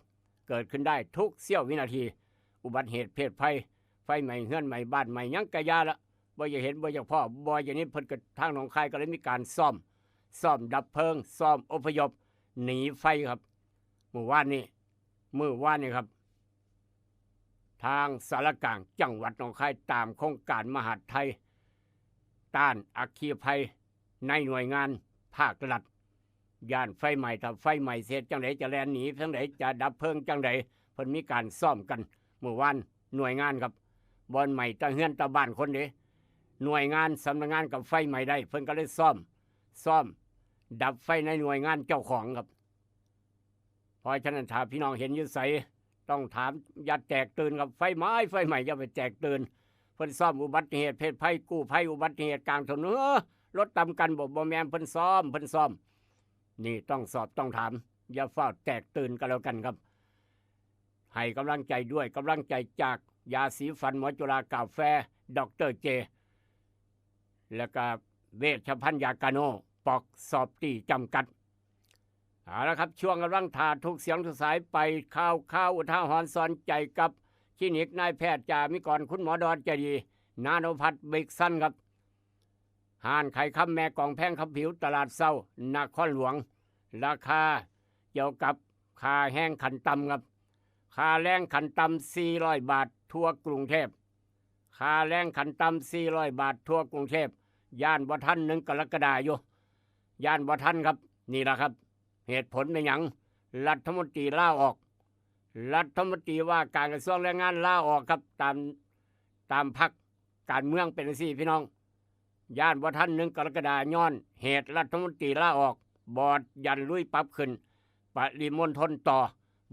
เกิดขึ้นได้ทุกเสี้ยววินาที อุบัติเหตุเพศภัย ไฟไหม้เฮือนไหม้บ้านไหม้หยังกะยาละ บ่อยากเห็น บ่อยากพ้อ บ่อยากนี้ เพิ่นก็ ทางหนองคายก็เลยมีการซ้อม ซ้อมดับเพลิง ซ้อมอพยพหนีไฟครับ มื้อวานนี้ มื้อวานนี้ครับ ทางสารกลางจังหวัดหนองคาย ตามโครงการมหาดไทย ต้านอัคคีภัยในหน่วยงานภาครัฐ ย่านไฟไหม้ ถ้าไฟไหม้เสร็จจั่งใด จะแล่นหนีจั่งใด จะดับเพลิงจั่งใด เพิ่นมีการซ้อมกัน มื้อวานหน่วยงานครับ บ่อนไหม้ตะเฮือนตะบ้านคนเด้ หน่วยงานสำนักงานกับไฟไหม้ได้ เพิ่นก็เลยซ้อม ซ้อมดับไฟในหน่วยงานเจ้าของครับ เพราะฉะนั้นถ้าพี่น้องเห็นอยู่ไส ต้องถาม อย่าแตกตื่นครับ ไฟไหม้ ไฟไหม้ อย่าไปแตกตื่น เพิ่นซ้อมอุบัติเหตุเพศภัย กู้ภัยอุบัติเหตุกลางถนน เฮ้อ รถตำกันบ่ บ่แม่น เพิ่นซ้อม เพิ่นซ้อม นี่ต้องสอบต้องถาม อย่าฟ้าวแตกตื่นกันแล้วกันครับ ให้กำลังใจด้วย กำลังใจจากยาสีฟันหมอจุฬา กาแฟด็อกเตอร์เจ แล้วก็เวชภัณฑ์ยากาโน ปอกสอบตี้จำกัด เอาละครับ ช่วงกำลังถ่าทุกเสียงทุกสายไป ข่าว ข่าวอุทาหรณ์สอนใจกับคลินิกนายแพทย์จ่ามิกร คุณหมอดอนใจดี นาโนพัทบิกซันครับ ห้านไข่คำแม่กองแพงคำผิว ตลาดเซา นครหลวง ราคาเกี่ยวกับค่าแรงขั้นต่ำครับ ค่าแรงขั้นต่ำ สี่ร้อยบาท ทั่วกรุงเทพ ค่าแรงขั้นต่ำ สี่ร้อยบาท ทั่วกรุงเทพ ย้านบ่ทัน หนึ่งกรกฎาอยู่ ย้านบ่ทันครับ นี่ล่ะครับ เหตุผลเป็นหยัง รัฐมนตรีลาออก รัฐมนตรีว่าการกระทรวงแรงงานลาออกครับ ตาม ตามพรรคการเมืองเป็นจั่งซี้พี่น้อง ย้านบ่ทัน หนึ่งกรกฎา ย้อนเหตุรัฐมนตรีลาออก บอร์ดยันลุยปรับขึ้น ปริมณฑลต่อ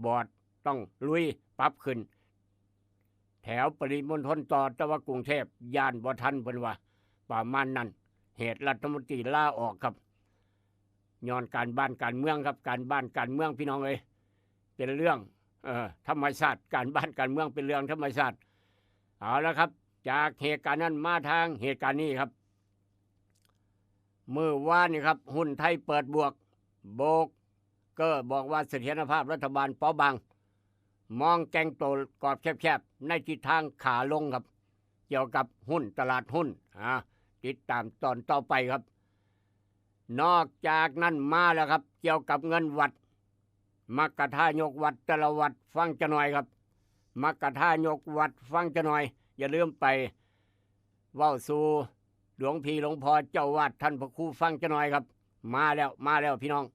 บอร์ดต้องลุยปรับขึ้น แถวปริมณฑลต่อ แต่ว่ากรุงเทพย้านบ่ทัน เพิ่นว่า ประมาณนั้น เหตุรัฐมนตรีลาออกครับ ย้อนการบ้านการเมืองครับ การบ้านการเมืองพี่น้องเอ้ย เป็นเรื่อง เอ่อ ธรรมชาติ การบ้านการเมืองเป็นเรื่องธรรมชาติ เอาละครับ จากเหตุการณ์นั้นมาทางเหตุการณ์นี้ครับ มื้อวานนี่ครับ หุ้นไทยเปิดบวก โบรกเกอร์บอกว่าเสถียรภาพรัฐบาลเปราะบาง มองแกว่งตัวกรอบแคบๆ ในทิศทางขาลงครับ เกี่ยวกับหุ้น ตลาดหุ้น อ่า ติดตามตอนต่อไปครับ นอกจากนั้นมาแล้วครับ เกี่ยวกับเงินวัด มักกะทายกวัดแต่ละวัดฟังจะหน่อยครับ มักกะทายกวัดฟังจะหน่อย อย่าลืมไปเว้าสู่หลวงพี่หลวงพ่อเจ้าวาดท่านพระครูฟังจะหน่อยครับ มาแล้ว มาแล้วพี่น้อง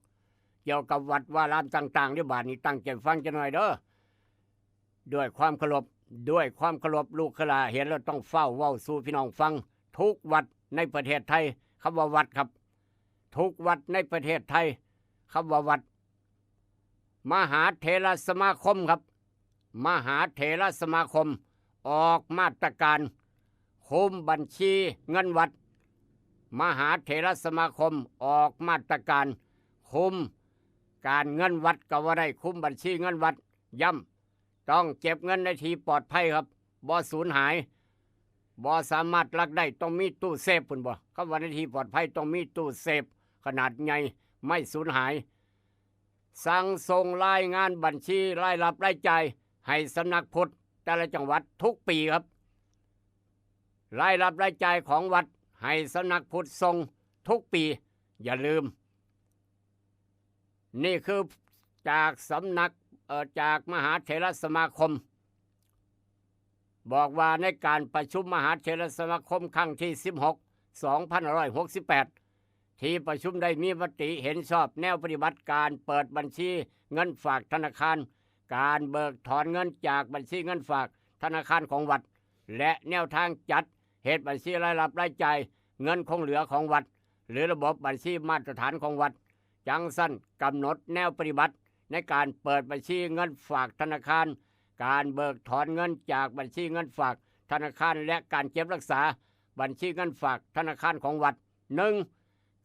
เกี่ยวกับวัดวารามต่างๆ เด้อบาดนี้ตั้งใจฟังจะหน่อยเด้อ ด้วยความเคารพ ด้วยความเคารพลูกหลาน เห็นแล้วต้องฟ้าวเว้าสู่พี่น้องฟัง ทุกวัดในประเทศไทย คำว่าวัดครับ ทุกวัดในประเทศไทย คำว่าวัด มหาเถรสมาคมครับ มหาเถรสมาคม ออกมาตรการคุมบัญชีเงินวัด มหาเถรสมาคมออกมาตรการคุมการเงินวัดก็ว่าได้ คุมบัญชีเงินวัด ย้ำต้องเก็บเงินในที่ปลอดภัยครับ บ่สูญหาย บ่สามารถลักได้ ต้องมีตู้เซฟ พุ้นบ่ คำว่าในที่ปลอดภัยต้องมีตู้เซฟขนาดใหญ่ ไม่สูญหาย สั่งส่งรายงานบัญชีรายรับรายจ่ายให้สำนักพุทธแต่ละจังหวัดทุกปีครับ รายรับรายจ่ายของวัดให้สำนักพุทธส่งทุกปี อย่าลืม นี่คือจากสำนัก เอ่อ จากมหาเถรสมาคม บอกว่าในการประชุมมหาเถรสมาคมครั้งที่ สิบหก สองพันห้าร้อยหกสิบแปด ที่ประชุมได้มีมติเห็นชอบแนวปฏิบัติการเปิดบัญชีเงินฝากธนาคาร การเบิกถอนเงินจากบัญชีเงินฝากธนาคารของวัด และแนวทางจัดเฮ็ดบัญชีรายรับรายจ่าย เงินคงเหลือของวัด หรือระบบบัญชีมาตรฐานของวัด จั่งซั้นกำหนดแนวปฏิบัติในการเปิดบัญชีเงินฝากธนาคาร การเบิกถอนเงินจากบัญชีเงินฝากธนาคาร และการเก็บรักษาบัญชีเงินฝากธนาคารของวัด หนึ่ง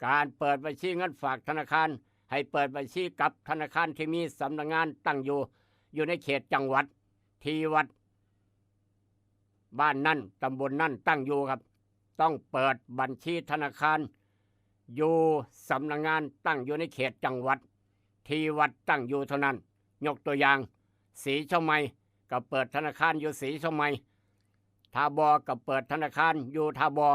การเปิดบัญชีเงินฝากธนาคาร ให้เปิดบัญชีกับธนาคารที่มีสำนักงานตั้งอยู่ อยู่ในเขตจังหวัดที่วัดบ้านนั้นตำบลนั้นตั้งอยู่ครับ ต้องเปิดบัญชีธนาคาร อยู่สำนักงานตั้งอยู่ในเขตจังหวัดที่วัดตั้งอยู่เท่านั้น ยกตัวอย่าง ศรีเชียงใหม่ก็เปิดธนาคารอยู่ศรีเชียงใหม่ ท่าบ่อก็เปิดธนาคารอยู่ท่าบ่อ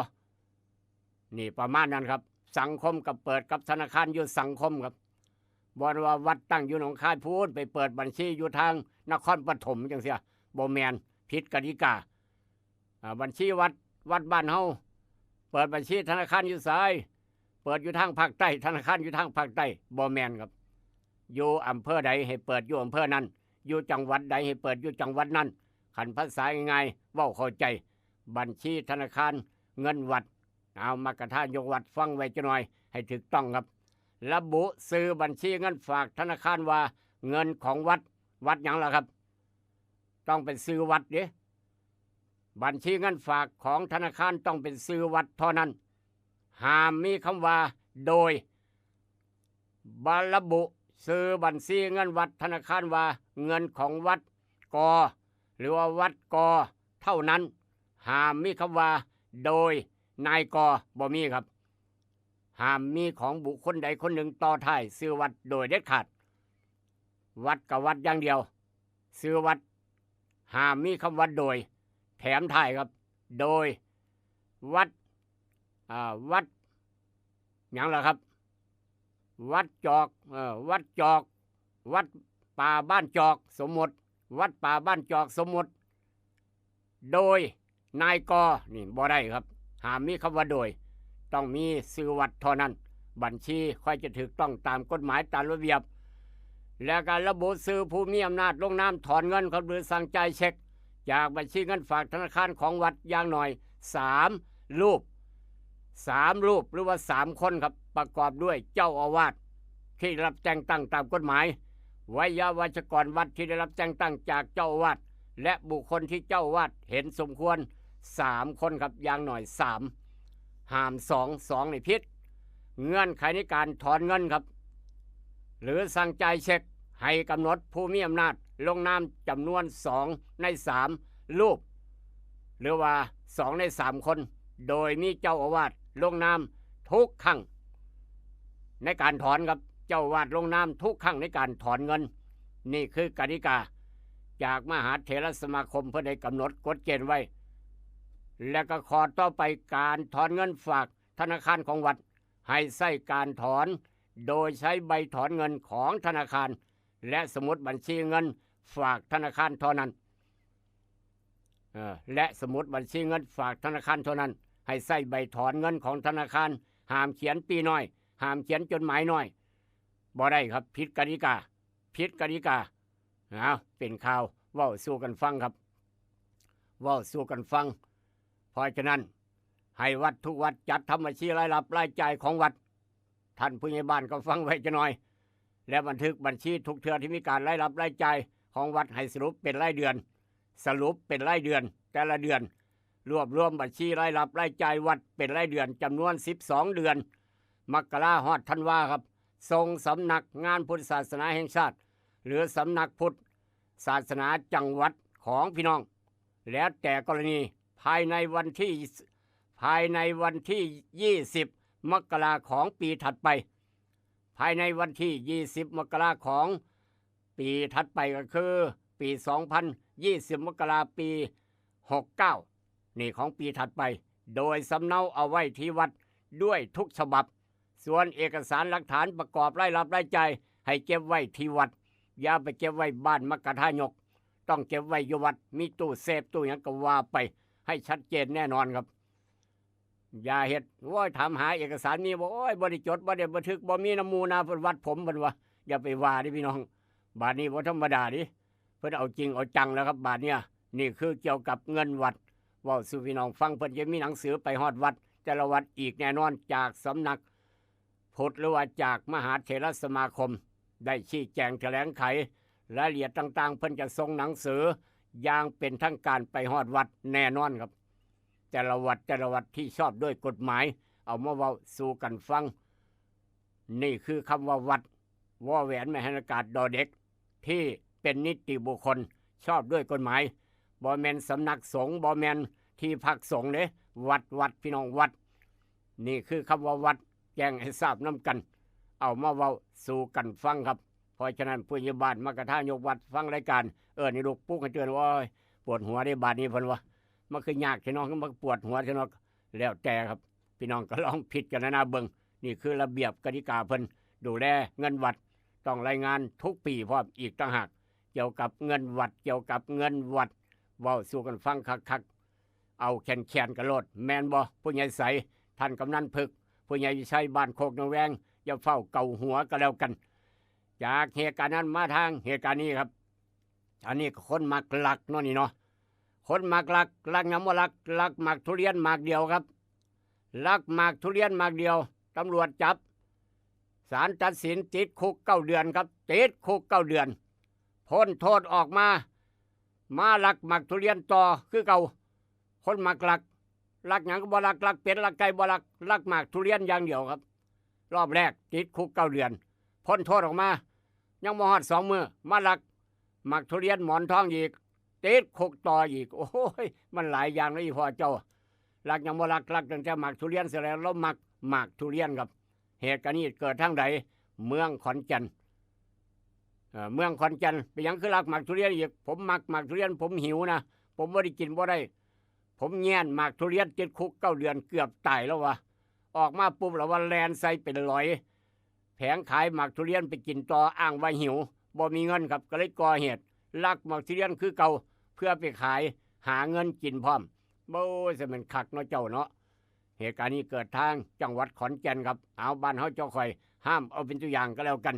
นี่ประมาณนั้นครับ สังคมก็เปิดกับธนาคารอยู่สังคมครับ บ่ว่าวัดตั้งอยู่หนองคายพู้นไปเปิดบัญชีอยู่ทางนครปฐมจั่งซี้ บ่แม่น ผิดกติกา อ่า บัญชีวัด วัดบ้านเฮาเปิดบัญชีธนาคารอยู่ไส เปิดอยู่ทางภาคใต้ ธนาคารอยู่ทางภาคใต้ บ่แม่นครับ อยู่อำเภอใดให้เปิดอยู่อำเภอนั้น อยู่จังหวัดใดให้เปิดอยู่จังหวัดนั้น คันภาษาง่ายๆ เว้าเข้าใจ บัญชีธนาคารเงินวัด เอา มากระทายกวัดฟังไว้จักหน่อยให้ถูกต้องครับ ระบุชื่อบัญชีเงินฝากธนาคารว่าเงินของวัด วัดหยังล่ะครับ ต้องเป็นชื่อวัดเด้ บัญชีเงินฝากของธนาคารต้องเป็นชื่อวัดเท่านั้น ห้ามมีคำว่าโดย บ่ระบุชื่อบัญชีเงินวัดธนาคารว่าเงินของวัดก หรือว่าวัดก เท่านั้น ห้ามมีคำว่าโดยนายก บ่มีครับ ห้ามมีของบุคคลใดคนหนึ่งต่อท้ายชื่อวัดโดยเด็ดขาด วัดกับวัดอย่างเดียว ชื่อวัด ห้ามมีคำว่าโดย แถมท้ายครับ โดย วัด อ่า วัด หยังล่ะครับ วัดจอก เอ่อ วัดจอก วัดป่าบ้านจอก สมมติ วัดป่าบ้านจอก สมมติ โดยนายก นี่บ่ได้ครับ ห้ามมีคำว่าโดย ต้องมีชื่อวัดเท่านั้น บัญชีค่อยจะถูกต้องตามกฎหมายตามระเบียบ และการระบุชื่อผู้มีอำนาจลงนามถอนเงินครับ หรือสั่งจ่ายเช็ค จากบัญชีเงินฝากธนาคารของวัดอย่างน้อยสามรูป สามรูปหรือว่าสามคนครับ ประกอบด้วยเจ้าอาวาสที่ได้รับแต่งตั้งตามกฎหมาย ไวยาวัจกรวัดที่ได้รับแต่งตั้งจากเจ้าอาวาส และบุคคลที่เจ้าอาวาสเห็นสมควรสามคนครับ อย่างน้อยสาม ห้ามสอง สองนี่ผิด เงื่อนไขในการถอนเงินครับ หรือสั่งจ่ายเช็ค ให้กำหนดผู้มีอำนาจลงนามจำนวนสองในสามรูป หรือว่าสองในสามคน โดยมีเจ้าอาวาสลงนามทุกครั้งในการถอนครับ เจ้าอาวาสลงนามทุกครั้งในการถอนเงิน นี่คือกติกาจากมหาเถรสมาคมเพิ่นได้กำหนดกฎเกณฑ์ไว้ และก็ข้อต่อไป การถอนเงินฝากธนาคารของวัด ให้ใช้การถอนโดยใช้ใบถอนเงินของธนาคาร และสมุดบัญชีเงินฝากธนาคารเท่านั้น เอ่อ และสมุดบัญชีเงินฝากธนาคารเท่านั้น ให้ใช้ใบถอนเงินของธนาคาร ห้ามเขียนปีน้อย ห้ามเขียนจดหมายน้อย บ่ได้ครับ ผิดกติกา ผิดกติกา เอา เป็นข่าว เว้าสู่กันฟังครับ เว้าสู่กันฟัง เพราะฉะนั้น ให้วัดทุกวัดจัดทำบัญชีรายรับรายจ่ายของวัด ท่านผู้ใหญ่บ้านก็ฟังไว้จักหน่อย และบันทึกบัญชีทุกเทื่อที่มีการรายรับรายจ่ายของวัดให้สรุปเป็นรายเดือน สรุปเป็นรายเดือน แต่ละเดือน รวบรวมบัญชีรายรับรายจ่ายวัดเป็นรายเดือนจำนวนสิบสองเดือน มกราฮอดธันวาครับ ส่งสำนักงานพุทธศาสนาแห่งชาติ หรือสำนักพุทธศาสนาจังหวัดของพี่น้อง แล้วแต่กรณี ภายในวันที่ ภายในวันที่ยี่สิบมกราของปีถัดไป ภายในวันที่ยี่สิบมกราของปีถัดไปก็คือปีสองพันยี่สิบมกราปีหกเก้า นี่ของปีถัดไป โดยสำเนาเอาไว้ที่วัดด้วยทุกฉบับ ส่วนเอกสารหลักฐานประกอบรายรับรายจ่ายให้เก็บไว้ที่วัด อย่าไปเก็บไว้บ้านมัคคทายก ต้องเก็บไว้อยู่วัด มีตู้เซฟตู้หยังก็ว่าไป ให้ชัดเจนแน่นอนครับ อย่าเฮ็ด โอ้ย ถามหาเอกสารมีบ่ โอ้ย บ่ได้จด บ่ได้บันทึก บ่มีนำหมู่นะ เพิ่นวัดผม เพิ่นว่า อย่าไปว่าเด้พี่น้อง บาดนี้บ่ธรรมดาเด้ เพิ่นเอาจริงเอาจังแล้วครับ บาดเนี่ย นี่คือเกี่ยวกับเงินวัด เว้าสู่พี่น้องฟัง เพิ่นจะมีหนังสือไปฮอดวัด แต่ละวัดอีกแน่นอน จากสำนักพุทธ หรือว่าจากมหาเถรสมาคม ได้ชี้แจงแถลงไขรายละเอียดต่างๆ เพิ่นจะส่งหนังสืออย่างเป็นทางการไปฮอดวัดแน่นอนครับ แต่ละวัด แต่ละวัดที่ชอบด้วยกฎหมาย เอามาเว้าสู่กันฟัง นี่คือคำว่าวัด วอแหวนไม้หันอากาศ ดอเด็ก ที่เป็นนิติบุคคล ชอบด้วยกฎหมาย บ่แม่นสำนักสงฆ์ บ่แม่นที่พักสงฆ์เด้ วัด วัด พี่น้อง วัด นี่คือคำว่าวัด แจ้งให้ทราบนำกัน เอามาเว้าสู่กันฟังครับ เพราะฉะนั้นผู้ใหญ่บ้านมัคคทายกวัดฟังรายการ เออ นี่ลูกปลุกให้เตือนว่า โอ้ย ปวดหัวเด้บาดนี้ เพิ่นว่า มันคือยากแท้เนาะ มันปวดหัวแท้เนาะ แล้วแต่ครับ พี่น้องก็ลองพิจารณาเบิ่ง นี่คือระเบียบกติกาเพิ่นดูแลเงินวัด ต้องรายงานทุกปีพร้อมอีกต่างหาก เกี่ยวกับเงินวัด เกี่ยวกับเงินวัด เว้าสู่กันฟังคักๆ เอาแคนๆ กันโลด แม่นบ่ ผู้ใหญ่ใส ท่านกำนันพึกษ์ ผู้ใหญ่วิชัย บ้านโคกนาแวง อย่าเฝ้าเกาหัวก็แล้วกัน จากเหตุการณ์นั้นมาทางเหตุการณ์นี้ครับ อันนี้ก็คนมักลักเนาะนี่เนาะ คนมักลัก ลักหยังบ่ลัก ลักหมากทุเรียนหมากเดียวครับ ลักหมากทุเรียนหมากเดียว ตำรวจจับ ศาลตัดสินติดคุกเก้าเดือนครับ ติดคุกเก้าเดือน พ้นโทษออกมา มาลักหมากทุเรียนต่อคือเก่า คนมักลัก ลักหยังก็บ่ลัก ลักเป็ด ลักไก่บ่ลัก ลักหมากทุเรียนอย่างเดียวครับ รอบแรกติดคุกเก้าเดือน พ้นโทษออกมา ยังบ่ฮอดสองมื้อ มาลักหมากทุเรียนหมอนทองอีก ติดคุกต่ออีก โอ้ย มันหลายอย่างเลยอีพ่อเจ้า ลักหยังบ่ลัก ลักตั้งแต่หมากทุเรียนเสียแล้ว เรามักหมากทุเรียนครับ เหตุการณ์นี้เกิดทางใด เมืองขอนแก่น เอ่อ เมืองขอนแก่น เป็นหยังคือลักหมากทุเรียนอีก ผมมักหมากทุเรียน ผมหิวนะ ผมบ่ได้กินบ่ได้ ผมแย่นหมากทุเรียน ติดคุกเก้าเดือน เกือบตายแล้ววะ ออกมาปุ๊บแล้วว่าแล่นใส่เป็นร้อย แผงขายหมากทุเรียนไปกินต่อ อ้างว่าหิว บ่มีเงินครับ ก็เลยก่อเหตุ ลักหมากทุเรียนคือเก่า เพื่อไปขาย หาเงินกินพร้อม โอ้ย จะแม่นคักเนาะเจ้าเนาะ เหตุการณ์นี้เกิดทางจังหวัดขอนแก่นครับ เอา บ้านเฮาเจ้าข่อย ห้ามเอาเป็นตัวอย่างก็แล้วกัน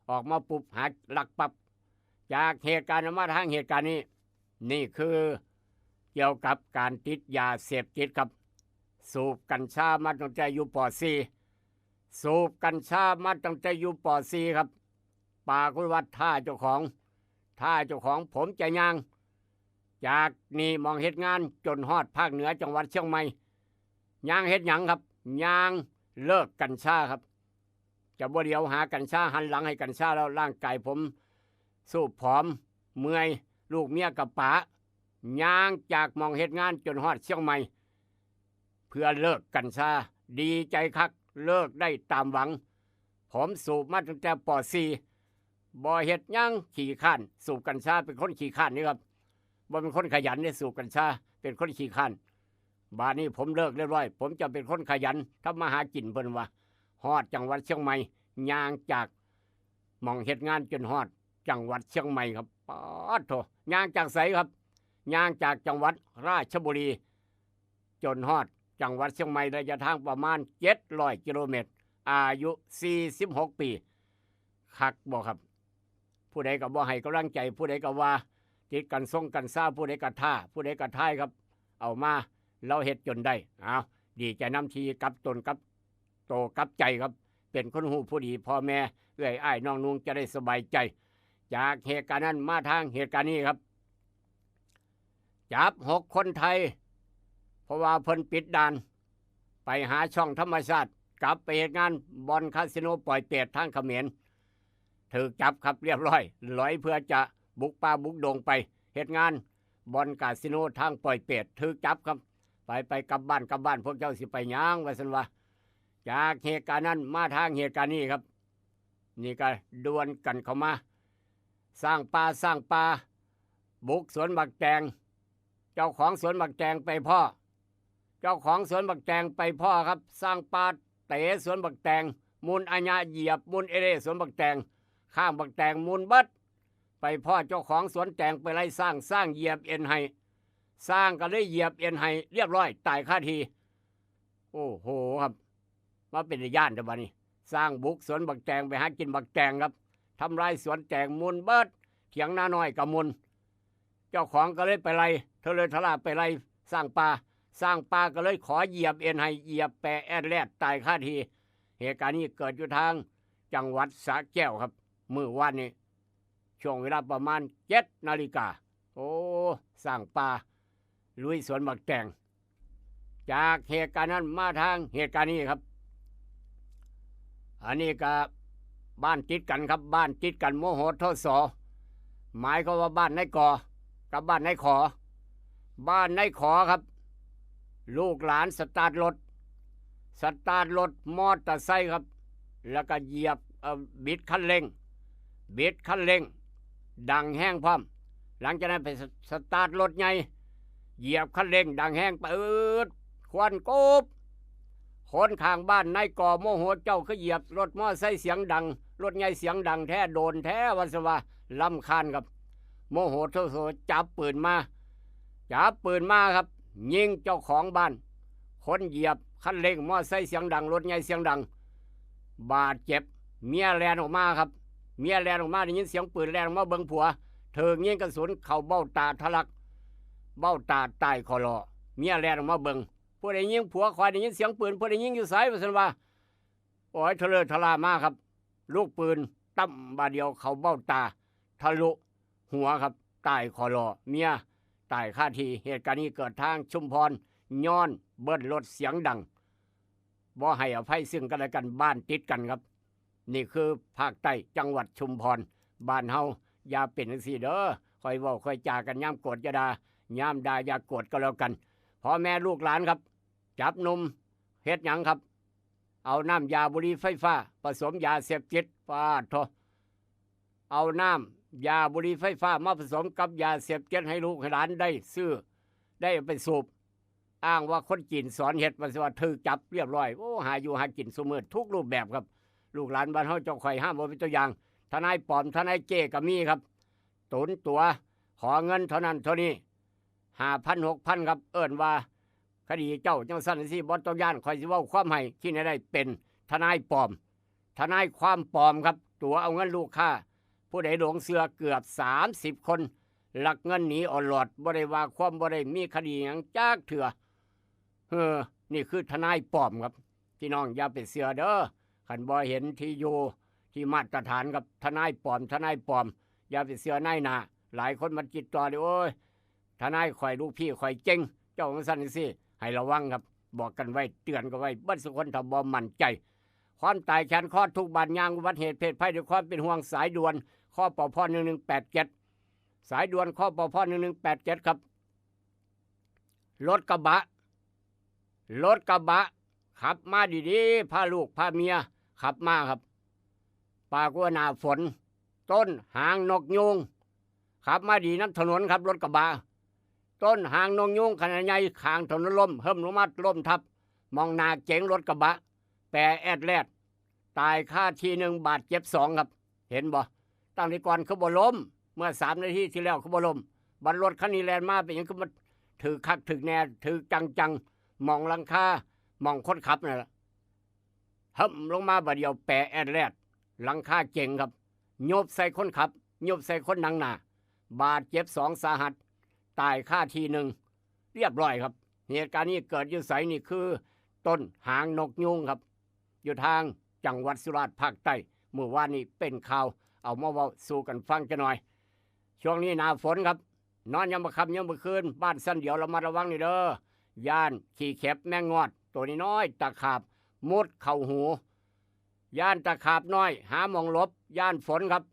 ออกมาปุ๊บหาลักปั๊บ จากเหตุการณ์นั้นมาทางเหตุการณ์นี้ นี่คือเกี่ยวกับการติดยาเสพติดครับ สูบกัญชามาตั้งแต่อยู่ ป.สี่ สูบกัญชามาตั้งแต่อยู่ ป.สี่ ครับ ปากว่าถ้าเจ้าของ ถ้าเจ้าของ ผมจะย่าง จากนี่หม่องเฮ็ดงานจนฮอดภาคเหนือจังหวัดเชียงใหม่ ย่างเฮ็ดหยังครับ ย่างเลิกกัญชาครับ จะบ่เหลียวหากัญชา หันหลังให้กัญชาแล้ว ร่างกายผมสูบผอม เมื่อย ลูกเมียกะป๋า ย่างจากหม่องเฮ็ดงานจนฮอดเชียงใหม่ เพื่อเลิกกัญชา ดีใจคัก เลิกได้ตามหวัง ผมสูบมาตั้งแต่ ป.สี่ บ่เฮ็ดหยัง ขี้คร้าน สูบกัญชา เป็นคนขี้คร้านนี่ครับ บ่เป็นคนขยันเด้ สูบกัญชา เป็นคนขี้คร้าน บาดนี้ผมเลิกเรียบร้อย ผมจะเป็นคนขยันทำมาหากิน เพิ่นว่า ฮอดจังหวัดเชียงใหม่ ย่างจากหม่องเฮ็ดงานจนฮอดจังหวัดเชียงใหม่ครับ ป๊าดโธ่ ย่างจากไสครับ ย่างจากจังหวัดราชบุรี จนฮอดจังหวัดเชียงใหม่ ระยะทางประมาณเจ็ดร้อยกิโลเมตร อายุสี่สิบหกปี คักบ่ครับ ผู้ใดก็บ่ให้กำลังใจ ผู้ใดก็ว่าติดกัญชงกัญชา ผู้ใดก็ท้า ผู้ใดก็ทายครับ เอามา ลาวเฮ็ดจนได้ เอา ดีใจนำที่กลับตนกลับโตกลับใจครับ เป็นคนฮู้ผู้ดีพ่อแม่เอื้อยอ้ายน้องนุ่งจะได้สบายใจ จากเหตุการณ์นั้นมาทางเหตุการณ์นี้ครับ จับหกคนไทย เพราะว่าเพิ่นปิดด่าน ไปหาช่องธรรมชาติ กลับไปเฮ็ดงานบ่อนคาสิโนปอยเปตทางเขมร ถูกจับครับเรียบร้อย ลอยเพื่อจะบุกป่าบุกดงไปเฮ็ดงานบ่อนคาสิโนทางปอยเปต ถูกจับครับ ไปไปกลับบ้านกลับบ้าน พวกเจ้าสิไปหยังว่าซั่นว่า จากเหตุการณ์นั้นมาทางเหตุการณ์นี้ครับ นี่ก็ดวลกันเข้ามา สร้างป่าสร้างป่า บุกสวนบักแตง เจ้าของสวนบักแตงไปพ้อ เจ้าของสวนบักแตงไปพ้อครับ สร้างป่าเตะสวนบักแตง มุนอะยะเหยียบมุนเอเล่สวนบักแตง ข้างบักแตงมุนเบิด ไปพ้อเจ้าของสวนแตงไปไล่ช้าง ช้างเหยียบเอ็นให้ ช้างก็เลยเหยียบเอ็นให้เรียบร้อย ตายคาที่ โอ้โหครับ มาเป็นตาย้านแต่บัดนี้ ช้างบุกสวนบักแตงไปหากินบักแตงครับ ทำลายสวนแตงมุนเบิด เถียงนาน้อยก็มุน เจ้าของก็เลยไปไล่ เทอะเลอะทะล่าไปไล่ช้างป่า ช้างป่าก็เลยขอเหยียบเอ็นให้ เหยียบแปะแอดแลดตายคาที่ เหตุการณ์นี้เกิดอยู่ทางจังหวัดสระแก้วครับ มื้อวานนี้ ช่วงเวลาประมาณเจ็ดนาฬิกา โอ้ ช้างป่าลุยสวนบักแตง จากเหตุการณ์นั้นมาทางเหตุการณ์นี้ครับ อันนี้ก็บ้านติดกันครับ บ้านติดกัน โมโหทส หมายความว่าบ้านนายกอกับบ้านนายขอ บ้านนายขอครับ ลูกหลานสตาร์ทรถ สตาร์ทรถมอเตอร์ไซค์ครับ แล้วก็เหยียบ เอ่อ บิดคันเร่ง บิดคันเร่ง ดังแฮงพร้อม หลังจากนั้นไปส- สตาร์ทรถใหญ่ เหยียบคันเร่งดังแฮง ปื๊ด ควันกบ คนข้างบ้านนายกอโมโห เจ้าคือเหยียบรถมอไซค์เสียงดัง รถใหญ่เสียงดังแท้ โดนแท้ ว่าซั่นว่า รำคาญครับ โมโหโทโส จับปืนมา จับปืนมาครับ ยิงเจ้าของบ้าน คนเหยียบคันเร่งมอไซค์เสียงดัง รถใหญ่เสียงดัง บาดเจ็บ เมียแล่นออกมาครับ เมียแล่นออกมา ได้ยินเสียงปืน แล่นออกมาเบิ่งผัว ถูกยิงกระสุนเข้าเบ้าตาทะลัก เบ้าตาใต้ข้อหล่อ เมียแล่นออกมาเบิ่ง ผู้ใดยิงผัวข้อย ได้ยินเสียงปืน ผู้ใดยิงอยู่ไส ว่าซั่นว่า โอ้ย ทะเลอะทะล่ามาครับ ลูกปืนตั้มบาดเดียวเข้าเบ้าตา ทะลุหัวครับ ตายข้อหล่อ เมียตายคาที่ เหตุการณ์นี้เกิดทางชุมพร ย้อนเบิ้ลรถเสียงดัง บ่ให้อภัยซึ่งกันและกัน บ้านติดกันครับ นี่คือภาคใต้จังหวัดชุมพร บ้านเฮาอย่าเป็นจังซี่เด้อ ค่อยเว้าค่อยจากัน ยามโกรธอย่าด่า ยามด่าอย่าโกรธก็แล้วกัน พ่อแม่ลูกหลานครับ จับหนุ่มเฮ็ดหยังครับ เอาน้ำยาบุหรี่ไฟฟ้าผสมยาเสพติด ปาดโธ่ เอาน้ำยาบุหรี่ไฟฟ้ามาผสมกับยาเสพติดให้ลูกให้หลานได้ซื้อ ได้เอาไปสูบ อ้างว่าคนจีนสอนเฮ็ด ว่าซั่นว่า ถูกจับเรียบร้อย โอ้ หาอยู่หากินซุมื้อทุกรูปแบบครับ ลูกหลานบ้านเฮาเจ้าข่อยห้ามบ่เป็นตัวอย่าง ทนายปลอม ทนายเก๊ก็มีครับ ตุนตั๋ว ขอเงินเท่านั้นเท่านี้ ห้าพัน หกพัน ครับ เอิ้นว่า คดีเจ้าจังซั่นจังซี่ บ่ต้องย้าน ข้อยสิเว้าความให้ ที่ไหนได้เป็นทนายปลอม ทนายความปลอมครับ ตั๋วเอาเงินลูกค้า ผู้ใดหลงเชื่อเกือบ สามสิบ คน ลักเงินหนีออดลอด บ่ได้ว่าความ บ่ได้มีคดีหยังจักเทื่อ เฮ้อ นี่คือทนายปลอมครับ พี่น้องอย่าไปเชื่อเด้อ คันบ่เห็นที่อยู่ที่มาตรฐานครับ ทนายปลอม ทนายปลอม อย่าไปเชื่อนายหน้า หลายคนมาติดต่อเลย โอ้ย ทนายข่อย ลูกพี่ข่อยเจ๋ง เจ้าจังซั่นจังซี่ ให้ระวังครับ บอกกันไว้ เตือนกันไว้ เบิดซุคนถ้าบ่มั่นใจ ความตายแขนคอทุกข์บาดยาง อุบัติเหตุเพศภัยด้วยความเป็นห่วง สายด่วน คปภ หนึ่งหนึ่งแปดเจ็ด สายด่วน คปภ หนึ่งหนึ่งแปดเจ็ด ครับ รถกระบะ รถกระบะ ขับมาดีๆ พาลูกพาเมีย ขับมาครับ ปากว่าหน้าฝน ต้นหางนกยูง ขับมาดีนำถนนครับ รถกระบะ ต้นหางนกยูงขนาดใหญ่ข้างถนนล้ม เฮิ่มลงมาล้มทับ หม่องหน้าเก๋งรถกระบะ แปะแอดแลด ตายคาที่หนึ่ง บาดเจ็บสองครับ เห็นบ่ ตั้งแต่ก่อนคือบ่ล้ม เมื่อสามนาทีที่แล้วคือบ่ล้ม บัดรถคันนี้แล่นมาเป็นหยังคือมันถืกคักถืกแน่ ถืกจังๆ หม่องหลังคา หม่องคนขับนั่นล่ะ เฮิ่มลงมาบาดเดียว แปะแอดแลด หลังคาเก๋งครับ โยบใส่คนขับ โยบใส่คนนั่งหน้า บาดเจ็บสอง สาหัส ตายคาที่หนึ่ง เรียบร้อยครับ เหตุการณ์นี้เกิดอยู่ไส นี่คือต้นหางนกยูงครับ อยู่ทาง จังหวัดสุราษฎร์ภาคใต้ มื้อวานนี้เป็นข่าว เอามาเว้าสู่กันฟังจักหน่อย ช่วงนี้หน้าฝนครับ นอนยามบ่ค่ำยามบ่คืน บ้านชั้นเดียวระมัดระวังนี่เด้อ ย้านขี้แข็บแมงงอด ตัวน้อยๆ ตะขาบ มุดเข้าหู ย้านตะขาบน้อย หาหม่องหลบ ย้านฝนครับ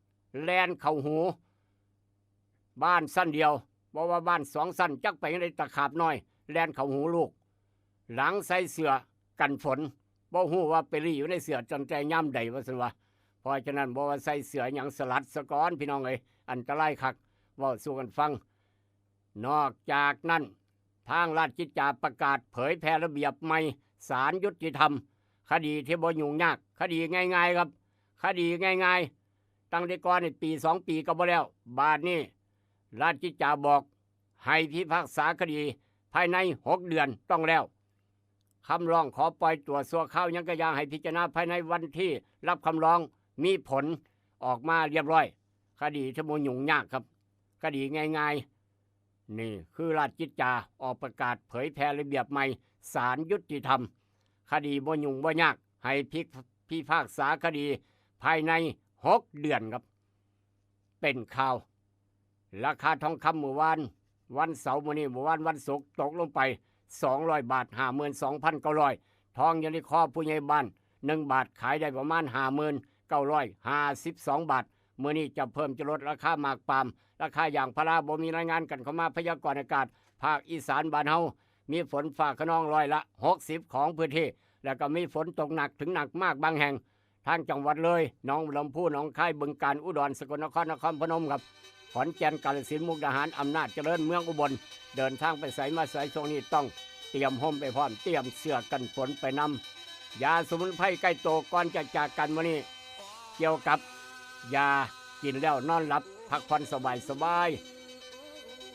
แล่นเข้าหู บ้านชั้นเดียว บ่ว่าบ้านสองชั้น จักไปจั่งใดตะขาบน้อย แล่นเข้าหูลูก หลังใส่เสื้อกันฝน บ่ฮู้ว่าไปลี้อยู่ในเสื้อตั้งแต่ยามใดว่าซั่นวะ เพราะฉะนั้นบ่ว่าใส่เสื้อหยังสลัดซะก่อนพี่น้องเอ้ย อันตรายคัก เว้าสู่กันฟัง นอกจากนั้น ทางราชกิจจาประกาศเผยแพร่ระเบียบใหม่ ศาลยุติธรรม คดีที่บ่ยุ่งยาก คดีง่ายๆครับ คดีง่ายๆ ตั้งแต่ก่อนนี่ปีสองปีก็บ่แล้ว บาดนี้ ราชกิจจาบอกให้พิพากษาคดีภายในหกเดือนต้องแล้ว คำร้องขอปล่อยตัวชั่วคราวหยังก็อย่า ให้พิจารณาภายในวันที่รับคำร้องมีผลออกมาเรียบร้อย คดีที่บ่ยุ่งยากครับ คดีง่ายๆ นี่คือราชกิจจาออกประกาศเผยแพร่ระเบียบใหม่ ศาลยุติธรรม คดีบ่ยุ่งบ่ยาก ให้พิพากษาคดีภายในหกเดือนครับ เป็นข่าว ราคาทองคำมื้อวาน วันเสาร์ มื้อนี้ มื้อวานวันศุกร์ ตกลงไปสองร้อยบาท ห้าหมื่นสองพันเก้าร้อย ทองอยู่ในคอผู้ใหญ่บ้าน หนึ่งบาทขายได้ประมาณห้าหมื่นเก้าร้อยห้าสิบสองบาท มื้อนี้จะเพิ่มจะลดราคาหมากปาล์ม ราคายางพารา บ่มีรายงานกันเข้ามา พยากรณ์อากาศ ภาคอีสานบ้านเฮา มีฝนฟ้าคะนองร้อยละหกสิบของพื้นที่ แล้วก็มีฝนตกหนักถึงหนักมากบางแห่ง ทางจังหวัดเลย หนองบัวลำภู หนองคาย บึงกาฬ อุดร สกลนคร นครพนมครับ ขอนแก่น กาฬสินธุ์ มุกดาหาร อำนาจเจริญ เมืองอุบล เดินทางไปไสมาไสช่วงนี้ต้องเตรียมร่มไปพร้อม เตรียมเสื้อกันฝนไปนำ ยาสมุนไพรใกล้ตัวก่อนจะจากกันมื้อนี้ เกี่ยวกับยากินแล้วนอนหลับพักผ่อนสบายสบาย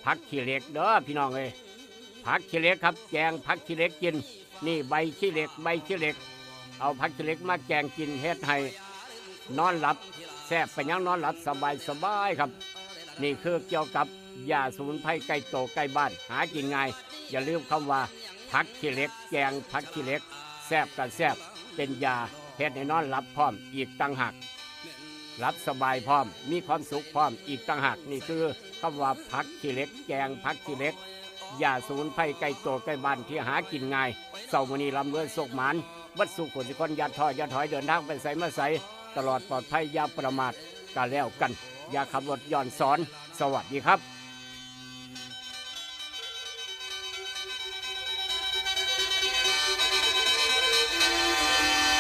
ผักขี้เหล็กเด้อพี่น้องเอ้ย ผักขี้เหล็กครับ แกงผักขี้เหล็กกิน นี่ใบขี้เหล็ก ใบขี้เหล็ก เอาผักขี้เหล็กมาแกงกินเฮ็ดให้นอนหลับแซ่บ ไปหยังนอนหลับสบายสบายครับ นี่คือเกี่ยวกับยาสมุนไพรใกล้ตัวใกล้บ้าน หากินง่าย อย่าลืมคำว่าผักขี้เหล็ก แกงผักขี้เหล็ก แซ่บก็แซ่บ เป็นยาเฮ็ดให้นอนหลับพร้อมอีกต่างหาก หลับสบายพร้อม มีความสุขพร้อมอีกต่างหาก นี่คือคำว่าผักขี้เหล็ก แกงผักขี้เหล็ก ยาสมุนไพรใกล้ตัวใกล้บ้านที่หากินง่าย เช้ามื้อนี้ร่ำรวยโชคหมาน เบิดสู่ผู้สู่คน อย่าท้ออย่าถอย เดินทางไปไสมาไส ตลอดปลอดภัย อย่าประมาท ก็แล้วกัน อย่าขับรถย้อนสอน สวัสดีครับ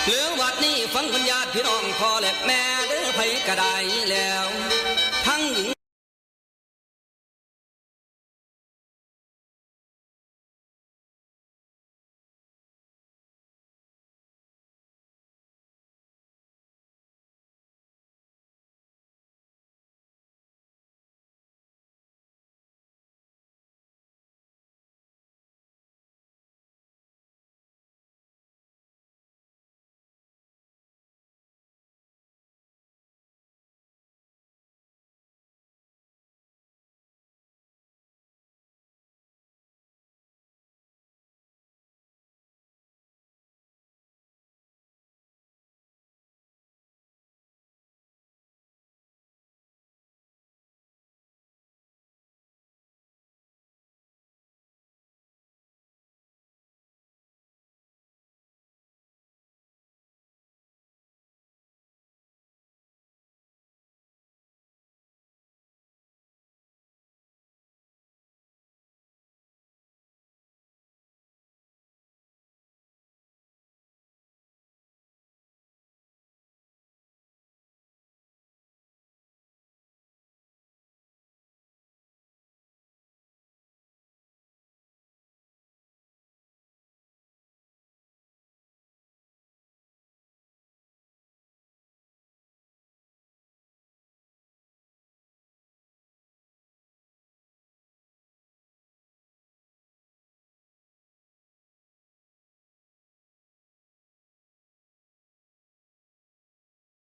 เรื่องวัดนี้ฟังเพิ่นญาติพี่น้องพ่อและแม่เด้อ ไผก็ได้แล้ว ทั้งหญิง